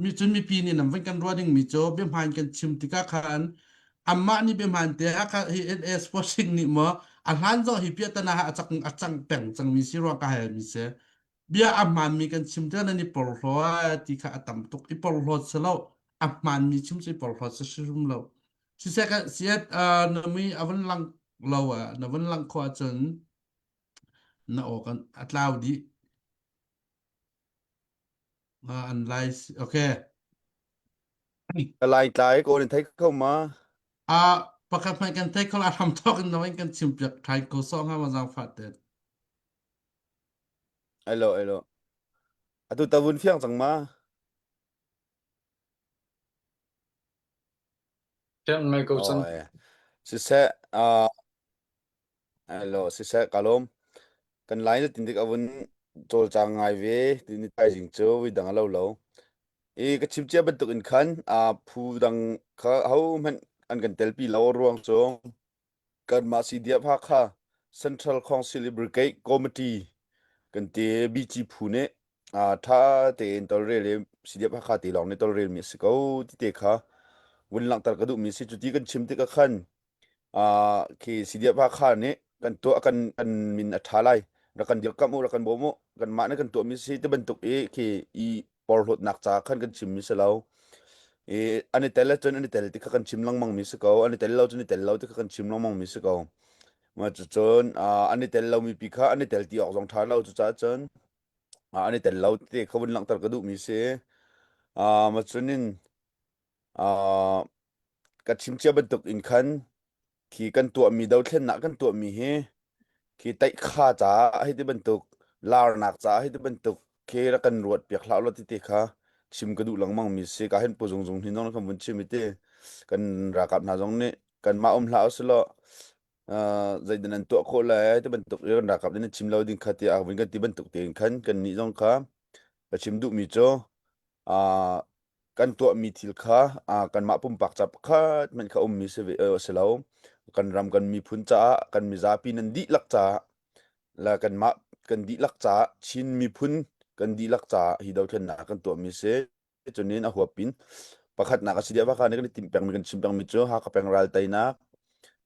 mi cun mipi nih nam van kan ruah ding mi cu bia hmaan kan chim tikah khan. Amah nih biahmaan te ah kha hi NS Washing nih maw a hlan zong hi piahtana ah a cang a cang peng cangmi si ruang ka hal mi si. Bia a hmaanmi kan chim te nan i porhlaw ai ti kha a tam tuk i porhlawt si lo a hmaanmi chim cu i porhlawt si hrim lo. Siseh ka siat na mui a vun lang lo ah na vun lang khawh ahcun na aw kan a tlau dih. An lai okay. Ka lai tlai ko in thei kho ma? A pakhat hmanh kan thei kho la hram thawk in nain kan chim piak thai ko so nga ma zang fa te. Alo alo. Atu tavun fiang cang ma? Fiang ngai ko cang. Oh, siseh uh, alo siseh kalom kan lai na tin dik avun cawlcang ngai ve ti ni thaizing cu vui dang alo lo. I ka chim cia bantuk in khan phu dang kha hohmanh an kan telpi lo ruang cu kanmah CDF Hakha Central Council Brigade Committee kan ti BG phu nih ṭha tein tawlrel i CDF Hakha ti lawng nih tawlrel mi a si ko ti te kha vun langhter ka duhmi si cu ti kan chim tikah khan khi CDF Hakha nih kan tuah kan kan min a ṭha lai rak kan dirkamh u rak kan bawm u kanmah nih kan tuahmi si ti bantuk i khi i porhlawtnak ca khan kan chimmi si lo i an i tel ahcun an i tel ti kha kan chim lengmang mi si ko an i tel lo cun i tel lo ti kha kan chim lengmang mi si ko ma cucun an i tel lomi pi kha an i tel ti awk zong ṭha lo cucaah cun an i tel lo ti kha vun langhter ka duhmi si ma cunin ka chim cia bantuk in khan khi kan tuahmi dothlennak kan tuahmi hi khi taihkha caah hei ti bantuk larnak caah hei ti bantuk khi rak kan ruat piak hlah law ti te kha chim ka duh lengmang mi si ka hin pu zung zung hin zong kan vun chim i ti kan ralkap hna zong nih kanmah um hlah usih zeidan an tuah khawh lai ti bantuk i kan ralkap nih nan chim lo ding kha tiah vun kan ti bantuk tein khan kan nih zong kha ka chim duhmi cu kan tuahmi thil kha kanmah pumpak ca pakhat hmanh kha ummi si ve si lo. Kan ram kan miphun caah kan mizapi nan dihlak caah le kanmah kan dihlak caah Chin miphun kan dihlak caah hi dothlennak kan tuahmi si. Cunin a huap in pakhatnak a si deuh baka nih kan i timh pengmi kan chim pengmi cu Hakha peng ral teinak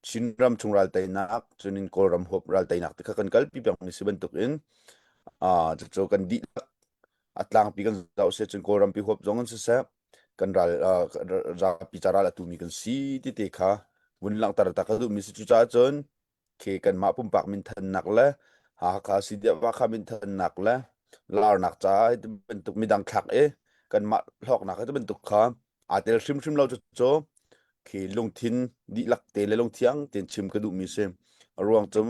Chinram chung ral teinak cunin Kawlram huap ral teinak ti kha kan kalpi pengmi si bantukin cucu kan dihlak a tlangpi kan zoh si cun Kawlrampi huap zong in siseh kan ral zapi ca ral a tumi kan si ti te kha vun langhter ta ka duhmi si cucaah cun khi kanmah pumpak minthannak le Hakha CDF Hakha minthannak le larnak caah hi bantuk midang thlak i kanmah hlawknak hi bantuk kha aa tel hrimhrim lo cu khi lungthin dihlak te le lungthiang tein chim ka duhmi si a ruang cu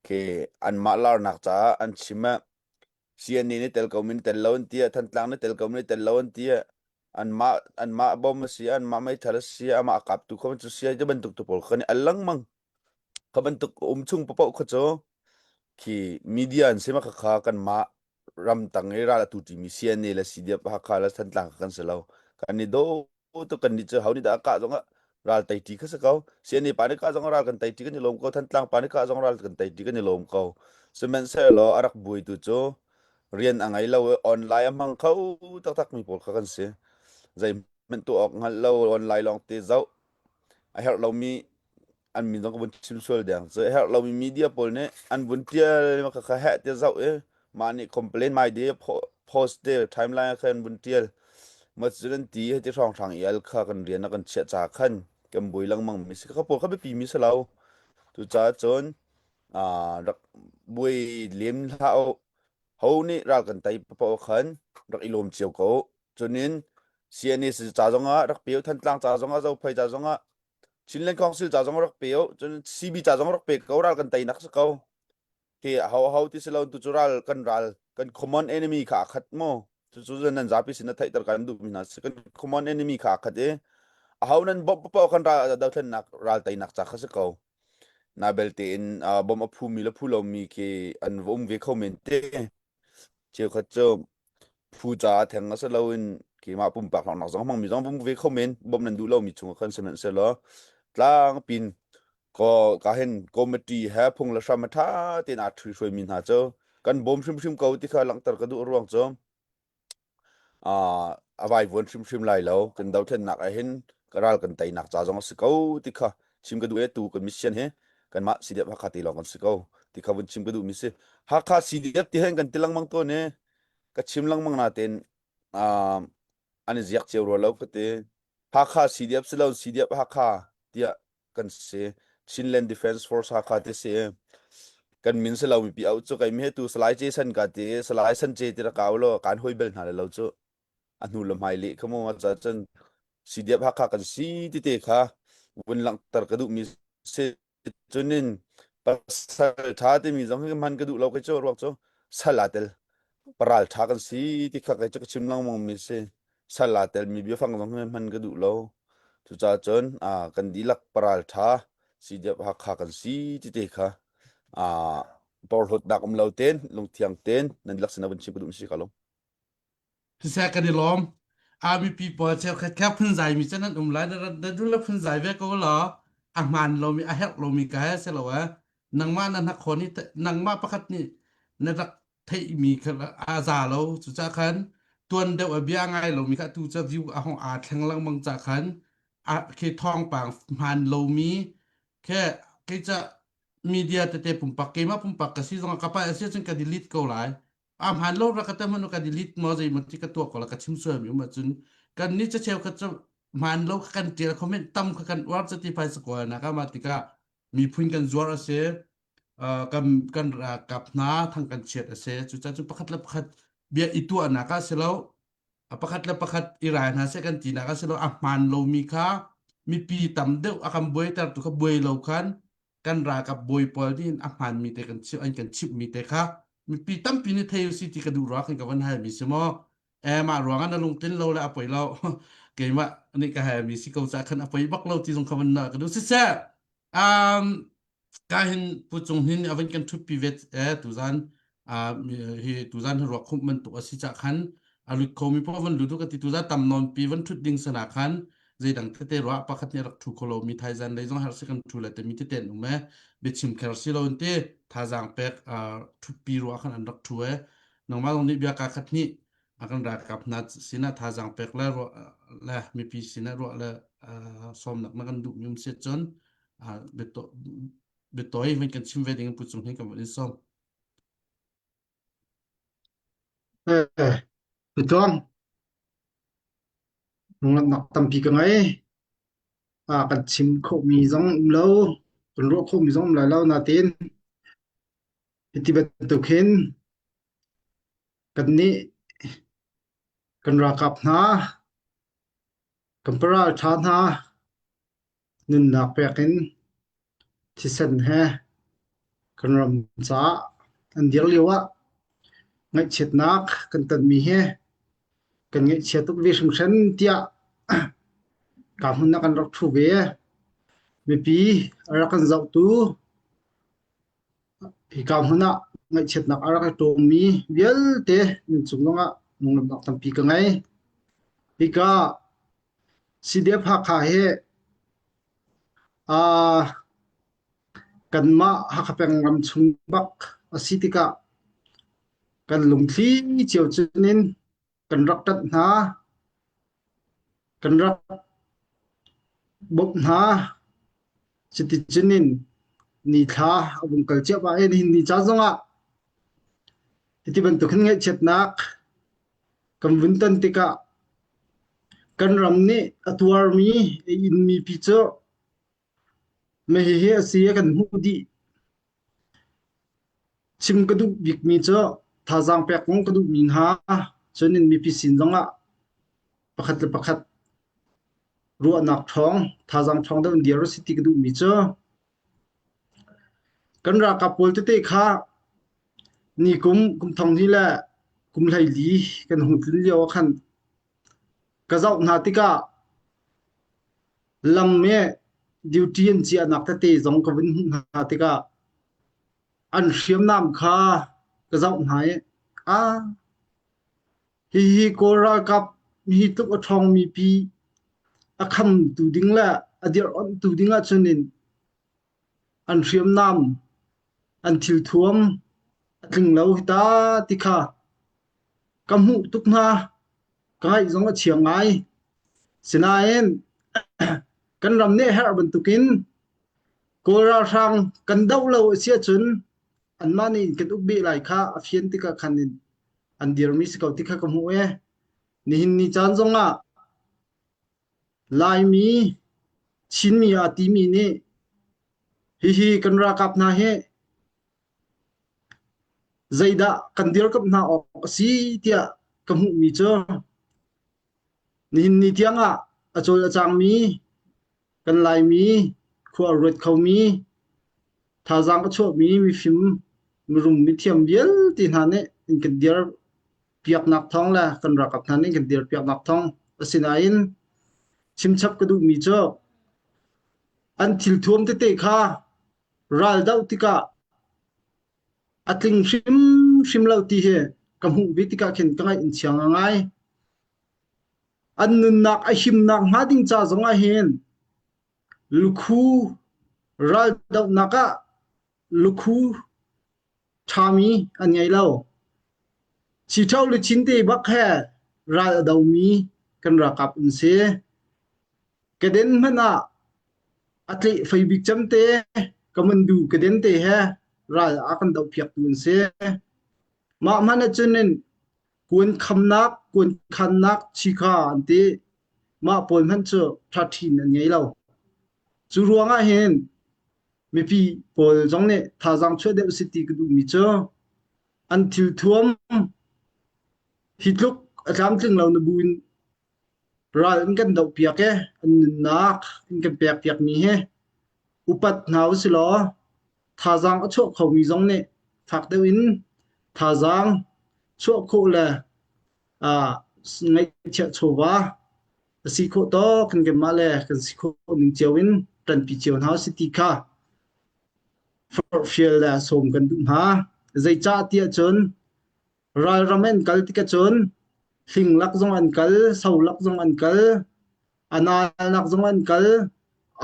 khi anmah larnak caah an chim ah CNA nih tel ko mi tel lo an ti Thantlang nih tel ko mi tel lo an ti anmah anmah bom a si anmah meithal a si amah a kaptu kho cu si ti bantuk tu pawl kha nih al lengmang kha bantuk um chung paoh kha cu khi media an si ma kha kha kanmah ram tang i ral atu ṭimi CNA le CDF Hakha le Thantlang kha kan si lo kan i do tuk kan nih cu ho nih dah a kah zong ah ral tei ṭi kha si ko CNA pa nih kah zong ah ral kan tei ṭi kan i lawm ko Thantlang pa nih kah zong ral kan tei ṭi kan i lawm ko sihmanhsehlaw a rak buaitu cu rian a ngei lo i online a hmang kho taktak mi pawl kha kan si zeihmanh tuah awk hngalh lo online lawng te zoh a herh lomi an min zong ka vun chim sual deng cu a herh lomi media pawl nih an vun tial ma kha heh te zoh i mah nih complain mai de post te timeline ah khan vun tial ma cu nan ti heti hrawng hrang i al kha kan rian a kan chiah ca khan kan bui lengmang mi si kha pawl kha biapi mi si lo cucaah cun rak buai lem hlah u ho nih ral kan tei paoh khan rak i lawm cio ko cunin CNA ca zongah rak pe Thantlang ca zongah Zophei ca zongah Chinland Council ca zong rak pe u cun CB ca zong rak pe ko ral kan teinak si ko khi ho ho ti si lo tu cu ral kan ral kan common enemy kha a khat mu cu cu nan zapi sin na theihter kan duh mi hna si kan common enemy kha a khat i a ho nan bawmh paoh kan ral dothlennak ral teinak ca kha si ko na belte in bawmh a phu mi le phu lo mi khi an va um ve kho men te Cheukhat cu phu caah theng a si loin keimah pumpak hlawknak zong hmangmi zong vung ve kho men bawmh nan duh lomi chungah khan sihmanhsehlaw tlangpin ko ka hin committee he phung le hram a ṭha tein aa ṭhihruaimi hna cu kan bawm hrimhrim ko ti kha langhter ka duh ruang cu. a vaivuan hrimhrim lai lo. Kan dothlennak ah hin ka ral kan teinak ca zong a si ko ti kha chim ka duh e tu kan mission hi kanmah CDF Hakha ti lawng kan si ko ti kha vun chim ka duh mi si. Hakha CDF ti hen kan ti lengmang tawn i ka chim lengmang natein um, an i ziak cio rua lo ka ti. Hakha CDF si lo CDF Hakha tiah kan si. Chinland Defense Force Hakha ti si. Kan min si lo mipi au cu kai mi he tu Salai Jason ka ti Salai San Ce ti ra ka lo kan hoi bel hna le lo cu a hnu le hmai leh kha mu ca cun CDF Hakha kan si ti te kha vun langhter ka duh mi si cunin pasal tha timi zong hi hman ka duh lo kai cu ruak cu sal aa tel paral tha kan si ti kha kai cu ka chim lengmang mi si sal aa tel mi biafang zong hi hman ka duh lo cucaah cun kan dihlak paral tha CDF Hakha kan si ti te kha porhlawtnak um lo ten lungthiang ten nan dihlak sin ah vun chim ka duh mi si ka lo Siseh kan i lawm. A mipi pawl cheukhat kha phunzai mi cu nan um lai na na dul le phunzai ve ko law a hmaan lomi a herh lomi ka he si lo eh nangmah na hnakhaw nih nangmah pakhat nih na rak theihmi kha a za lo cucaah khan tuan deuh a bia ngai lomi kha tu ca view a hong aa thleng lengmang ca khan a khi thawngpang hmaan lomi khe kei ca media tete pumpak keimah pumpak ka si zong ka pa a si cun ka delete ko lai a hmaan lo rak ka te hmanh ka delete maw zei maw ti ka tuah ko la ka chim sual mi um ahcun kan ni ca cheu khat cu hmaan lo kha kan tial comment tam kha kan uar chati phai sakwa na ka ma tikah miphun kan zuar a si kan kan ralkap hna thang kan chiat a si cucaah cu pakhat le pakhat bia i tuahnak ah si lo a pakhat le pakhat i rai hna seh kan tinak a si lo a hmaan lomi kha mipi tam deuh a kan buaiter tu kha buai lo khan kan ralkap bawi pawl nih a hmaanmi te kan chimh an kan chimhmi te kha mipi tampi nih thei usih ti ka duh ruang khan ka van halmi si maw eh mah ruangah na lungtlin lo le a poi lo keimah nih ka halmi si ko ca khan a poi bak lo ti zong kha van na ka duh siseh um ka hin pu cung hin a van kan thutpi vet eh tuzan hi tuzan hi ruak khumh bantuk a si ca khan a lut khomi poh van lut ka ti tuzan tam nawn pi van thut ding sana khan zeidang tete ruah pakhat nih rak thu kholo mi thaizan lei zong har si kan thu le te mi tete an um e biachim kher si lo ti thazaang pek thutpi ruah khan an rak thu e nangmah zong nih bia ka khat nih a kan ralkap hna sinah thazaang pek le ruah le mipi sinah ruah le sawmnak na kan duh mi um si cun biatawi van kan chim ve ding pu cung hin kan van in sawm Eh, Tuang, lunglamnak tampi ka ngei. Ah, kan chim khawhmi zong um lo, kan ruah khawhmi zong um lai lo nain hiti bantuk hin kannih kan ralkap hna, kan paralṭha hna Nunnak pek in thisen he kan ram caah an dir lioah ngaihchiatnak kan tonmi hi kan ngaihchia tuk ve hringhran tiah kaa hmun ah kan rak ṭhu ve. Mipi a rak kan zohtu hika hmun ah ngaihchiatnak a rak i ṭawmmi vialte nan cung zongah lunglawmhnak tampi ka ngei. Hika CDF Hakha hi aa kanmah Hakha peng ram chung bak a si tikah kan lungthli cio cun in kan rak ṭanh hna, kan rak bawmh hna. Cuticun in nithla a vung kal ciahmah i nihin ni ca zongah hiti bantuk hin ngaihchiatnak Kan vun ton tikah kan ram nih a tuarmi a inmi pi cu mei hihi a si a kan hmuh dih. Chim ka duh bikmi cu thazaang pek kong ka duhmi hna cun in mipi sin zongah pakhat le pakhat ruahnak ṭhawng, thazaang ṭhawng deuh in dir usih ti ka duhmi cu kan ralkap pawl tete kha Nikum kum thong hnih le kum 14 kan hung tlun lio ah khan ka zoh hna tikah lam i duty an ciahnak tete zong ka vun hmuh hna tikah an hriamnam kha ka zoh hna i ah hihi Kawl ralkap hi tluk a ṭhawngmi pi a khamtu ding le a dirh-onhtu ding ahcun in an hriamnam an thilthuam a tling lo hi ta ti kha ka hmuh tuk hna. Ka ngaih zong a chia ngai. Sinain kan ram nih herh bantukin Kawl ralhrang kan doh lo a si ahcun anmah nih kan uk beh lai kha a fian tikah khan in an dirmi si ko ti kha ka hmuh e. Nihin ni caan zongah Laimi Chinmi aa timi nih hihi kan ralkap hna hi zeidah kan dirkamh hna awk a si tiah ka hmuhmi cu nihin ni tiangah a cawl a cangmi kan Laimi khua a ruat khomi thazaang a chuahmi mifim mirum mithiam vialte hna nih in kan dir piaknak thawng le kan ralkap hna nih kan dir piaknak thawng asinain chimchap ka duhmi cu an thilthuam tete kha ral doh tikah a tling hrimhrim lo ti hi ka hmuh ve tikah khin ka ngaih in chia ngai. An nunnak a himnak hnga ding ca zong ah hin lukhu ral dohnak ah lukhu ṭhami an ngei lo. Chiṭho le chinte bak he ral a domi kan ralkap an si. Kaden hmanh ah a tleh fei bik cem te kamandu kaden te he ral a kan dohpiaktu an si. Mah hmanh ahcun in kuan khamnak, kuan khannak chikha an ti. Mah pawl hmanh cu ṭhaṭhin an ngei lo. Cu ruangah hin mipi pawl zong nih thazaang chuah deuh si ti ka duhmi cu an thilthuam hi tluk a tlamtling lo na bu in ral in kan dohpiak i an nunnak in kan pekpiakmi hi upat hna usilaw thazaang a chuah khomi zong nih fak deuh in thazaang chuah khawh le uh, ngaihchiah chawva a si khawh tawk kan kanmah le kan si khawh ning cio in ṭanpi cio hna si ti kha forhfial le sawm kan duh hna. Zeicah tiah cun Ralram an kal tikah cun hling lak zong an kal, so lak zong an kal, a nalnak zong an kal,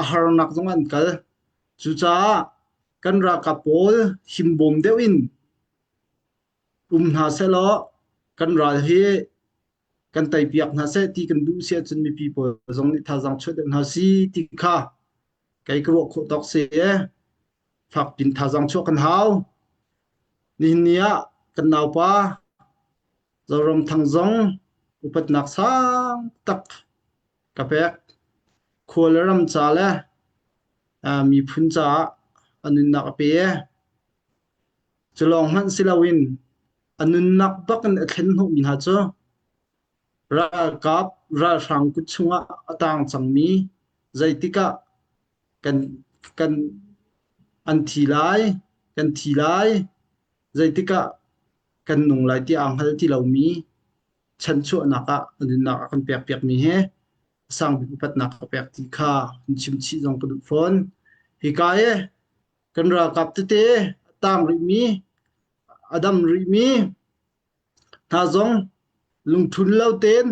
a harnak zong an kal. Cucaah kan ralkap pawl himbawm deuh in um hna sehlaw kan ral hi kan teipiak hna seh ti kan duh si ahcun mipi pawl zong nih thazaang chuah deuh hna si ti kha kei ka ruah khawh tawk si. Fakpin thazaang chuah kan hau. Nihin ni ah kan naupa Zoramthang zong upatnak sang tak ka pek. Khua le ram ca le miphun caah a nunnak a pe. Cu lawng hmanh si loin a nunnak bak in a thlen hnawhmi hna cu ralkap ralhrang kut chungah a tang cangmi zeitik ah kan kan an thi lai kan thi lai zeitik ah kan nung lai ti aa hngal ti lomi chanchuahnak ah a nunnak a kan pekpiakmi he sangbik upatnak ka pek ti kha in chim chih zong ka duh fawn. Hika i kan ralkap tete a tang rihmi a dam rihmi hna zong lungthun lo tein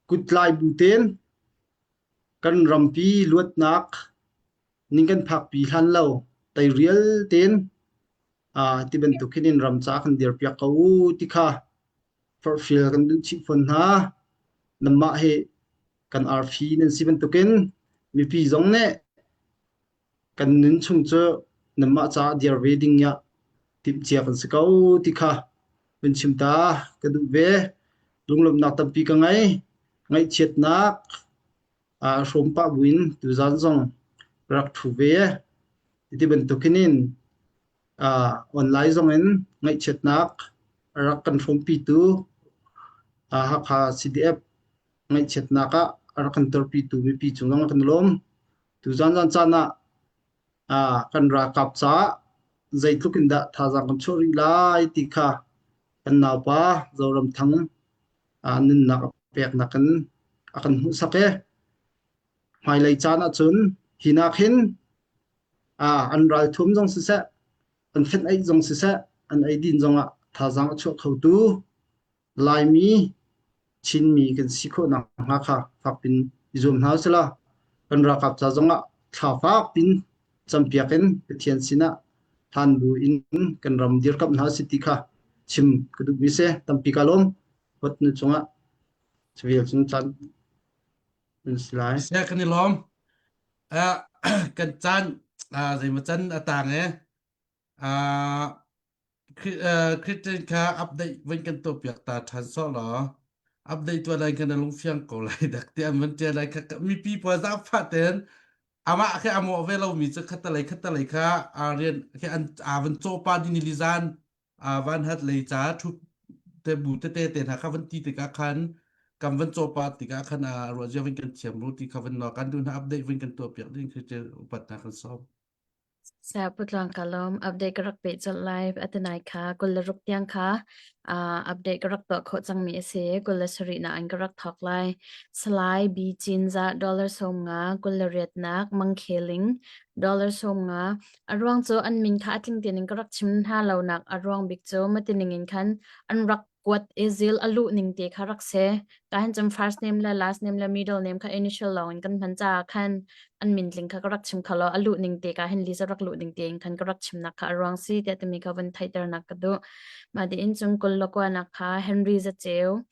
kuttlai bu tein Kan rampi luatnak ning kan phakpi hlan lo teirial tein ti bantuk hin in ram ca kan dirpiak ko u ti kha forhfial kan duh chih fawn hna. Nanmah hi kan arfi nan si bantukin mipi zong nih kan nun chung cu nanmah caah dir ve ding ah timhcia kan si ko ti kha vun chim ta ka duh ve. Lunglawmhnak tampi ka ngei. Ngaihchiatnak aa hrawm pah buin tuzaan zong rak ṭhu ve. Ti bantuk hin in uh, online zong in ngaihchiatnak rak kan hrawmpitu uh, Hakha CDF ngaihchiatnak ah a rak kan torpitu mipi cung zong kan lawm. Tuzaan zan caan ah ah kan ralkap caah zeitluk in dah thazaang kan chuah rih lai ti kha kan naupa Zoramthang ah nunnak a peknak in a kan hmuhsak i hmailei caan ahcun hi nak hin ah an ralthum zong siseh an fenh eih zong siseh an eidin zong ah thazaang a chuah khotu Laimi Chinmi kan si khawh nakhnga kha fakpin i zuam hna usih kan ralkap ca zongah thla fakpin campiak in Pathian sinah hlan bu in kan ram dirkamh hna usih ti kha chim ka duhmi si. Tampi ka lawm. Hot nu cungah. Cuvial cun caan an si lai. Seh kan i lawm. Uh, kan caan uh, zeimaw can a tang e. Uh, Christian kha update van kan tuah piak ta ṭhan sawh law update tuah lai kan lungfiang ko lai dak ti an van ṭial lai kha mipi pawl zaangfah tein amah khi a mawh ve lomi cu khatalei khatalei kha aa rian khi an aa van cawh pa ding ni zan aa van hat lei ca thup te bu tete te hna kha van ti tikah khan kan van cawh pa tikah khan a ruah zia van kan thiam ru ti kha van no kan duh hna update van kan tuah piak ding khi upat hna kan sawm. Putluang ka lawm. Update ka rak peh colh lai. Atanai kha 26 tiang kha uh, update ka rak tuah khawh cangmi a si. 27 nak in ka rak thawk lai. Salai B Cinza dollar 50 28 nak Mangkheling dollar 50 a ruang cu an min kha a tling tein in ka rak chim hna lo nak a ruang bik cu matining in khan an rak kuat i zil a luh ning te kha rak si. Ka hin cun first name le last name le middle name kha initial lawng in kan hman caah khan an min tling kha ka rak chim kho lo. A luh ning te ka hin Lisa rak luh ning te in khan ka rak chimnak kha a ruang si tiah timi kha vun theihternak ka duh. Mah di in cun kul le kuanak kha Henry Zaceu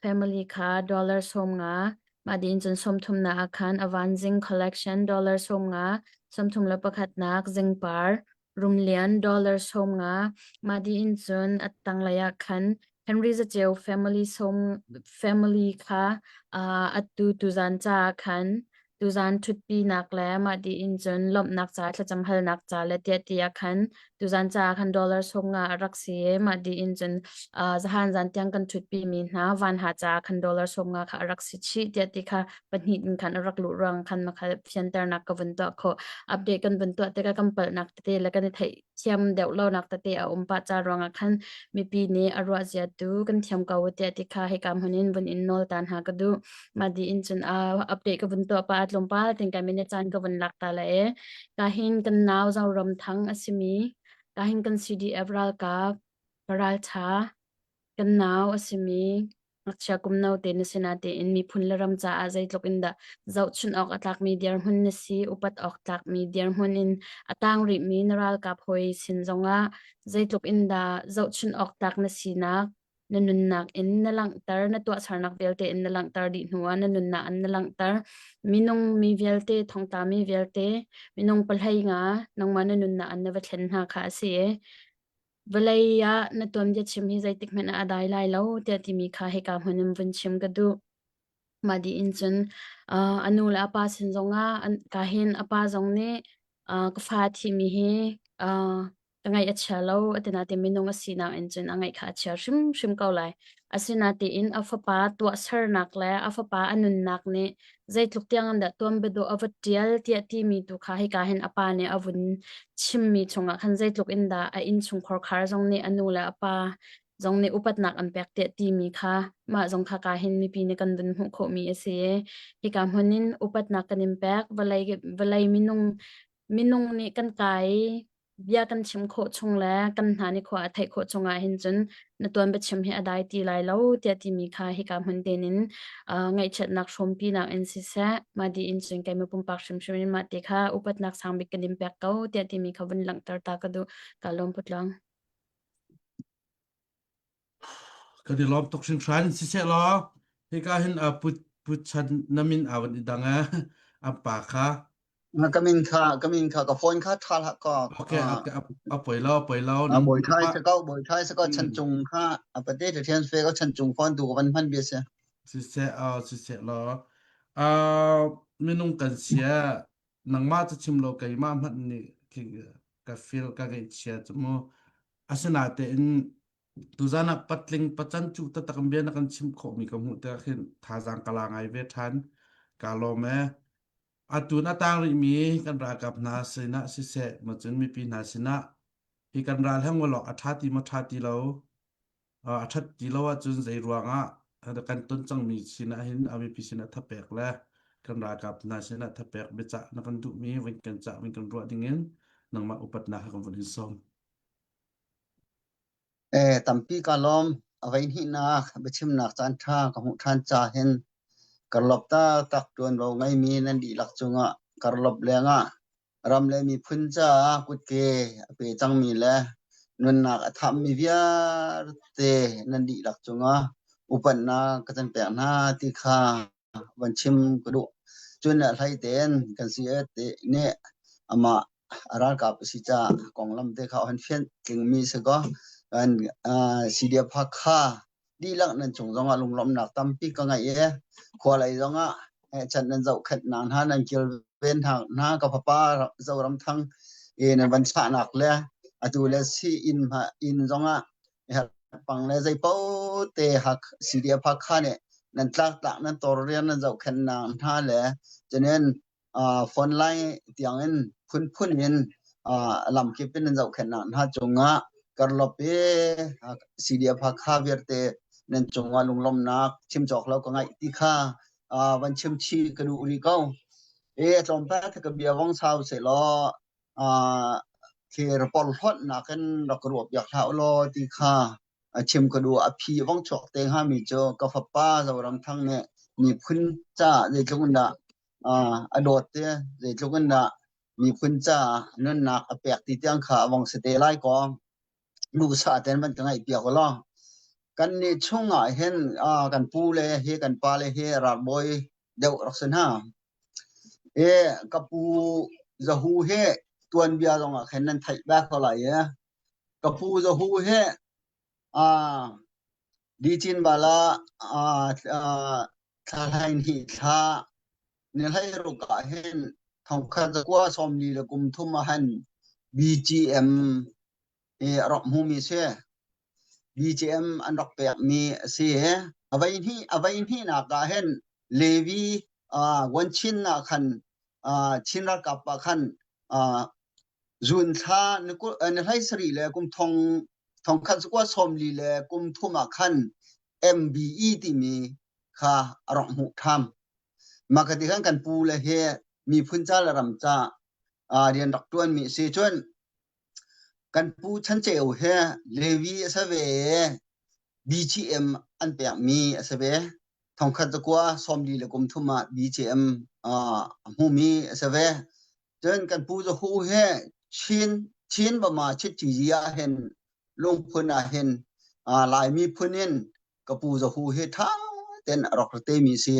family kha dollar 50 mah di in cun 30 nak ah khan Avanzing collection dollar 50 31 nak Zingpar Rumlian dollar 50 mah dih in cun a tanglei ah khan Henry Zaceu family sawm family kha uh, atu tuzan caah khan tuzan ṭhutpinak le mah dih in cun lawmhnak ca thlacam halnak ca le tiah tiah khan tuzan caah khan dollar 50 a rak si i mah dih in cun uh, zahan zan tiang kan ṭhutpi mi hna van ha caah khan dollar 50 kha a rak si chih tiah ti kha pahnih in khan a rak luh ruang khan makha fianternak ka vun tuah khawh. Update kan vun tuah tikah kan palhnak tete le kan i theih thiam deuh lonak tete a um pah ca ruangah khan mipi nih a ruah zia tu kan thiam ko tiah ti kha hika hmun in vun in nawl ta hna ka duh. Mah di in cun uh, update ka vun tuah pa tlawmpal tin kai minute caan ka vun lak ta la e. Ka hin kan nau Zoram Thang a simi ka hin kan CDF ralkap raltha Kan nau a simi ngakchia kum note na si natein miphun le ram caah zeitluk in dah zohchunh awk a tlakmi dirhmun na si, upat awk tlakmi dirhmun in a tang rihmi na ralkap hawi sin zongah zeitluk in dah zohchunh awk tlak na sinak na nunnak in na langhter, na tuahsernak vialte in na langhter dih hnuah na nunnak in na langhter. Minung mi vialte, thongtla mi vialte, minung pahlei nga nangmah na nunnak in na va thlen hna kha a si i Vawlei ah na tuanbia chim hi zeitik hmanh ah a dai lai lo tiah timi kha hika hmun in vun chim ka duh. Mah dih in cun uh, a nu le a pa sin zongah an, ka hin a pa zong nih uh, ka fa thimi hi uh, ka ngaih a chia lo a ti nain minung a sinak in cun a ngaih kha a chia hrimhrim ko lai. Asinain a fapa tuahsernak le a fapa a nunnak nih zeitluk tiang in dah tuanbia a va ṭial tiah timi tu kha hika hin a pa nih a vun chimmi chungah khan zeitluk in dah a innchungkhar khar zong nih a nu le a pa zong nih upatnak an pek tiah timi kha mah zong kha ka hin mipi nih kan vun hmuh khawhmi a si i hika hmun in upatnak kan in pek vawlei vawlei minung minung nih kan kai bia kan chim khawh chung le kan hna nih khua a theih khawh chung ah hin cun na tuan biachim hi a dai ti lai lo tiah timi kha hika hmun tein in uh, ngaihchiatnak hrawmpinak in siseh mah di in cun keimah pumpak hrimhrim in mah ti kha upatnak sang bik kan in pek ko tiah timi kha vun langhter ta ka duh ka lawm putlang Kan i lawm tuk hringhran. Siseh law hika hin uh, put put chan na min awan i dang eh an pa kha. Ka min kha ka min kha ka phone kha tha hlah ka. Okay, okay, a poi lo, a poi lo. Bawi thai sa ko, bawi thai sa ko chan cung kha a pate te thian fe ko chan cung phone tu ka van hman bia se. Siseh, uh, siseh law. Uh, minung kan sia nangmah cu chim lo keimah hmanh nih ka feel ka ngaihchia cu mu. Asinain tuzan ah patling pacan cu taktak in bia na kan chimh khawhmi ka hmuh tikah khin thazaang ka la ngai ve ṭhan. Kaa lawm ee. Atu na tang rihmi kan ralkap hna sinah siseh, macun mipi hna sinah hi kan ral he ngolawk a ṭha ti maw ṭha ti lo, a ṭhat ti lo ahcun zei ruangah kan ton cangmi sinah hin a mipi sinah thapek le kan ralkap hna sinah thapek biacah na kan duhmi vun kan cah vun kan ruah dingin nangmah upatnak he kan vun in sawm. Eh, tampi ka lawm. A voi hnihnak biachimnak caan ṭha ka hmuh ṭhan ca hin karlawp taktak ṭuanvo ngeimi nan dihlak cungah karlawp lengah ram le miphun caah kutke a pe cangmi le nunnak a thapmi vialte nan dihlak cungah. Upatnak ka can pek hna ti kha van chim ka duh. Cun le hlei tein kan CAT nih amah a ralkap a si caah konglam te kha a hun fianh tlingmi si kaw kan CDF Hakha dihlak nan cung zongah lunglawmhnak tampi ka ngeih i khua lei zongah chan nan zohkhenhnak hna nan kilven hna ka fapa Zoramthang i nan van thlahnak le atu le si inn inn zongah pang le zeipaoh te CDF Hakha nih nan tlaktlak nan tawlrian nan zohkhenhnak hna le cunin phone line tiangin phunphun in lamkip in nan zohkhenhnak hna cungah karlop i CDF Hakha vialte nan cungah lunglawmhnak chim cawk lo ka ngaih ti kha van chim chih ka duh rih ko. E tlawmpal ka bia vong sau sehlaw thir porhlawtnak in rak ruah piak hlah u law ti kha a chim ka duh. A phi vong chuak te hngami cu ka fapa Zoramthang nih miphun caah zeitluk in dah a dawt te, zeitluk in dah miphun caah nunnak a pek ti tiang kha a vong si te lai kaw duhsah tein van ka ngaih piak u law. Kan nih chung ah hin kan pu le hi kan pa le hi ralbawi deuh rak si hna. E ka pu Zahu he tuanbia zong ah khin nan theih bak ko lai e. Ka pu Zahu he ah Dicin bala ah thla hlain hi thla ni hlei ruk ah hin thongkhat zakua sawmli le kum thum ah han BGM i a rak hmumi si. BGM an rak pekmi a si. A vei hnih a vei hnihnak ah hin Levi uh, Wanchin ah khan uh, Chin ralkap ah khan uh, June thla ni kul ni hlei sarih le kum thong thongkhat zakua sawmli le kum thum ah khan MBE timi kha a rak hmuh ṭham. Mah ka ti khan kan pu le he miphun ca le ram ca uh, rian rak ṭuanmi a si. Cun Kan pu Chanceu hi Levi a si ve i BGM an pekmi a si ve. Thongkhat zakua sawmli le kum thum ah BGM a hmumi a si ve. Cun kan pu Zahu hi Chin Chin Bama Chitcizi ah hin lungphun ah hin Laimi phun in ka pu Zahu hi ṭha tein a rak temi si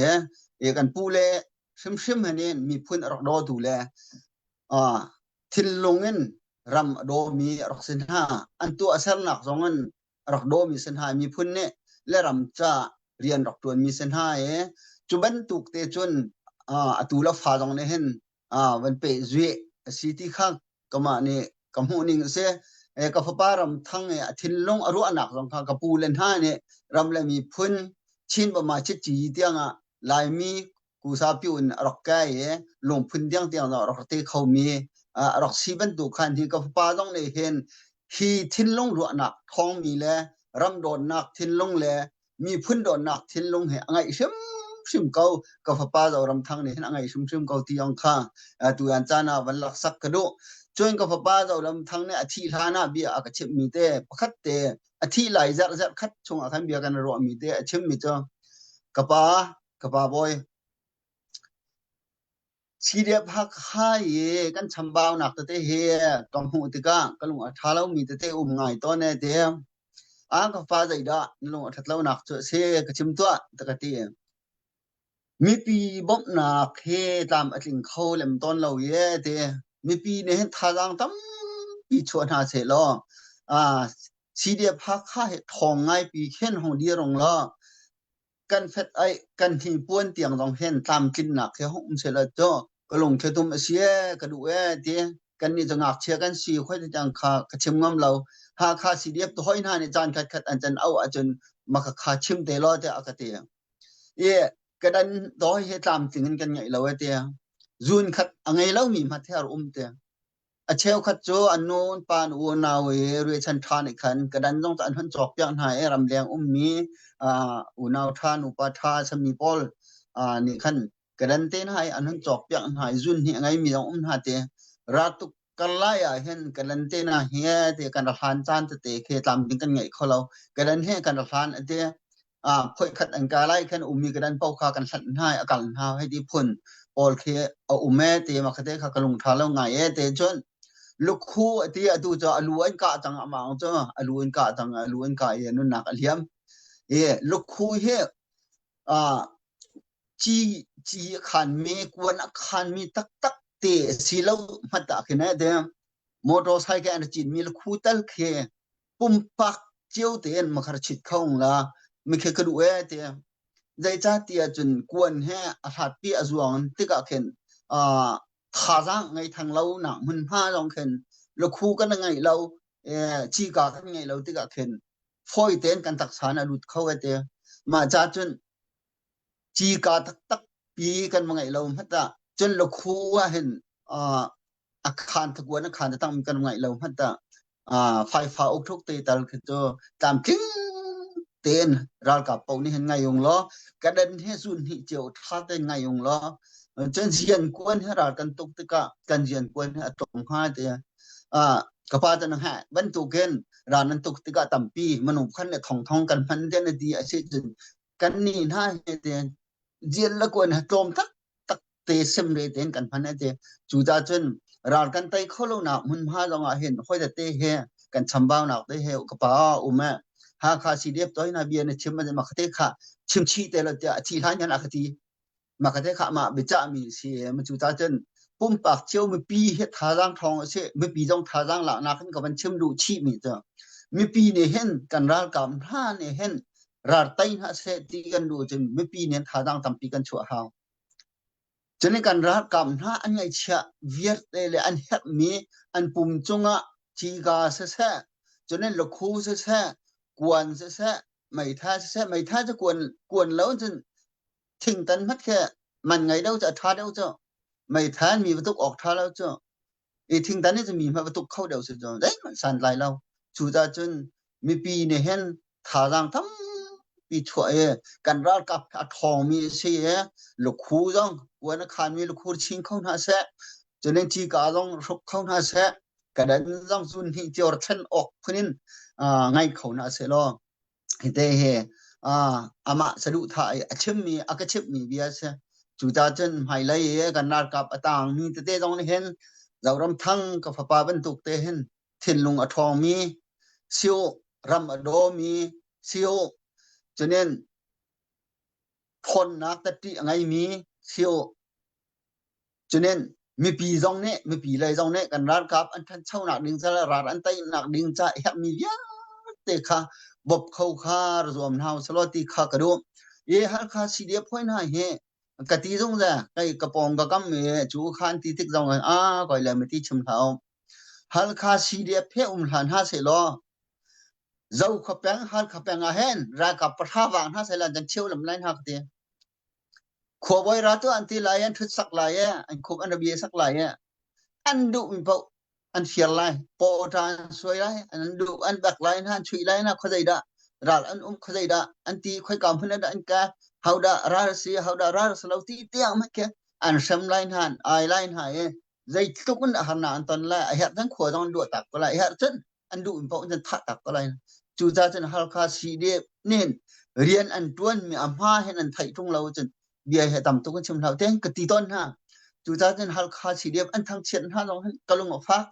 i kan pu le hrimhrim hin miphun a rak dawtu le thinlung in ram a dawmi a rak si hna. An tuahsernak zong in a rak dawmi si hna. Miphun nih le ram ca rian rak ṭuanmi si hna i cu bantuk te cun atu le fa zong nih hin van pehzuih a si ti kha kamah nih ka hmuh ning a si. Ka fapa ram thang i a thinlung a ruahnak zong kha ka pu le hna nih ram le miphun Chin Bama Chitci tiangah Laimi kusapi in a rak kai i lungphun tiang tiang a rak te khomi a rak si bantuk khan hi ka fapa zong nih hin hi thinlung ruahnak thawngmi le ram dawtnak thinlung le miphun dawtnak thinlung he a ngeih hrimhrim ko ka fapa Zoramthang nih hin a ngeih hrimhrim ko ti ong kha tu yan caan ah van laksak ka duh cun ka fapa Zoramthang nih a thih hlan ah bia a ka chimhmi te pakhat te a thih lai zarh zarh khat chung ah khan bia kan ruahmi te a chimmi cu ka pa Ka pa bawi, CDF Hakha i kan chambaunak tete hi ka hmuh tikah ka lung a ṭha lomi tete um ngai tawn e ti. A ka fa zeidah na lung a ṭhat lonak cu a si ka chim tuah ta ka ti. Mipi bawmhnak hi tlam a tling kho lem tawn lo ye ti. Mipi nih hin thazaang tampi chuah hna seh law ah CDF Hakha hi ṭhawng ngaipi khin hong dir rung law kan fet ai kan hnipuan tiang zong hin tlamtlinnak hi hung um sehla cu ka lungthli tum a si ee ka duh ee ti kan nih cu ngakchia kan si khoi ti tiang kha ka chim ngam lo Hakha CDF tu hoi hna nih caan khat khat an can au ahcun maka kha chim te law tiah a ka ti i ka dan dawi hi tlamtling in kan ngeih lo e ti zun khat a ngei lomi hma the ar um te A cheukhat cu an nu an pa an unau i ruahchan ṭha nih khan ka dan zong cu an hun cawkpiak hna i ramleng ummi uh, unau ṭha nupa ṭha a sami pawl uh, nih khan ka dan te hna i an hun cawkpiak hna i zun hnih a ngeimi zong um hna te raltuk karlai ah hin ka dan te hna hi te kan ra hlan caan tete khi tlamtling kan ngeih kho lo ka dan he kan ra hlan ate ah phoikhat an ka lai khan ummi ka dan pau kha kan hlanh hna i a kal hna hei ti phun pawl khi a um e te ma khate kha ka lung tha lo ngai e te cun lukhu ati atu cu alu an kah cang amang cu alu an kah cang alu an kah i nunnak a liam. I lukhu hi uh, ci ci a khanmi kuan a khanmi taktak te si lo hmanh ah khin eh de motorcycle an citmi lukhu tal khi pumpak cio tein makhar chit kho la mikhe ka duh e te zeicah tiah cun kuan he a hlatpi a zuang tikah khin uh, thazaang ngei thang lo nak hmunhma zong khin lukhu kan ngeih lo cika kan ngeih lo tikah khin fawi tein kan taksa na lut kho e te mah ca cun cika taktak pi kan va ngeih lo hmanh ah cun lukhu ah hin a khan thakuan a khan tang kan ngeih lo hmanh ah faifa ukthuk te tal khi cu tlamtling tein ralkap paoh nih hin ngai ung law kadan he zun hnih cio tha tein ngai ung law cun zian kuan he ral kan tuk tikah kan zian kuan he a tlawm hnga te ka pa tan ha bantukin ral nan tuk tikah tampi minung khan le thong thong kan hman te na di a si cun kan ni hna he te zian la kuan he tlawm tak tak te sem re tein kan hman te cu ta cun ral kan tei kho lo nak hmunhma zong ah hin hoi te he kan chambau nak te he ka pa um e Hakha CDF toy na bia na chim ma khate kha chim chi te lo tia thi hlan yan a khati ma khate kha ma bicha mi si ma chu ta cun pumpak cio mipi he thazaang thong a si mipi zong thazaang lak nak in ka van chim duh chih mi cu mipi nih hin kan ralkap hna nih hin ral tei hna seh ti kan duh cun mipi nih thazaang tampi kan chuah hau. Cun kan ralkap hna an ngaihchiah vialte le an herhmi an pum cungah ciga siseh, cun lukhu siseh, kuan siseh, meitha siseh, meitha cu kuan, kuan lo cun thingtan hmat khi man ngei deuh cu a ṭha deuh cu. Meitha in mi va tuk awk ṭha lo cu. I thingtan hi cu mi hmanh va tuk kho deuh si cu zeihmanh santlai lo. Cucaah cun mipi nih hin thazaang tampi chuah i kan ralkap a ṭhawngmi a si i lukhu zong kuan a khanmi lukhu chin kho hna seh, cun in cika zong hruk kho hna seh, kadan zong zun hnih cio thlen awk phun in ngai kho hna seh law Hite hi amah saduhthah i a chimmi a ka chimhmi bia a si. Cucaah cun hmailei i kan ralkap a tangmi tete zong nih hin Zoramthang ka fapa bantuk te hin thinlung a ṭhawngmi si u, ram a dawmi si u, cunin ṭhawnnak tatṭih a ngeimi si u. Cunin mipi zong nih mipi lei zong nih kan ralkap an ṭhanchonak ding ca le ral an teinak ding ca herhmi vialte kha bawp kho kha ra zuam hna usalaw ti kha ka duh. I Halkha CDF hoi hna hi ka ti zungzal kai ka pawng ka kam i cu kha an ti tik zong ah a koi le mati chim hlah u. Halkha CDF he um hlan hna sehlaw Zokhua peng Halkha peng ah hin ralkap pahra vang hna sehlaw an cheu lam lai hna ka ti. Khuabawi ra tuah an ti lai i an ṭhut sak lai i an khuk an bia sak lai i an duhmi paoh an fir lai, pawṭa an suai lai, an duh an bek lai hna, an chuih lai hna, khuazei dah ral an um, khuazei dah an ti, khoika hmun ah dah an ka, hodah ral a si, hodah ral a si lo ti tiang hmanh khi an hrem lai hna, an ai lai hna i zeitluk in harnak an ton lai, a herh cun khua zong an luah tak ko lai, a herh cun an duh paoh in thah tak ko lai. Cucaah cun Halkha CDF nih rian an ṭuanmi a hma hin an theih ṭung lo cun bia he tam tuk in chim hlah te ka ti tawn hna. Cucaah cun Halkha CDF an thangchiat hna zong hin ka lung a fak.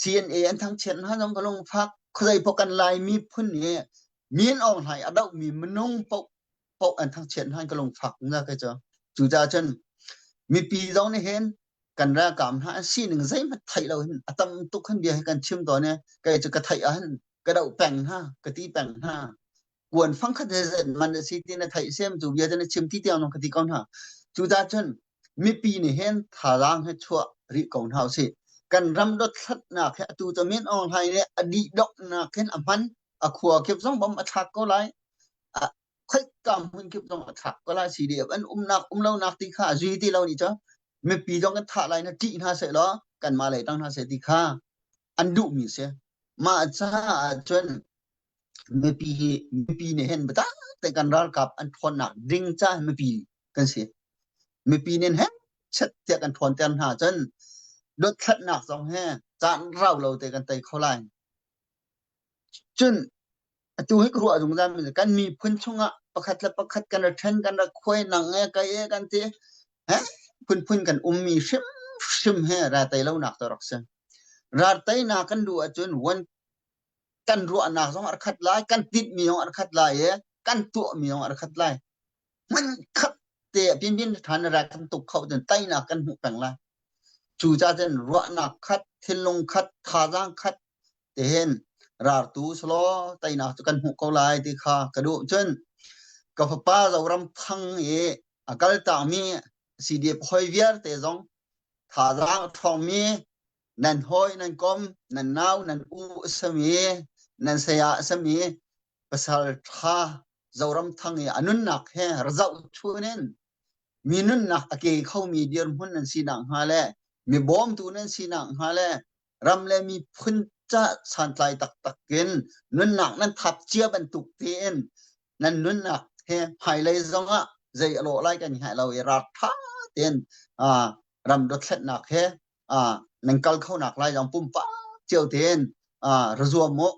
CNA an thangchiat hna zong ka lung a fak. Khuazei paoh kan Laimi phun nih min Aung Hlaing a dohmi minung paoh paoh an thangchiat hna ka lung fak na kai cu. Cucaah cun mipi zong nih hin kan ralkap hna an sining zeihmanh theih lo hin a tam tuk hin bia hi kan chim tawn i kei cu ka theih ah hin ka doh peng hna ka ti peng hna kuan fang khat he man a si ti na theih sem cu bia na chim ti tiang ka ti ko hna cucaah cun mipi nih hin thazaang he chuah rih ko hna usih kan ram dothlatnak he atu cu Min Aung Hlaing nih a dih donghnak hin a hman a khua kip zong bom a thlak ko lai khoika hmun kip zong a thlak ko lai CDF an umnak um lonak ti kha a zui ti lo ni cu mipi zong kan thah lai na ṭih hna seh law kanmah lei tang hna seh ti kha an duhmi si mah caah cun mipi hi mipi nih hin biatak te kan ralkap an ṭhawnnak ding ca mipi kan si mipi nih hen chet tiah kan ṭhawnter hna cun dothlatnak zong he caan rau lo te kan tei kho lai Cun atu hi ka ruah zungzal mi kan miphun chungah pakhat le pakhat kan ra ṭhen kan ra khuai nang e kai e kan ti he phunphun kan ummi hrimhrim he ral tei lonak cu rak si. Ral teinak kan duh ahcun one kan ruahnak zong a khat lai, kan tinhmi zong a khat lai i. Kan tuahmi zong a khat lai. Hmun khat te pin pin than ra kan tuk kho cun teinak kan hmuh peng lai. Cu ca cun ruahnak khat, thinlung khat, thazaang khat te hin rartu selaw teinak cu kan hmuh ko lai ti kha ka duh. Cun ka fapa Zoram Thang i a kal takmi CDF hoi vialte zong thazaang a ṭhawngmi nan hawi nan kom nan nau nan u a sami nan saya a sami pasal ṭha Zoram Thang i a nunnak he razoh chun in mi nunnak a ke khomi dirhmun nan sinak hnga le mi bawmtu nan sinak hnga le ram le miphun ca santlai taktak in nunnak nan thap cia bantuk tein nan nunnak he hmailei zongah zei a lawh lai kan hngalh lo i ral ṭha tein ram dothlatnak he nan kal kho nak lai zong pumpak cio tein ra zuam mu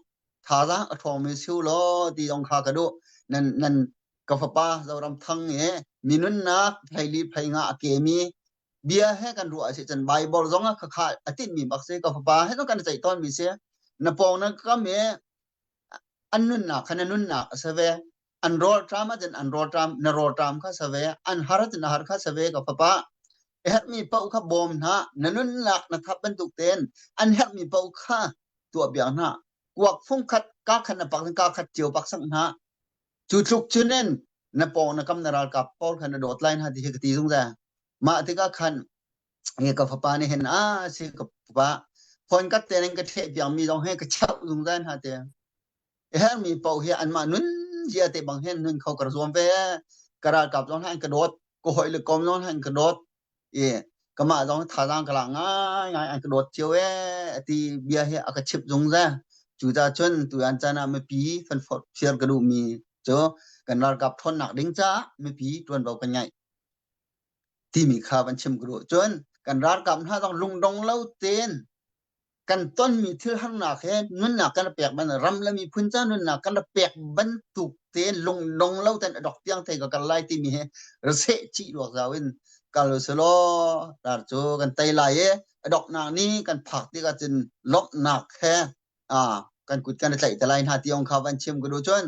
thazaang a ṭhawngmi si u law ti zong kha ka duh nan nan ka fapa Zoram Thang i mi nunnak hleili phlei nga a kemi bia he kan ruah a si cun Bible zong ah khakha a tinhmi bak si ka fapa he kan ceih tawn mi si na pawng na kam i an nunnak kha na nunnak a si ve an rawlṭam ahcun an rawlṭam na rawlṭam kha si ve an har ahcun na har kha si ve ka fapa a herhmi paoh kha bawm hna na nunnak na thap bantuk tein an herhmi paoh kha tuah piak hna kuak fung khat ka khat na pak ka khat cio pak sang hna Cu tluk cun in na pawng na kam na ralkap pawl kha na dawt lai hna ti hi ka ti zungzal. Mah tikah khan hi ka fapa nih hin a si ka fapa phone kat te in ka ṭheh piakmi zong hi ka cheuh zungzal hna te. Hermi paoh hi anmah nun zia te bang hin nun kho ka zuam ve. Ka ralkap zong han ka dawt, ka hawi le kom zong han ka dawt. I kamah zong thazaang ka lak ngaingai an ka dawt cio ee ti bia hi a ka chimh zungzal. Cucaah cun tuan caan ah mipi fanfawt fiar ka duhmi cu kan ralkap ṭhawnnak ding caah mipi ṭuanvo kan ngeih timi kha van chim ka duh. Cun kan ralkap hna zong lungdong lo tein kan tonmi thil harnak he nunnak kan pek ban ram le miphun ca nunnak kan pek bantuk te lungdong lo ten a dok tiang thei ka kal lai timi he raseh chih ruak zau in kal selaw rar cu kan tei lai i a doknak ni kan phak tikah cun lawmhnak he a kan kut kan tlaih te lai hna ti ong kha van chim ka duh cun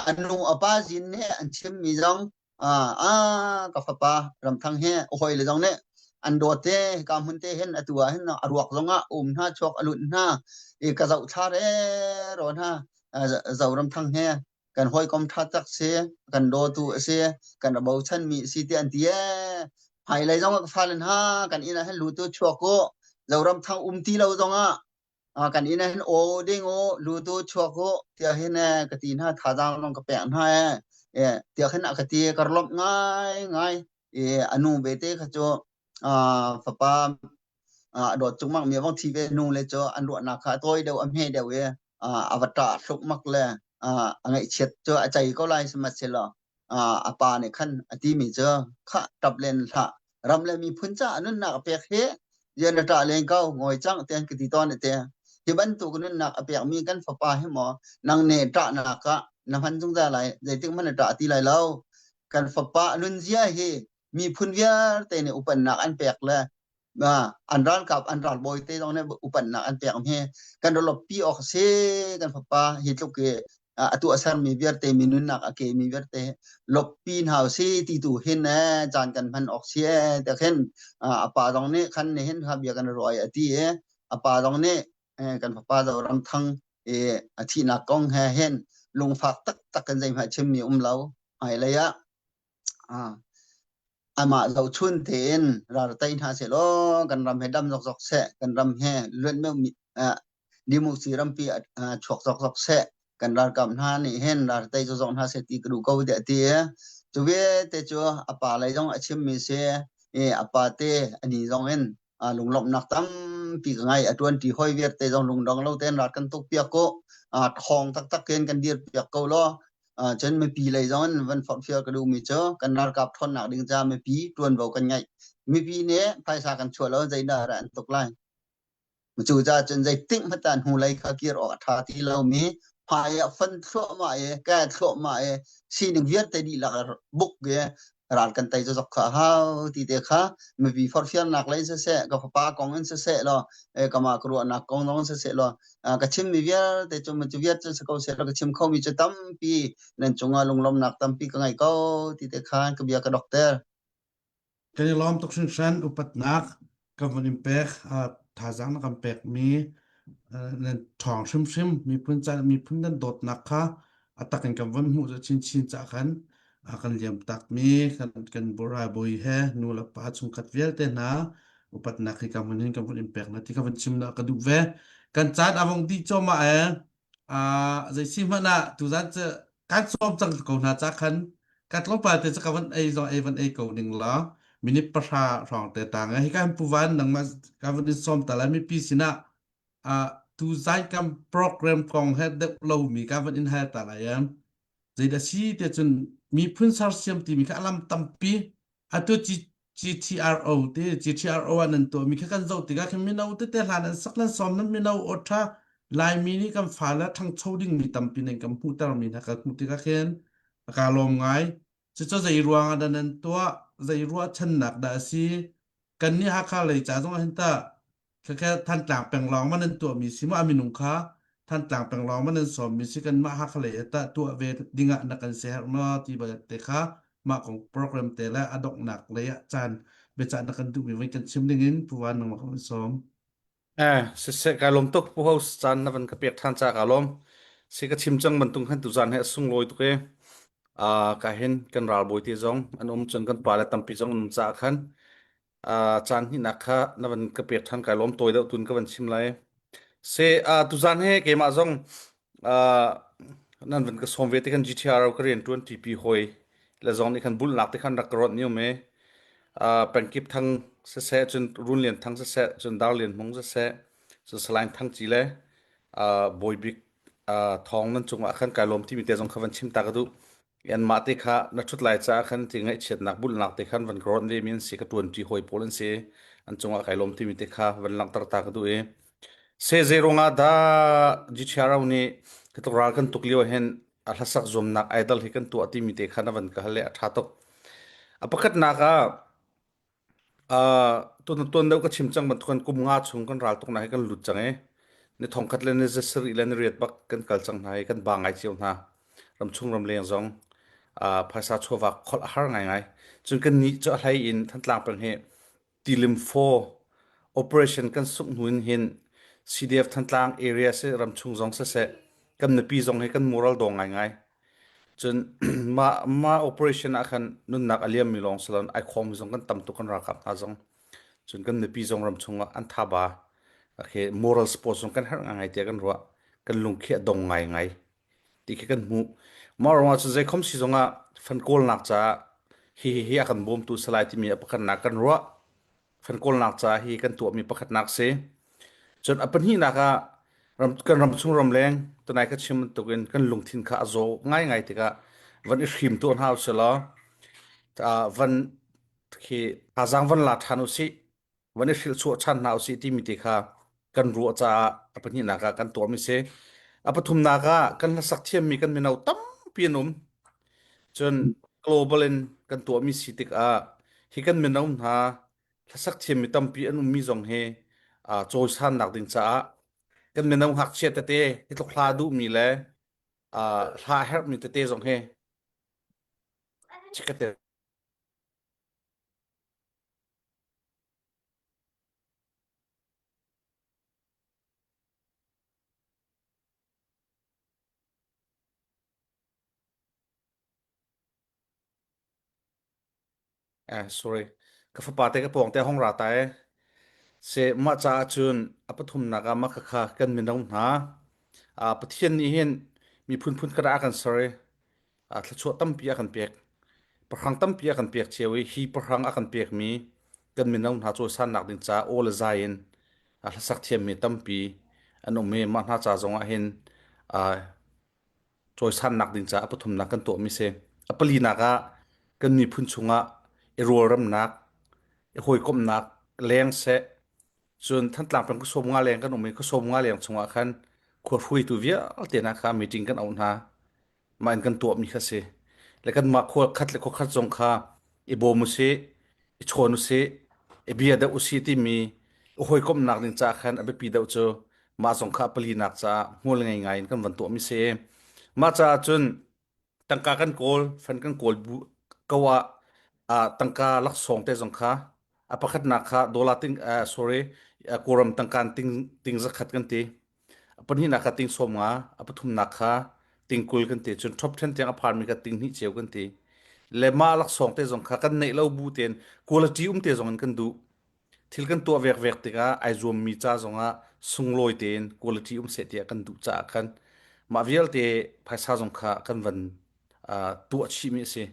anu apa zin nih an chimmi zong ah ka fapa Ramthang hi a hawile zong nih an dawt te ka hmun te hin atu ah hin a ruak zong ah um hna chuak a lut hna i ka zoh thla re ro hna zo Ramthang he kan hawikom tha tak si kan dawtu a si kan ra bochan mi si te an ti e hmailei zong ah ka fale hna kan inn ah hin lutu chuak u Zoramthang um ti lo zong ah kan inn ah hin aw ding u lutu chuak u tiah hin ka ti hna thazaang zong ka pek hna e tiah khin a ka ti ka lawmh ngai ngai i anu ve te kha cu fapa a dawt cungmak mi vong thi ve nu le cu an ruahnak kha a tawi deuh a hme deuh i a va ṭah hlukmak le a ngaihchiat cu a cei ko lai sihmanhsehlaw a pa nih khan a timi cu khah ṭap len hlah ram le miphun caah nunnak a pek hi rian a ṭah len ko ngawi cang tiah ka ti tawn te hi bantuk nunnak a pekmi kan fapa hi maw nang ne ṭahnak ah na hman zungzal lai zeitik hmanh na ṭah ti lai lo kan fapa nunzia hi miphun vialte nih upannak an pek le an ralkap an ralbawi te zong nih upatnak an pek hi kan pi awk si kan fapa hi tluk i atu a sermi vialte mi nunnak a ke mi vialte loppi hna si ti tu hin eh caan kan hman awk si eh te khin a pa zong nih khan ni hin kha bia kan ruai a ti e a pa zong nih kan fapa Zoram Thang i a thihnak kong he hin lungfak taktak kan zeihmanh chimmi um lo hmailei ah Amah zohchun tein ral tei hna sehlaw kan ram he dam zokzok seh, kan ram he luatmeuhmi democracy rampi chuak zokzok seh, kan ralkap hna nih hin ral tei zokzok hna seh ti ka duh ko tiah a ti. Cu vialte cu a pa lei zong a chimmi si i a pa te a ni zong in lunglawmhnak tampi ka ngei. A ṭuanṭi hawi vialte zong lungdong lo tein ral kan tuk piak ko. Ṭhawng taktak in kan dir piak ko law cun mipi lei zong in van forhfial ka duhmi cu kan ralkap ṭhawnnak ding caah mipi ṭuanvo kan ngeih. Mipi nih phaisa kan chuah lo zeidah dah an tuk lai. Cucaah cun zeitik hmanh ah hnulei kha kir awk a ṭha ti lomi hmai ah fon thluahmah i ke thluahmah i sining vialte dihlak buk i. Ral kan tei zok kha hau ti te kha mipi forhfialnak lei siseh ka fapa kong in siseh law kama ka ruahnak kong zong siseh law ka chimmi vialte cu cu viat cu si ko seh law ka chim khomi cu tampi nan cungah lunglawmnak tampi ka ngei ko ti te khan ka bia ka dokter. Kan i lawm tuk hringhran upatnak kan van in pek thazaang na kan pekmi nan ṭhawng hrimhrim miphun ca miphun nan dawtnak kha a tak in kan van hmuh chinchin ca khan kan liam takmi kan kan bawi he nu le pa chungkhat vialte hna upatnak hi ka hmun hin kan vun in pek na ti ka van chim na ka duh ve kan caan a vong dih cawma e zei si hmanh ah tuzan cu kan sawm cang ko hna ca khan ka tlawmpal te cu ka van ei zong ei van ei ko ning la minute pahra hrawng te tang hi kan puvan nangmah ka van in sawm ta lai mipi sinah tu zai kam program kong he deuh lo mi ka van in hal ta lai em zeidah si te cun miphun sersiam timi kha alam tampi atu GTRO te GTRO ah nan tuahmi kha kan zoh tikah khin mino tete hlan an sak lan sawm nan mino awṭha Laimi nih kan fale ṭhangcho dingmi tampi nan kan hmuhtermi hna kan hmuh tikah khin a ka lawm ngai. Cucu zei ruang ah dah nan tuah, zei ruahchannak dah a si? Kannih Hakha lei ca zong ah hin tah Khakhe Thantlang peng lawng ma nan tuahmi si maw a minung kha Thantlang peng lawng ma nan sawmmi si kanmah Hakha lei ah tah tuah ve dingah na kan siaherh maw ti te kha mah kong program te le a donghnak lei ah caan biacah na kan duhmi voi kan chim dingin Pu Van nangmah kan sawm. Eh, siseh kai lawm tuk Pu Host caan na van ka pek ṭhan ca ka lawm. Si ka chim cang bantung khan tuzaan he a sunglawi tuk e. Ah, ka hin kan ralbawi te zong an um cun kan pale tampi zong an um caah khan caan hnihnak kha na van ka pek ṭhan kai lawm tawi deuh tun ka van chim lai. Se uh, tuzan he keimah zong uh, nan van ka sawm ve te khan GTR ka rian ṭuan TP hoi le zong nih khan bulnak te khan rak ka rawt niu me uh, pengkip thang siseh cun Run Lian Thang siseh cun Dar Lian Hmung siseh cun Salain Thang Ci le uh, Bawi Bik uh, thawng nan cungah khan kai lawm timi te zong kha van chim ta ka duh. Anmah te kha na ṭhut lai caah khan ti ngaihchiatnak bulhnak te khan van ka rawnh ve mi an si ka ṭuanṭi hawi pawl an si an cungah kai lawm timi te kha van langhter ta ka duh i se zei ruangah dah GTRO nih ka tluk ral kan tuk lio hin a hlasak zuamnak idol hi kan tuah timi te kha na van ka hal le a ṭha tuk a pakhatnak ah Uh, tuan tuan deuh ka chim cang bantukan kum nga chung kan ral tuknak hi kan lut cang i ni thongkhat le ni zasarih le ni riat bak kan kal cang hna i kan ba ngai cio hna ramchung ramleng zong uh, phaisa chawva kholh a har ngaingai cun kan nih cu a hlei in Thantlang peng hi tilim 4 operation kan sungh hnu in hin CDF Thantlang area si ramchung zong siseh kan mipi zong hi kan moral dawng ngaingai Cun mah mah operation ah khan nunnak a liammi lawng si loin ai khawmmi zong kan tam tuk kan ralkap hna zong. Cun kan mipi zong ram chungah an thaba. Okay, moral support zong kan herh ngai tiah kan ruah. Kan lungkhi a dong ngaingai ti khi kan hmuh. Mah ruangah cun zeikhom si zongah fan kawlnak caah hi hi hi a kan bawmtu salai timi a pakhatnak kan ruah. Fan kawlnak caah hi kan tuahmi pakhatnak si. Cun a pahnihnak ah ram, kan ram chung ramleng tunai ka chim bantukin kan lungthin kha a zaw ngaingai tikah van i hrim tuah hna usih law uh, van khi thazaang van la ṭhan usih van i hrilh chuah ṭhan hna usih timi ti kha kan ruah caah a pahnihnak ah kan tuahmi si. A pathumnak ah kan hlasak thiammi kan mino tampi an um. Cun global in kan tuahmi si tikah hi kan mino hna hlasak thiammi tampi an ummi zong hi uh, cawisannak ding caah kan mino ngakchia tete hi tluk hla duhmi le uh, hla herhmi tete zong hi chikkate Eh, sorry. Ka fapa te ka pawng te hong ra ta e. Se mah caah cun a pathumnak ah mah khakha kan mino hna. Ah, Pathian nih hin miphun phun khat ah a kan ser i ah, thluachuah tampi a kan pek. Pahrang tampi a kan pek cio i hi pahrang a kan pekmi kan mino hna cawisannak ding caah aw le zai in a hlasak thiammi tampi an um i mah hna ca zong ah hin ah, cawisannak ding caah a pathumnak kan tuahmi si. A palinak ah kan miphun chungah i rualremnak, i hawikomhnak leng seh, cun Thantlang peng khuasawm nga leng kan um i khuasawm nga leng chungah khan khua hruaitu vialte hna kha meeting kan auh hna. Mah in kan tuahmi kha si. Le kanmah khua khat le khua khat zong kha i I bawm usih, i chawn usih, i bia deuh usih timi i hawikomhnak ding caah khan a biapi deuh cu mah zong kha a palinak caah hmual ngei ngai in kan van tuahmi si. Mah caah cun tangka kan kawl, fan kan kawl bu ko ah ah tangka laksawng te zong kha a pakhatnak kha dollar ting uh, sorry uh, kawlram tangka ting ting zakhat kan ti a pahnihnak kha ting sawm nga a pathumnak kha ting 20 kan ti cun top 10 tiang a phanmi kha ting hnih ceu kan ti le mah laksawng te zong kha kan neih lo bu tein quality um te zong in kan duh Thil kan tuah vekvek tikah ai zuammi ca zongah sunglawi tein quality um seh tiah kan duh caah khan mah vialte phaisa zong kha kan van uh, tuah chihmi a si.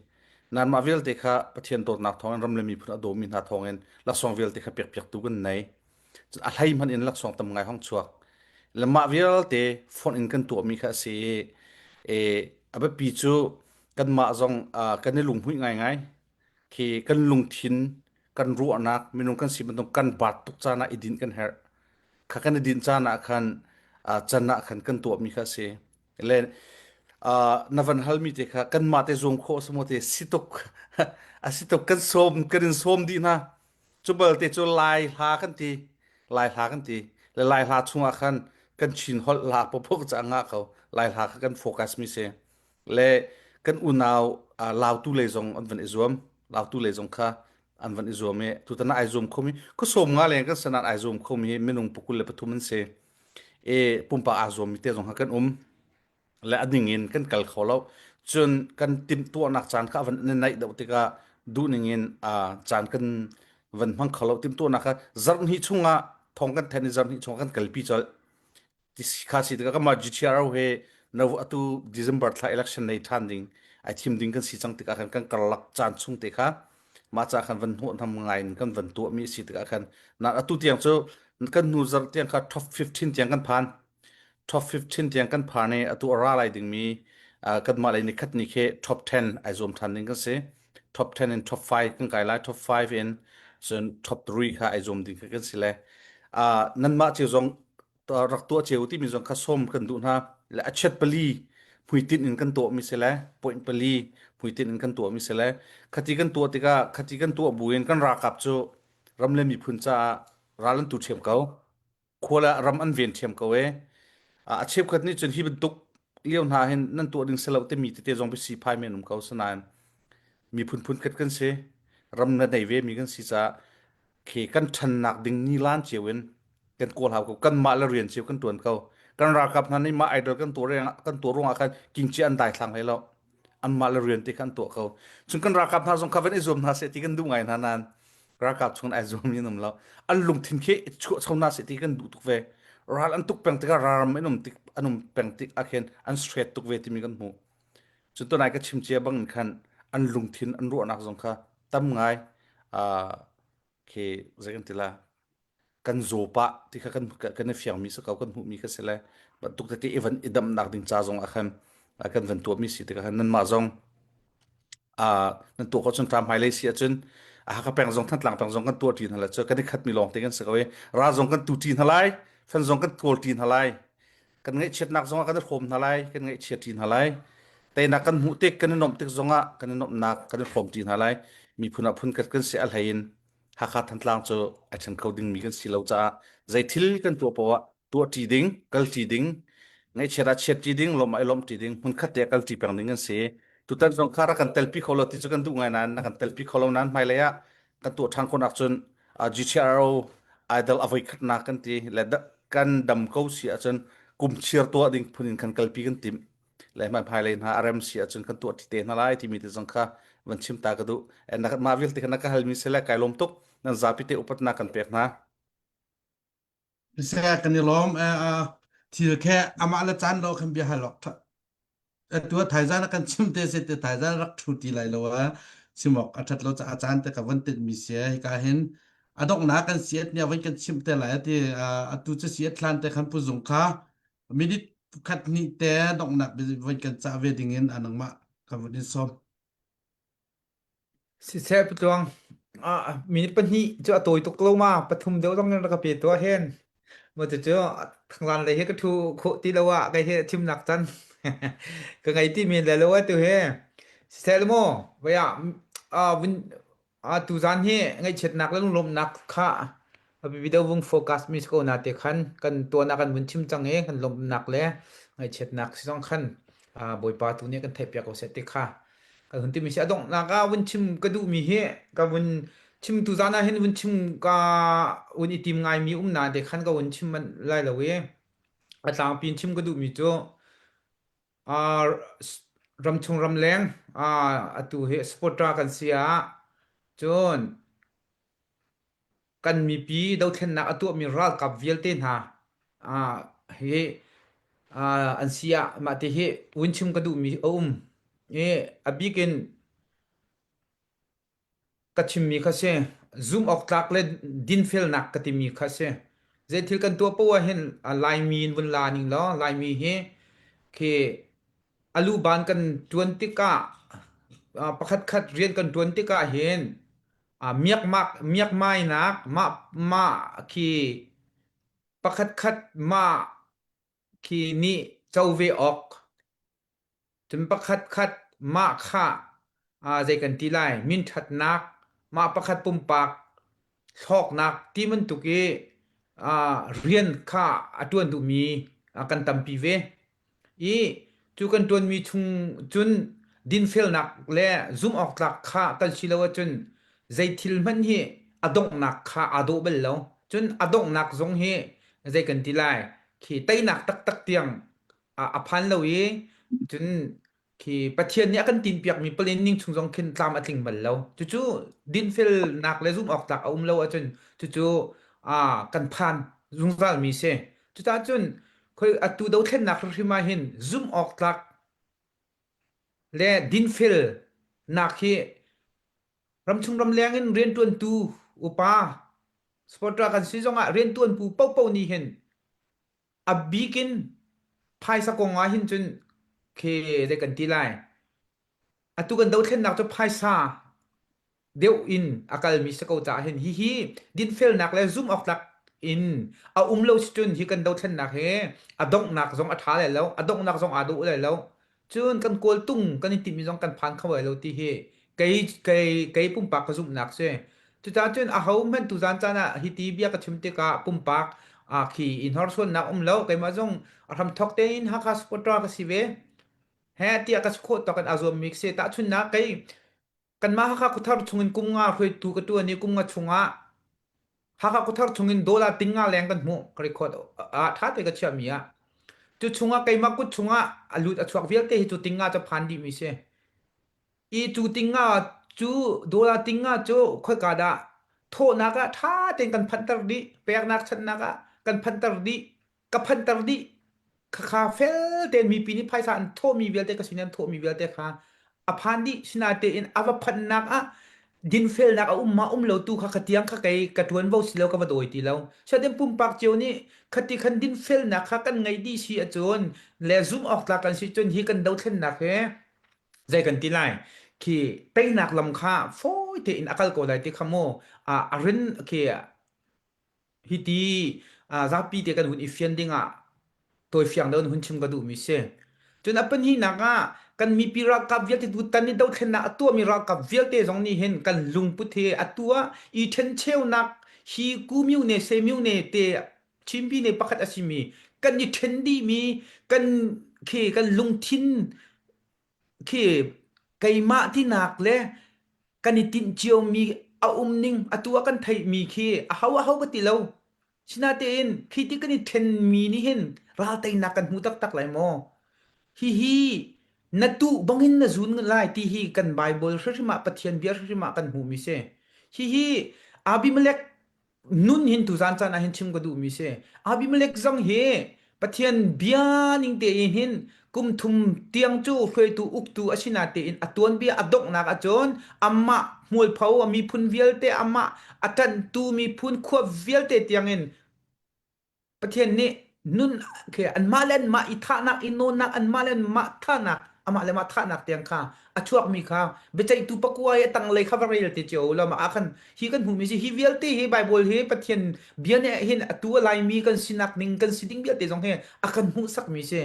Nan mah vialte kha Pathian dawtnak thawngin ram le miphun a dawmi hna thawngin laksawng vialte kha pekpiaktu kan nei. Cun a hlei hmanh in laksawng tam ngai hong chuak. Le mah vialte fonh in kan tuahmi kha a si i e, a biapi cu kanmah zong uh, kan i lunghmuih ngaingai. Khi kan lungthin kan ruahnak minung kan si bantuk kan baat tuk caan ah i dinh kan herh kha kan i dinh caan ah khan can ah khan kan tuahmi kha a si le na van halmi te kha kanmah te zuam khawh si maw te si tuk a si tuk kan sawm kan in sawm dih hna cu balte cu lai hla kan ti lai hla kan ti le lai hla chungah khan kan Chin holh hla pawpawk ca ngah ko lai hla kha kan focus mi si le kan unau Lautu lei zong an van i zuam Lautu lei zong kha an van i zuam i tutan ah ai zuam khomi khuasawm nga leng kan sanan ai zuam khomi hi minung pakul le pathum an si e pumpak aa zuammi te zong kha kan um le a ning in kan kal kho lo cun kan timhtuahnak caan kha van na naih deuh tikah duhning in caan kan van hmang kho lo timhtuahnak kha zarh hnih chungah thong kan then i zarh hnih chungah kan kalpi colh ti kha si tikah kamah GTRO he no atu December thla election nei ṭhan ding ai thim ding kan si cang tikah khan kan karlak caan chung te kha mah ca khan van hnawh hnam ngai in kan van tuahmi a si tikah khan na atu tiang cu kan hnu zarh tiang kha top 15 tiang kan phan top 15 tiang kan phan i atu a ra lai dingmi kanmah lei nikhat ni khi top 10 ai zuam ṭhan ding kan si top 10 in top 5 kan kai lai top 5 in cun top 3 kha ai zuam ding kha kan si le nanmah cio zong rak tuah cio timi zong kha sawm kan duh hna le a chiat pali hmuitinh in kan tuahmi si le point pali hmuitinh in kan tuahmi si le khati kan tuah tikah khati kan tuah buin kan ralkap cu ram le miphun caah ral an tu ṭhiam ko khua le ram an ven ṭhiam ko e a cheukhat nih cun hi bantuk lio hna hin nan tuah ding si lo timi tete zong si phai men um ko sinain miphun phun khat kan si ram na nei ve mi kan si caah khi kan ṭhannak ding nilan cio in kan kawl hau ko kanmah le rian cio kan ṭuan ko kan ralkap hna nih mah idol kan tuah kan tuah ruangah khan kingci an daithlang hlei lo anmah le rian te kha an tuah ko cun kan ralkap hna zong kha van i zuam hna seh ti kan duh ngai hna nain ralkap chung ai zuam mi an um lo an lungthin khi chuah cho hna seh ti kan duh tuk ve ral an tuk peng tikah ralram an um tik an um peng tik ah khin an straight tuk ve timi kan hmuh cun tunai ka chim cia bang khan an lungthin an ruahnak zong kha tam ngai khi zei kan ti la kan zaw pah ti kha kan kan i fiangmi si ko kan hmuhmi kha si le bantuk tete i van i damnak ding ca zong ah khan kan van tuahmi si tikah khan nanmah zong nan tuah ko cun tlam hmailei si ahcun Hakha peng zong Thantlang peng zong kan tuah ṭi hna la cu kan i khatmi lawng te kan si ko i ra zong kan tu ṭi hna lai fan zong kan kawl ṭi hna lai kan ngaihchiatnak zongah kan i hrawm hna lai kan ngaihchia ṭi hna lai teinak kan hmuh tik kan i nuamh tik zongah kan i nuamhnak kan i hrawm ṭi hna lai miphun ah phun khat kan si a hlei in Hakha Thantlang cu a ṭhen kho dingmi kan si lo caah zei thil kan tuah poah ah tuah ṭi ding kal ṭi ding ngaihchiat ah chiat ṭi ding lawmh ah i lawmh ṭi ding hmunkhat te ah kal ṭi peng ding kan si tutan zong kha rak kan telpi kho lo ti cu kan duh ngai nain na kan telpi kho lo nain hmailei ah kan tuah ṭhan khawh nakcun GTRO idol a voikhatnak kan ti le kan dam ko si ahcun kum chiar tuah ding phun in kan kalpi kan timh le hmailei hna a rem si ahcun kan tuah te hna lai timi te zong kha van chim ta ka duh mah vialte kha na ka halmi si le kai lawm tuk nan zapi te upatnak kan pek hna Seh kan i lawm thil khe amah le caan lo khan bia hal awk atu thaizan a kan chim te se te thaizan rak thu ti lai lo a simok a that lo ca a caan te ka van tet mi sia hika hin a donghnak kan siat nia van kan chim te lai ati atu cu siat thlan te khan pu zung kha minute khat hnih te donghnak van kan cah ve ding in anangmah kan van in sawm Siseh patluang ah minute pahnih cu a tawi tuk lo ma pathum deuh zong in rak ka pe tuah hen. Maw cucu thangzan lei hi ka thu khawh ti lo ah kei hi thimnak can ka ngei ti men le lo ah tu hi. Siseh le maw vai ah ah vun. Tuzaan hi ngaihchiatnak le lunglawmhnak kha a biapi deuh vung focus mi si ko na te khan kan tuan ah kan vun chim cang i kan lawmhnak le ngaihchiatnak si zong khan Bawipa tu nih kan theihpiak ko seh ti kha kan hun timi si. A donghnak ah vun chim ka duhmi hi ka vun chim tuzaan ah hin vun chim ka vun i tim ngaimi um na te khan ka vun chim manh lai lo i a tlangpi in chim ka duhmi cu Ramchung ramleng atu hi supporter kan si ah cun kan mipi dothlennak a tuahmi ralkap vialte hna hi an si ah mah ti hi vun chim ka duhmi a um i a bik in Ka chimmi kha si. Zumh awk tlak le dinfelnak ka timi kha si. Zei thil kan tuah poah hin Laimi in vun la ning law Laimi hi khi aluban kan ṭuan tikah pakhat khat rian kan ṭuan tikah hin miakmak miakmainak mah mah khi pakhat khat mah khi nih co ve awk Cun pakhatkhat mah kha zei kan ti lai minṭhatnak, mah pakhat pumpak hlawknak ti bantuk i rian kha a ṭuan duhmi kan tampi ve. I cu kan ṭuanmi chung cun dinfelnak le zumhawktlak kha kan si lo ahcun zei thil hmanh hi a donghnak kha aa dawh bal lo. Cun a donghnak zong hi zei kan ti lai khi teinak taktak tiang a phan lo i cun khi Pathian nih a kan tinpiakmi palen ning chung zong khin tlam a tling bal lo. Cucu dinfelnak le zumh awk tlak a um lo ahcun cucu kan phan zungzalmi si. Cucaah cun khoi atu dothlennak hrimhrim ah hin zumh awk tlak le dinfelnak hi ramchung ramleng in rianṭuantu upa supporter kan si zongah rianṭuantu paohpaoh nih hin A bik in phaisa kong ah hin cun khi zei kan ti lai. Atu kan dothlennak cu phaisa deuh in a kalmi si ko caah hin hihi dinfelnak le zumh awk tlak in a um lo si cun hi kan dothlennak hi a donghnak zong a ṭha lai lo, a donghnak zong aa dawh lai lo. Cun kan kawltung kan i timhmi zong kan phan kho lai lo ti hi kei kei kei pumpak ka zumhnak si. Cucaah cun aho hmanh tuzan caan ah hiti bia ka chim tikah pumpak ah khi i hnorsuannak um lo keimah zong a hramthawk tein Hakha supporter ka si ve. He tiah ka si khawh tawk in aa zuammi ka si. Tahchunhnak kei Kanmah Hakha khuathar chungin kum nga hruaitu ka ṭuan i kum nga chungah Hakha khuathar chungin dollar ting nga leng kan hmuh ka record ah ṭha te ka chiahmi ah cu chungah keimah kut chungah a lut a chuak vialte hi cu ting nga cu phan dihmi si. I cu ting nga cu dollar ting nga cu khoika dah thawhnak ah ṭha tein kan phanhter dih peknak chanhnak ah kan phanhter dih ka phanter dih khakha fel tein mipi nih phaisa an thawhmi vialte ka sin an thawhmi vialte kha a phan dih sinatein a va phannak ah dinfelnak a um ma um lo tu kha ka tiang kha kei ka tuanvo si lo ka va dawi ti lo satin pumpak cio nih khati khan dinfelnak kha kan ngei dih si ahcun le zum awk tlak kan si cun hi kan dothlennak he zei kan ti lai khi teinak lam kha fawi tein a kal ko lai ti kha mu a rin khi Hiti zapi te kan hun i fian ding ah tawifiang deuh in hun chim ka duhmi si. Cun a pahnihnak ah kan mipi ralkap vialte tutan i dothlennak a tuahmi ralkap vialte zong nih hin kan lungput hi atu ah i ṭhencheunak hi Ku-myone Se-myone te Chinpi ne pakhat a simi kan i ṭhen dihmi kan khi kan lungthin khi keimah tinak le kan i tinh ciomi a um ning atu ah kan theihmi khi aho aho ka ti lo sinatein khi ti kan i thlenmi nih hin ral teinak kan hmu taktak lai maw hihi na tuh bangin na zun lai ti hi kan Bible hrimhrim ah Pathian bia hrimhrim ah kan hmuhmi si hihi Abimelech nun hin tuzan caan ah hin chim ka duhmi si. Abimelech zong hi Pathian bia ning tein hin kum thum tiang cu hruaitu uktu a si natein a tuanbia a donghnak ahcun amah hmualpho a miphun vialte amah a ṭanhtu miphun khua vialte tiangin Pathian nih nun khi anmah le anmah i thahnak i nawnnak anmah le anmah thahnak amah le mah thahnak tiang kha a chuakmi kha biaceihtu pakua i a tanglei kha va rel te cio lo mah ah khan hi kan hmuhmi si hi vialte hi Bible hi Pathian bia nih hin atu a laimi kan sinak ning kan si ding vialte zong hi a kan hmuhsakmi si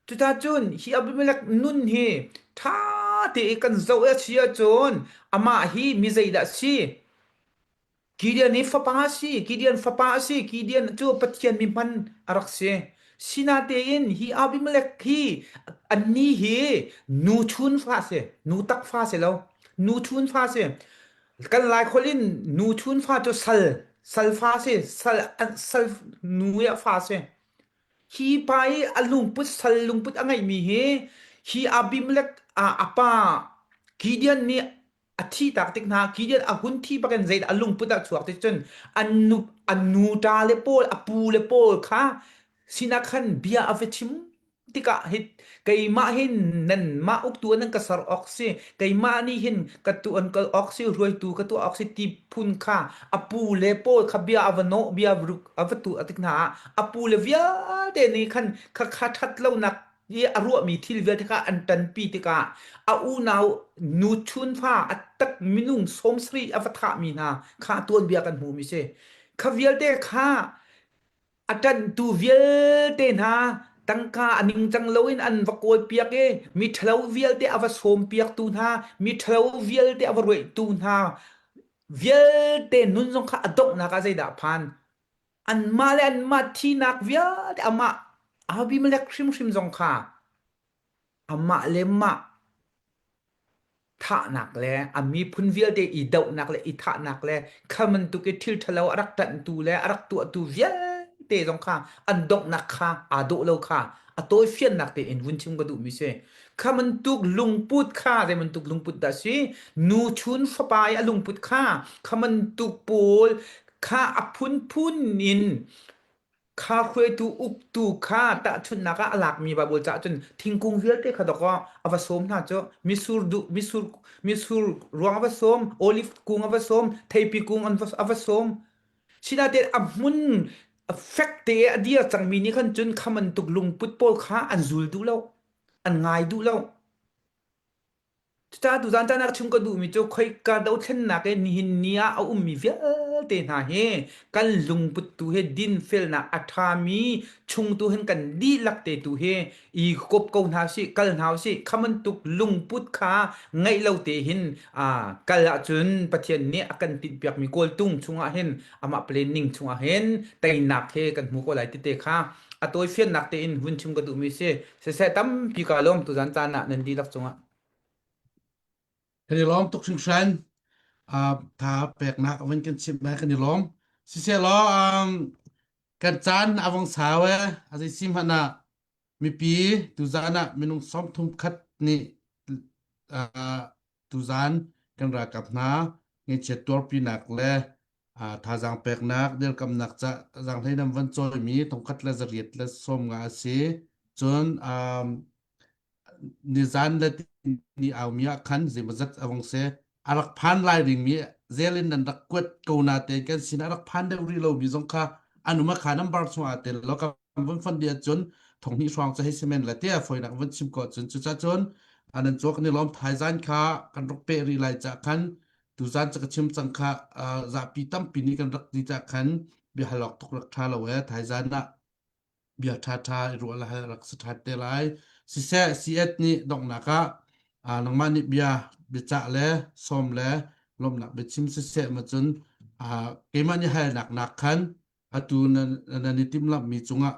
cuta cun hi Abimelech nun hi ṭha te i kan zoh a si ahcun amah hi mi zeidah a si? Gideon i fapa a si. Gideon fapa a si. Gideon cu Pathian mi hman a rak si. Sinatein hi Abimelech hi annih hi nu chun fa a si. Nu tak fa si lo. Nu chun fa si. Kan Laikhol in nu chun fa cu sal sal fa si. Sal sal nu i a fa si. Hi pa i a lungput sal lungput a ngeihmi hi hi Abimelech a pa Gideon nih a thih tak tik hna Gideon a hun thi bakin zeidah a lungput ah chuak ti cun an nu an nu ṭa le pawl a pu le pawl kha sinah khan bia a va chim tikah hi keimah hin nanmah uktu nan ka ser awk si keimah nih hin ka tu an kal awk si hruaitu ka tuah awk si ti phun kha a pu le pawl kha bia a va nawh bia a va tu a tik hna ah a pu le vialte nih khan kha kha ṭhat lonak i a ruahmi thil vialte kha an ṭanpi tikah a unau nu chunfa a tak minung 70 a va thahmi hna kha tuanbia kan hmuhmi si. Kha vialte kha a ṭanhtu vialte hna tangka a ningcang loin an va kawlpiak i mi ṭhalo vialte a va sawmpiaktu hna mi ṭhalo vialte a va ruaihtu hna vialte nun zong kha a donghnak ah zeidah a phan anmah le anmah thinak vialte amah Abimelech hrimhrim zong kha amah le mah thahnak le a miphun vialte i dohnak le i thahnak le kha bantuk i thil ṭhalo a rak ṭanhtu le a rak tuahtu vialte zong kha an donghnak kha aa dawh lo kha a tawifiannak tein vun chim ka duhmi si. Kha bantuk lungput kha zei bantuk lungput dah si? Nu chun fapa i a lungput kha kha bantuk pawl kha a phunphun in kha hruaitu uktu kha tahchunhnak ah a lakmi Baibal caah cun thingkung vialte kha dawkaw a va sawm hna cu misur duh misur misur ruang a va sawm olive kung a va sawm theipi kung an va a va sawm sinain a hmun fek te a dir cangmi nih khan cun kha bantuk lungput pawl kha an zul duh lo an ngai duh lo Cucaah tuzaan caan ah chim ka duhmi cu khoika dothlennak i nihin ni ah a ummi vialte hna hi kan lungput tu hi dinfelnak a ṭhami chung tu hin kan dihlak te tu hi i kop ko hna usih, kal hna usih. Kha bantuk lungput kha ngeih lo te hin kal ahcun Pathian nih a kan tinhpiakmi kawltung chungah hin amah planning chungah hin teinak he kan hmu ko lai tite kha a tawifiannak tein hun chim ka duhmi si. Siseh tampi kaa lawm tuzan caan ah nan dihlak cungah. Kan i lawm tuk hringhran. Uh, tha peknak van kan chimh lai kan i lawm. Siseh law um, kan caan a vong sau e a zei si hmanh ah mipi tuzan ah minung 30 khat nih uh, tuzan kan ralkap hna ngaihchiat tuarpinak le uh, thazaang peknak dirkamnak ca zaanghlei nam van cawimi thongkhat le zariat le 50 a si cun um, nizan le ni aumi ah khan zeimawzat a vong si a rak phan lai dingmi zel in nan rak kuat ko na te kan sin a rak phan deuh rih lomi zong kha anuma kha number chung ah tel lo kan vun fon dia cun thonghnih hrawng cu hei simen la tia foinak vun chim ko cun cuca cun anan chuak ni lom thaizan kha kan rak pe rih lai cha khan tuzan ca ka chim cang kha zapi tampi nih kan rak ti cha khan bia halok tuk rak tha lo e thaizan ah bia ṭhaṭha i ruah le hal rak si ṭhat te lai. Siseh CS nih donghnak ah nangmah nih bia biacah le sawm le lawmhnak biachim siseh ma cun keimah nih halnak nak khan atu nan nan i timhlamhmi cungah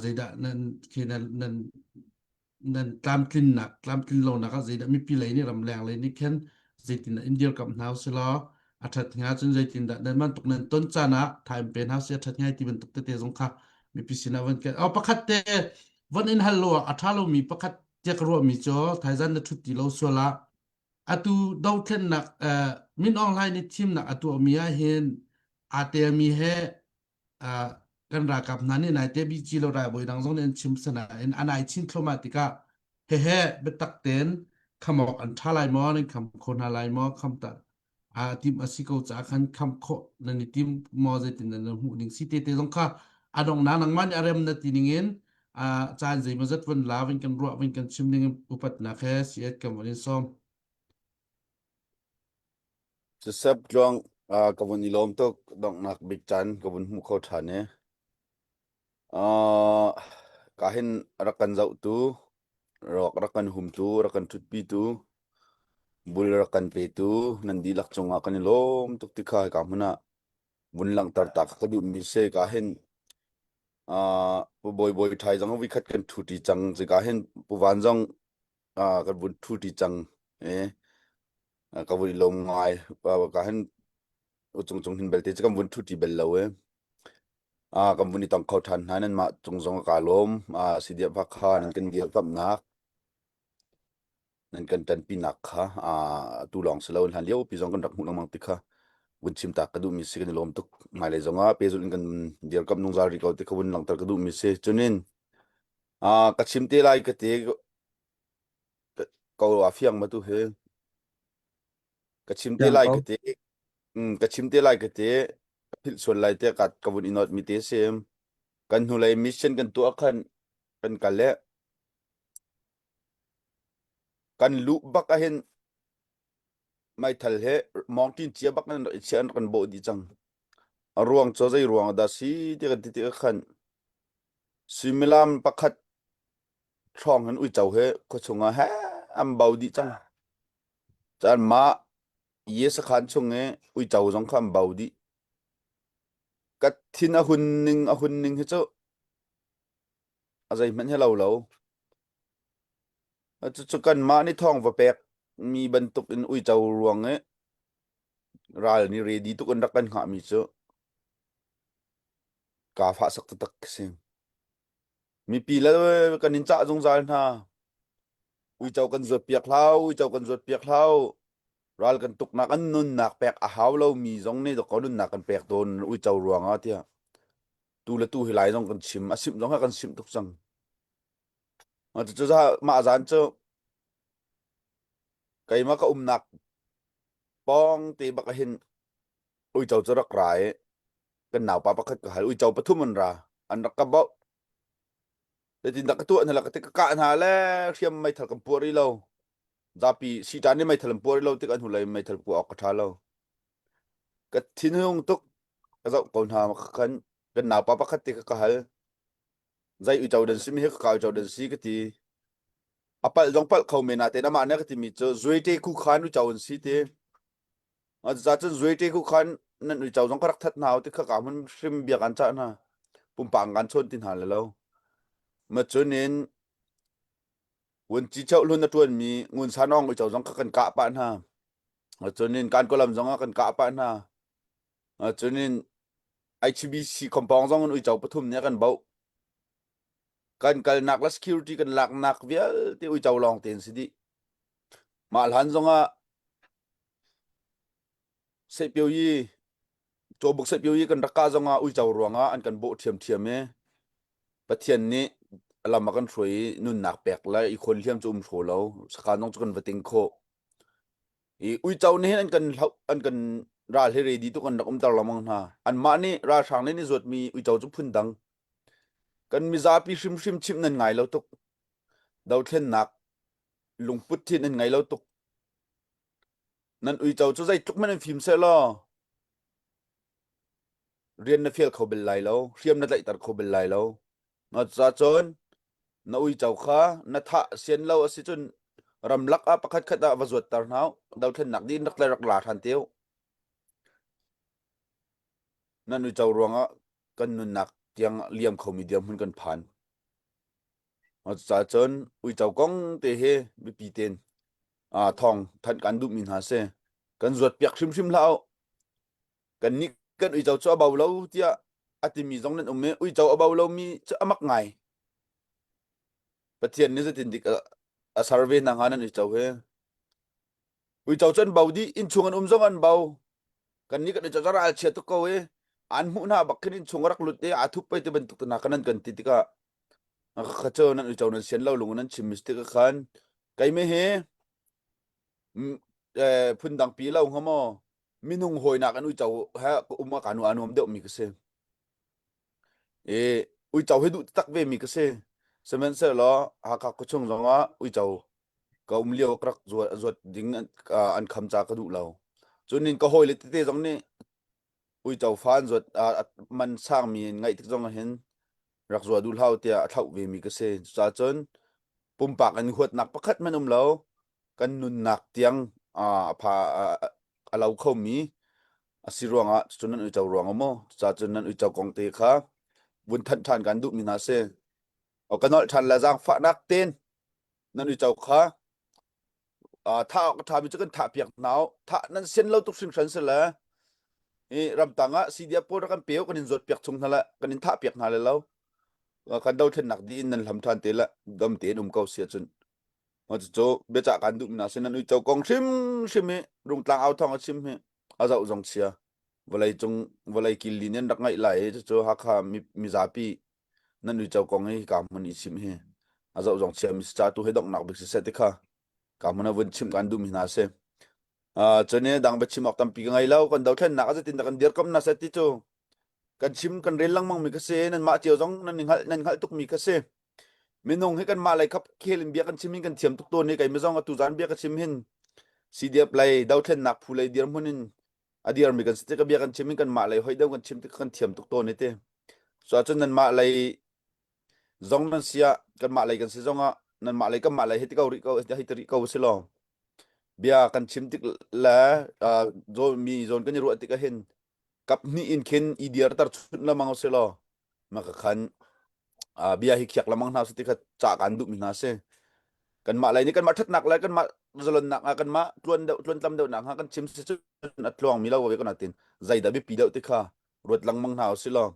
zeidah nan khi nan nan nan tlamtlinnak tlamtlin lonak ah zeidah mipi lei nih ramleng lei nih khin zeitindah in dirkamh hna usilaw a ṭhat hnga cun zeitindah nan bantuk nan ton caan ah thaim pe hna usih a ṭhat hnga ti bantuk tete zong kha mipi sinah van ken oh pakhat te von in hal lo ah a ṭha lomi pakhat tiah ka ruahmi cu thaizan na ṭhut ti lo sual ah atu dothlennak Min Aung Hlaing nih thimnak a tuahmi ah hin aa telmi he kan ralkap hna nih naite BG lo ralbawi dang zong nih an chim sanain an ai chin thluahmah tikah hehe biatak tein kham awk an ṭha lai maw nan kham kho hna lai maw kham ta a tim a si ko caah khan kham khawh nan i tim maw zeitin nan hmuh ning si te te zong kha a donghnak nangmah nih a rem na ti ning in a caan zeimawzat vun la vun kan ruah vun kan chim ning upatnak he si kan vun in sawm Sisep tluang uh, ka vun i lawm tuk donghnak bik caan ka vun hmu kho ṭhan i uh, ka hin rak kan zohtu rak rak kan humtu rak kan ṭhutpitu. Bul rak kan petu nan dihlak cungah kan i lawm tuk ti kha hika hmun ah vun langhter ta ka duhmi si. Ka hin uh, Pu Bawi Bawi Ṭhai zong vikhat kan ṭhuṭi cang. Cika hin Pu Van zong uh, kan vun ṭhuṭi cang. Eh, ka vun i lawm ngai. Ka hin cung cung hin belte cu kan vun ṭhuṭi bel lo eh. Ah, kan vun i tong kho ṭhan hna nan mah cung zong ka lawm. Ah, CDF Hakha nan kan dirkamnak nan kan ṭanpinak kha ah tu lawng si lo hlan lio pi zong kan rak hmuh lengmang ti kha vun chim tak ka duhmi si kan i lawm tuk. Hmailei zong ah pehzulh in kan dirkamh zungzal rih ko ti kha vun langhter ka duhmi si. Cunin ah ka chim te lai ka ti ko a fiang ma tu hi. Ka chim te Fiang lai ko. ka ti. Mm, ka chim te lai ka ti. Ka philh sual lai te ka ka vun i note mi te si. Kan hnulei mission kan tuah khan kan kal le kan luh bak ahhin meithal he mawngtin cia bak nan rak i chiah an rak kan bawh dih cang. A ruang cu zei ruang dah si ti kan ti tik khan suimilam pakhat hrawng hin uico he khuachung ah he an bo dih cang. Caan mah ye sakhan chung i uico zong kha an bo dih. Ka thin a hun ning a hun ning hi cu a zeihmanh hi lo lo. Cucu kanmah nih thawng va pek mi bantuk in uico ruang i ral nih ready tuk in rak kan hngah mi cu kaa fahsak taktak khi si. Mipi le kan in cah zungzal hna. Uico kan zuat piak hlah, uico kan zuat piak hlah. Ral kan tuknak an nunnak pek a hau lomi zong nih dawkaw nunnak kan pek tawn uico ruangah tiah. Tu le tu hi lai zong kan chim, a simh zong kha kan simh tuk cang. Cucu mah zan cu keimah ka umnak pawng te bak ah hin uico cu rak ra i kan naupa pakhat ka hal uico pathum an ra an rak ka bauh zeitindah ka tuah hna la ka ti ka kah hna le hriam meithal kan puah rih lo zapi siṭan nih meithal an puah rih lo tik an hnulei meithal puah awk ka ṭha lo ka thinhung tuk ka zoh ko hna kan kan naupa pakhat te kha ka hal zei uico dan si mi hi ka ka uico dan si ka ti a palh zong palh kho men natein amah nih a ka timi cu zuaite khu khan uico an si ti Cucaah zuaite ku khan nan uico zong ka rak that hna ti kha ka hmun hrim bia kan cah hna. Pumpang kan chawn ti hna le lo. Ma cun in vunci cheu hlun a ṭuanmi ngun sanawng uico zong kha kan kah pah hna. Cun in kan kawlam zong ah kan kah pah hna. Cun in HBC compound zong in uico pathum nih a kan bauh. Kan kalnak le security kan laknak vialte uico lawng tein si dih. Mah hlan zong ah Sehpioyi cawbuk sehpioyi kan rak kah zongah uico ruangah an kan bawh ṭhiamṭhiam i Pathian nih a lam a kan hruai i nunnak pek le i khawn hliam cu um hraw lo sakhan zong cu kan va ting khawh. I uico nih hin an kan hloh an kan ral hi ready tuk an rak umter lengmang hna. Anmah nih ralhrang nih an i zuatmi uico cu phundang. Kan mizapi hrimhrim chimh nan ngai lo tuk. Dothlennak lungput thin nan ngei lo tuk. Nan uico cu zeitluk hmanh in fim sehlaw rian na fial kho bel lai lo, hriam na tlaihter kho bel lai lo. Cucun na uico kha na thah sian lo a si cun ramlak ah pakhat khat ah va zuatter hna u. Dothlennak dih in rak le rak la ṭhan te u. Nan uico ruangah kan nunnak tiang liam khomi dirhmun kan phan. Cucaah cun uico kong te hi biapi tein thawng thanh kan duhmi hna si. Kan zuatpiak hrimhrim hlah u. Kannih kan uico cu a bo lo tiah a timi zong nan um i uico a bo lomi cu a mak ngai. Pathian nih zeitin dik a ser ve hna hnga nan uico hi. Uico cu an bo dih, innchung an um zong an bo. Kannih kan uico cu ral chia tuk ko i an hmuh hna bak khin innchung a rak lut i aa thup pei ti bantuk te hna kha nan kan ti tikah kha cu nan uico nan sian lo lung nan chim mis tikah khan keimah hi phundang pi lo hnga maw minung hawinak an uico he ka um ah ka nu aa nuam deuhmi ka si. I uico hi duh tak ve mi ka si. Sihmanhsehlaw Hakha khuachung zongah uico ka um lio ka rak zuat, zuat ding an, an kham ca ka duh lo. Cun in ka hawile tete zong nih uico fa an zuat man sangmi in ngaih tik zong ah hin rak zua duh hlah tiah a thlauh ve mi ka si. Cucaah cun pumpak in huatnak pakhat hmanh um lo. Kan nunnak tiang a pha a lo khomi a si ruangah cun nan uico ruang maw cucaah cun nan uico kong te kha vun thanh ṭhan kan duhmi hna si. O ka nolh ṭhan le zaangfahnak ten nan uico kha thah awk a ṭhami cu kan thah piak hna u. Thah nan sian lo tuk hringhran si le i ramtang ah CDF pawl rak kan pe u kan in zawt piak chung hna le kan in thah piak hna le lo kan dothlennak dih in nan hlam ṭhan te le dam tein um ko si ahcun cucu biacah kan duh mina sin nan uico kong hrimhrim hi rungtlang au thawng a chim hi a zoh zong chia vawlei cung vawlei kil li nan rak ngaih lai i cucu Hakha mizapi nan uico kong hi ka hmun i chim hi a zoh zong chia mi si ca tu hi donghnak bik si seh ti kha ka hmun a vun chim kan duh mi hna si cun i dang biachim awk tampi ka ngei lo kan dothlennak a zeitin dah kan dirkamh na seh ti cu kan chim kan rel lengmang mi ka si nan mah cio zong nan hngalh nan hngalh tuk mi ka si minung hi kan mah lei khap khel in bia kan chim hin kan thiam tuk tawn i kei mizong atu zan bia ka chim hin CDF lei dothlennak phu lei dirhmun in a dirmi kan si tik bia kan chim hin kan mah lei hoi deuh kan chim tik kan thiam tuk tawn i ti so ahcun nan mah lei zong nan si ah kan mah lei kan si zong ah nan mah lei kan mah lei hei ti ko rih ko hei ti rih ko si law bia kan chim tik le zawn mi zawn kan i ruah tik ah hin kap hnih in khin i dirter chunh lemang si law maka khan bia hi khiak lemang hna si ti kha ca kan duh mi hna si kanmah lei nih kanmah ṭhatnak le kanmah zalonnak ah kanmah tluan deuh tluantlam deuh nak hnga kan chim si cun a tluang mi lo ve ko natin zeidah biapi deuh ti kha ruat lengmang hna usih law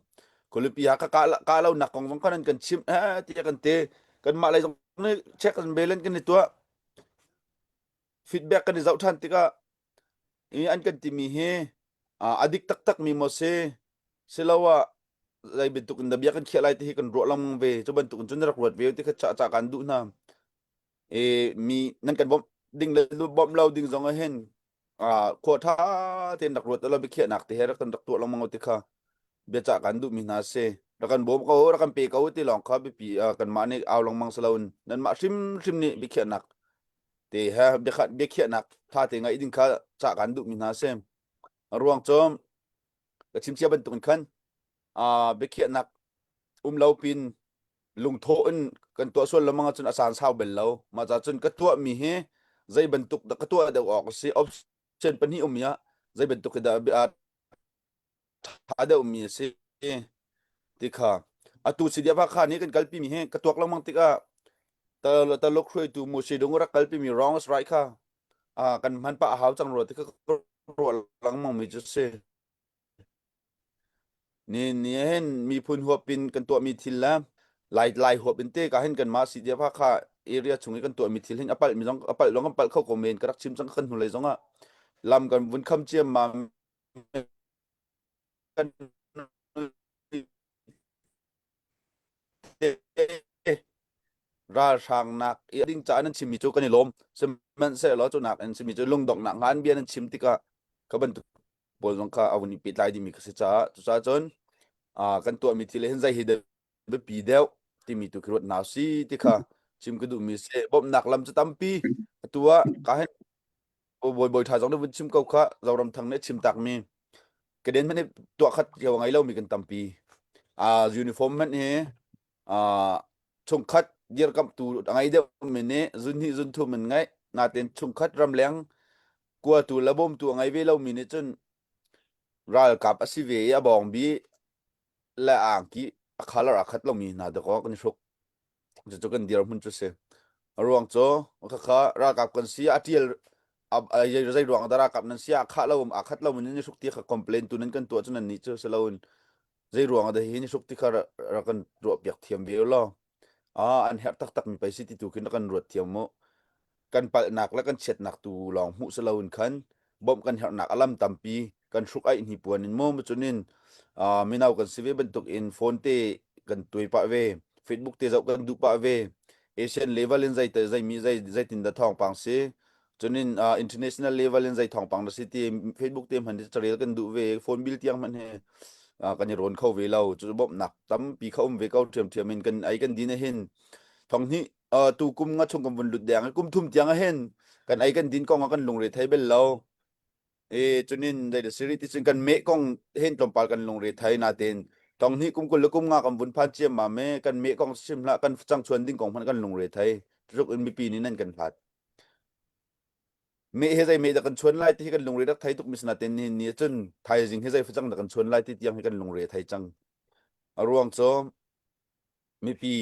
khualipi ha ka ka lo nak kong zong khan an kan chim eh tiah kan ti kanmah lei zong nih check and balance kan i tuah feedback kan i zoh ṭhan tikah i an kan timi hi a dik taktak mi maw si siloah zei bantuk in dah bia kan khiah lai ti hi kan ruah lengmang ve cu bantuk in cun rak ruat ve ti kha ca kan duh hna e mi nan kan bawmh ding le bawmh lo ding zong ah hin khua ṭha tein rak ruat lo biakhiahnak te he rak kan rak tuah lengmang ti kha biacah kan duhmi hna si rak kan bawm ko rak kan pe ko ti lawng kha biapi kanmah nih au lengmang si loin nanmah hrimhrim nih biakhiahnak te he biakhiahnak ṭha te ngaih ding kha cah kan duhmi hna si ruang cu ka chim cia bantuk in khan biakhiahnak um lo pin lungthawh in kan tuah sual lengmang ahcun a caan sau bel lo mah ca cun ka tuahmi hi zei bantuk dah ka tuah deuh awk a si option pahnih um ah zei bantuk hi dah ṭha deuhmi a si ti kha atu si dia kha nih kan kalpi mi hi ka tuak lengmang tikah Taluk hruaitu Mu Shidung rak kalpi mi wrong is right kha kan hman pah a hau cang rua ti kha ruah lengmang mi cu si Ni ni hin miphun huap in kan tuahmi thil le lai lai huap in te ka hin kan mah si dia kha area chung i kan tuahmi thil hin a palh mi zong a palh long kan palh kho ko men ka rak chim cang kan hnulei zong ah lam kan vun kham ciam mam kan ralhrang nak i ding ca nan chimmi cu kan i lawm sihmanhsehlaw cu nak in chimmi cu lungdonghnak nga an bia nan chim tikah ka bantuk pawl zong kha a vun i pehtlai dingmi ka si caah cucaah cun kan tuahmi thil hin zei hi dah biapi deuh timi tu khi ruat hna si ti kha chim ka duhmi si bawmhnak lam cu tampi atu ah ka hin bawi bawi tha zong nih vun chim ko kha Zoram Thang nih a chim takmi ka den hmanh hi tuah khat cio ngei lomi kan tampi uniform hmanh hi chungkhat dirkamhtu a ngei deuh mi nih zunhnih zunthum in ngeih natin chungkhat ramleng kuatu le bawmtu a ngei ve lomi nih cun ralkap a si ve i a bawngbi le angki a color aa khat lomi hna dakaw kan i hruk cucu kan dirhmun cu si a ruang cu khakha ralkap kan si a tial zei ruang dah ralkap nan si a khah lo a khat lo nan i hruk ti kha complain tu nan kan tuah cu nan nih cu si loin zei ruang dah hi ni hruk ti kha rak kan ruah piak thiam ve law ah an herh taktak mi pei si ti tu khin kan ruat thiam mu kan palhnak le kan chiatnak tu lawng hmuh si loin khan bawmh kan herhnak a lam tampi kan hruk aih hni puan in mu cunin mino kan si ve bantuk in phone te kan tuai pah ve Facebook te zoh kan duh pah ve Asian level in zei zei mi zei zeitin da thawngpang si cunin international level in zei thawngpang da si ti Facebook te hman carel kan duh ve phone bill tiang hman he kan i rawn kho ve lo cu bawmhnak tampi kha um ve ko ṭhiamṭhiam in kan ei kan din hin thong hnih tu kum nga chung kan vun lut deng kum thum tiang hin kan ei kan din kong ah kan lungre thei bel lo e cunin dei da siri ti cun kan meh kong hen tlawmpal kan lungre thei na ten tong hnih kum kul le kum nga kan vun phan chiam ma me kan meh kong sim hlah kan chang chuan ding kong hman kan lungre thei tluk in mipi nih nan kan hlat. Meh he zei meh dah kan chuan lai ti hi kan lungre rak thei tuk mi sinaten nihin ni cun thaizing hi zei facang dah kan chuan lai ti tiang hi kan lungre thei cang. A ruang cu mipi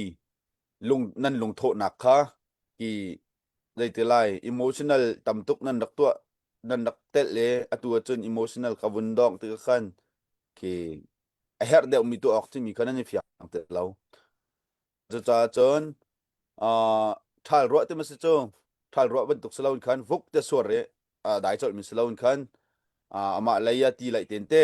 lung nan lungthawhnak kha hi zeiti lai emotional tam tuk nan rak tuah nan rak telh le atu ahcun emotional ka vun dong ti khan khi a herh deuh mi tuah awk timi kha nan i fiang te lo. Cucaah cun uh, ṭhal ruah ti ma si cu ṭhal ruah bantuk si loin khan vuk te suar i uh, dai colh mi si loin khan uh, amah lei ah ti laih ten te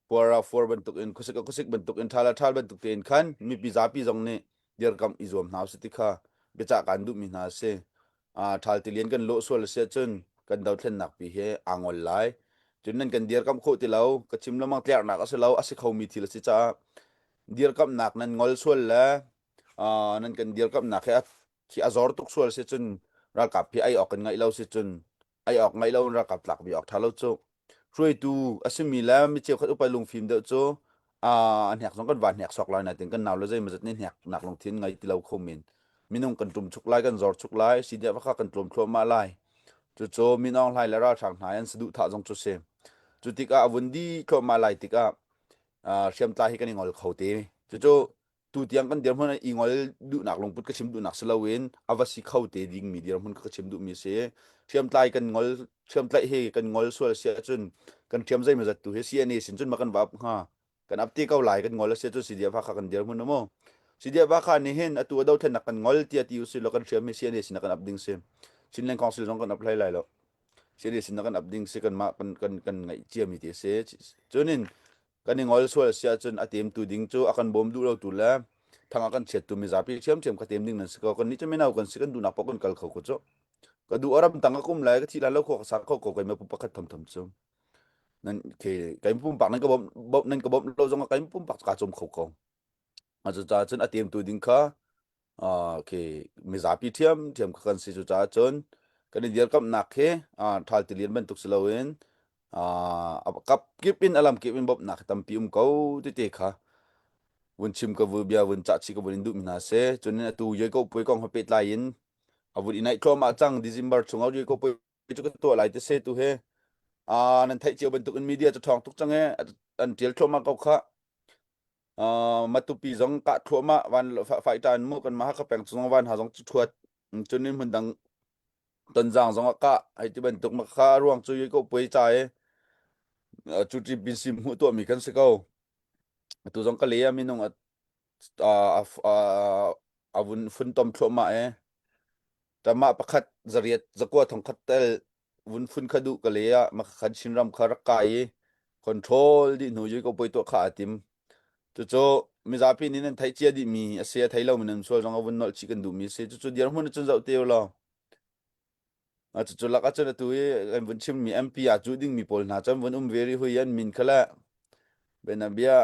puar ah fuar bantuk in khuasik ah khuasik bantuk in ṭhal ah ṭhal bantuk tein khan mipi zapi zong nih dirkamh i zuam hna usih ti kha biacah kaan duhmi hna a si. Uh, ṭhal tilian kan lawh sual a si ahcun kan dothlennak pi hi aa ngol lai. Cun nan kan dirkamh khawh ti lo, ka chim lengmang tlerhnak a si lo, a si khomi thil a si caah dirkamhnak nan ngol sual le uh, nan kan dirkamhnak hi a khi a zor tuk sual si cun ralkap hi ai awk kan ngaih lo si cun ai awk ngaih lo in ralkap tlak bi awk tha lo cu hruaitu a simi le mi cheukhat upa lungfim deuh cu a hnek zong kan van hnek sok lai natin kan nau le zei mazat nih hnek nak lungthin ngai ti lo kho men minung kan tum chuk lai kan zor chuk lai si dia kha kan tlawm thluahmah lai cucu Min Aung Hlaing le ralhrang hna an saduh thah zong cu si cu tikah a vun di thluahmah lai tikah hriamtlai hi kan i ngol kho te. Cucu tu tiang kan dirhmun i ngol duhnak lungput ka chim duhnak si loin a va si kho te dingmi dirhmun ka chim duhmi si. Hriamtlai kan ngol hriamtlaih hi kan ngol sual si ahcun kan hriam zeimawzat tu hi CNA sin cun ma kan va ap hnga. Kan ap te ko lai kan ngol a si ahcun CDF Hakha kan dirhmun mu. CDF Hakha nih hin atu a dothlennak kan ngol tiah ti usih law kan hriam hi CNA sin ah kan ap ding si. Chinland Council zong kan ap hlei lai lo. CNA sin ah kan ap ding si kanmah kan kan kan ngaih ciami ti a si. Cunin kan i ngol sual si ahcun a temtu ding cu a kan bawm duh lo tu le thang a kan chiattu mizapi ṭhiamṭhiam ka tem ding nan si ko. Kannih cu mino kan si kan duhnak paoh kan kal kho ko cu. Ka duh a ram tang ka kum lai ka thih lai lo khua ka sa kho ko keimah pu pakhat thamtham cu. Nan ke kai pumpak nan ka bawmh nan ka bawmh lo zong ah kai pumpak ka cawm kho ko. Cucaah cun a temtu ding kha khi mizapi ṭhiamṭhiam kha kan si. Cucaah cun kan i dirkamhnak khi ṭhal tilian bantuk si loin a kap kip in a lam kip in bawmhnak hi tampi um ko tete kha vun chim ka vu bia vun cah chih ka vun in duhmi hna si. Cun atu Yeko puai kong he pehtlai in a vun i naih thluahmah cang December chung ah Yeko puai cu ka tuah lai ti se tu hi nan theih cio bantuk in media cu ṭhawng tuk cang i an ṭial thluahmah ko khah. Matupi zong kah thluahmah van faiṭan mu kan mah ka peng zong van ha zong cu thuat cun in hmun dang tonzang zong ah kah hei ti bantuk ma kha ruang cu ko puai ca i cu ti bin sim hmuh tuah mi kan si ko tu zong ka le a minung a a vun funtom thluahmah e Tamah pakhat zariat zakua thongkhat tel vun phun kha duh ka le ah makhan Chinram kha rak kai i control dih hnu yui ko poi tuah kha aa tim. Cucu mizapi nih nan theih cia dihmi a si a thei lomi nan sual zong a vun nolh chih kan duhmi a si. Cucu dirhmun cun zoh te u law. Cucu lak ahcun atu i kan vun chimmi MP aa cuh dingmi pawl hna cu an vun um ve rih hui an min kha le bianabia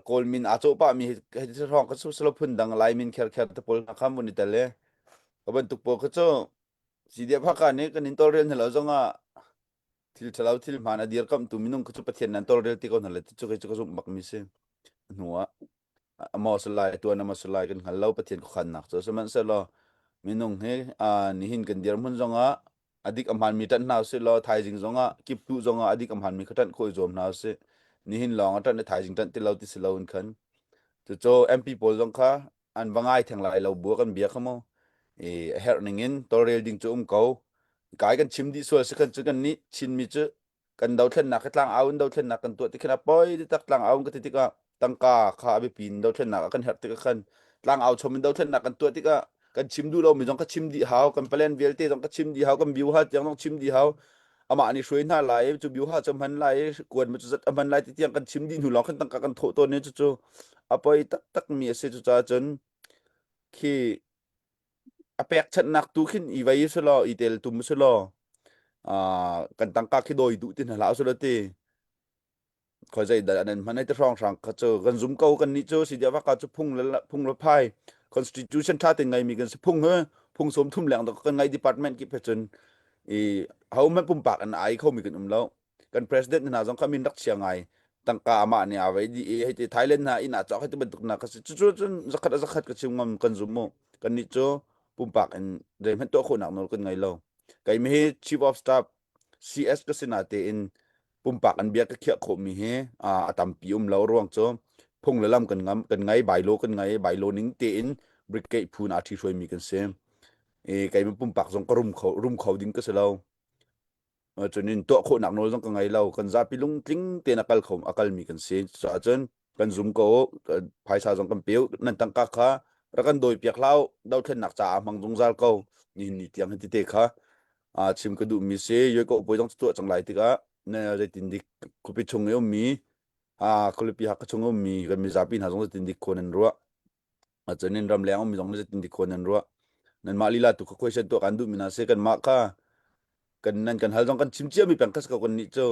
Kawl min aa cawh pahmi hi hrawng ka silo phun dang Lai min kherkher te pawl kha mun i tel i ka bantuk pawl kha cu CDF Hakha nih kan in tawlrel hna lo zongah thil ṭhalo thil hmaan a dirkamhtu minung kha cu Pathian nan tawlrel ti ko hna le cu kei cu ka zumh bakmi si hnu ah amaw salai tuan amaw salai kan hngal lo Pathian khuakhannak cu sihmanhsehlaw minung hi nihin kan dirhmun zongah a dik a hmaanmi ṭanh hna usih law thaizing zongah kiptuh zongah a dik a hmaanmi kha ṭanh khawh i zuam hna usih. Nihin lawng a ṭanh i thaizing ṭanh ti lo ti si loin khan. Cucu MP pawl zong kha an va ngai theng lai lo bu kan bia kha mu. I a herh ning in tawlrel ding cu um ko. Kai kan chim dih sual si khan cu kan nih Chinmi cu kan dothlennak hi tlang au in dothlennak kan tuah ti khin a poi ti tak tlang au in ka ti tikah tangka kha a biapi in dothlennak ah kan herh tikah khan tlang au chom in dothlennak kan tuah tikah kan chim duh lomi zong ka chim dih hau kan plan vialte zong ka chim dih hau kan biu ha tiang zong chim dih hau amah nih hruai hna lai cu biu ha cu hman lai kuan ma cu zat a hman lai ti tiang kan chim dih hnu lawng khan tangka kan thawh tawn ni cu cu a poi taktak mi a si cu ca cun khi a pekchanhnak tu khin i vei si law i tel tum si law kan tangka khi dawi duh ti hna hlah usulaw ti khoi zei dah nan hman ai te hrawng hrang kha cu kan zum ko kan nih cu si dia vaka cu phung le phung le phai constitution tha te ngai mi kan si phung he phung som thum leng kan ngai department ki phe cun i ho man pumpak an ai kho mi kan um lo kan president hna zong kha min rak chia ngai tangka amah nih a vei di i hei ti Thailand hna inn ah cawk hei ti bantuk na ka si cu cu cun zakhat a zakhat ka chim ngam kan zum mu kan nih cu pumpak in zeihmanh tuah khawhnak nawl kan ngei lo. Keimah hi Chief of Staff CS ka si natein pumpak an bia ka khiah khawhmi hi a tampi um lo ruang cu phung le lam kan ngam kan ngai bylaw kan ngai bylaw ning tein brigade phu na ṭhi hruaimi kan si. E keimah pumpak zong ka rum kho rum kho ding ka si lo. Cun in tuah khawhnak nawl zong ka ngei lo. Kan zapi lungtling tein a kal kho a kalmi kan si. Cucaah cun kan zum ko phaisa zong kan pe nan tangka kha rak kan dawi piak hlah dothlennak caah hmang zungzal ko nihin ni tiang hi tite kha chim ka duhmi si yoi ko poi zong tuah cang lai tikah na zeitin dik khuapi chung i ummi khualipi Hakha chung ummi kan mizapi hna zong zeitin dik khawn an ruah cun in ramleng ummi zong zeitin dik khawn an ruah nanmah lila tu kha question tuah kan duhmi hna si kanmah kha kan nan kan hal zong kan chim cia mi peng kha ko kan nih cu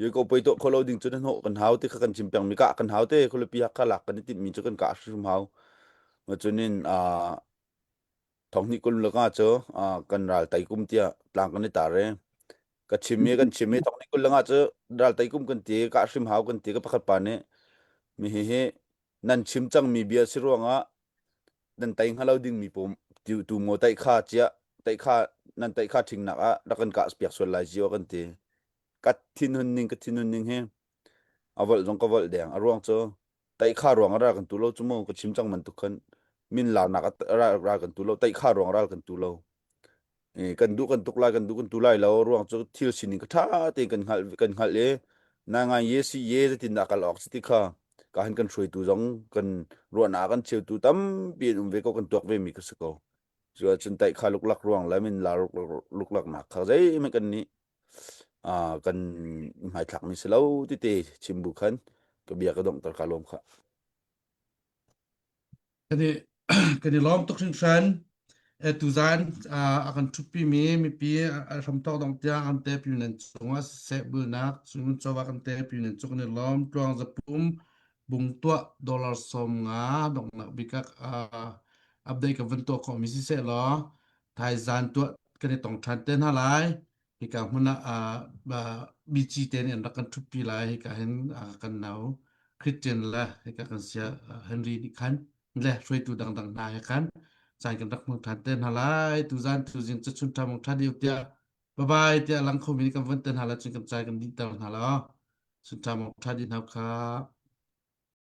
yoi ko poi to kholo ding cu na hnawh kan hau ti kha kan chim peng mi ka kan hau te khualipi Hakha lak kan i timh mi cu kan ka hrim hau ma cunin a thong ni kul laka cu kan ral tai kum tia tlang kan i tar e ka chim mi kan chim mi thong ni kul langa cu ral tai kum kan ti ka hrim hau kan ti ka pakhat pa nih mi hi hi nan chim cang mi bia si ruangah nan tai hnga lo ding mi pum tu tu mo tai kha chia tai kha nan tai kha thing nak ah rak kan ka piak sual lai jiwa kan ti ka thin hun ning ka thin hun ning hi a volh zong ka volh deng a ruang cu tai kha ruang a ral kan tu lo cu mu ka chim cang man tuk khan min larnak a ral kan tu lo tai kha ruang ral kan tu lo kan duh kan tuk lai kan duh kan tu lai lo ruang cu thil sining ka tha te kan hngalh kan hngalh i na ngai ye si ye zeitin dah kal awk si ti kha ka han kan hruaitu zong kan ruahnak kan cheutu tampi an um ve ko kan tuak ve mi ka si ko cu ahcun taih kha luklak ruang le min la luklak nak kha zeihmanh kan nih kan hmaithlak mi si lo ti te chim bu khan ka bia ka donghter ka lawm kha Kan i kan i lawm tuk hringhran. E, tuzan a kan ṭhutpi mi mipi a hramthawk dong tiang an te pi nan cungah siseh bulnak cun chawva kan te pi nan cung kan i lawm tluang zapum bung tuah dollar 50 donghnak bik ah update kan van tuah khawh mi siseh law thaizan tuah kan i tong ṭhan te hna lai. Hika hmun ah BG te nih an rak kan ṭhutpi lai. Hika hin kan nau Christian le hika kan sia Henry nih khan le hruaitu dangdang hna he khan caan kan rak hmang ṭhan te hna lai. Tuzan tuzing cachun ṭha mong ṭha deu tiah bye bye tiah lang khomi nih kan von te hna lai cun kan caan kan dihter hna la. Chun ṭha mong ṭha dih hna kha.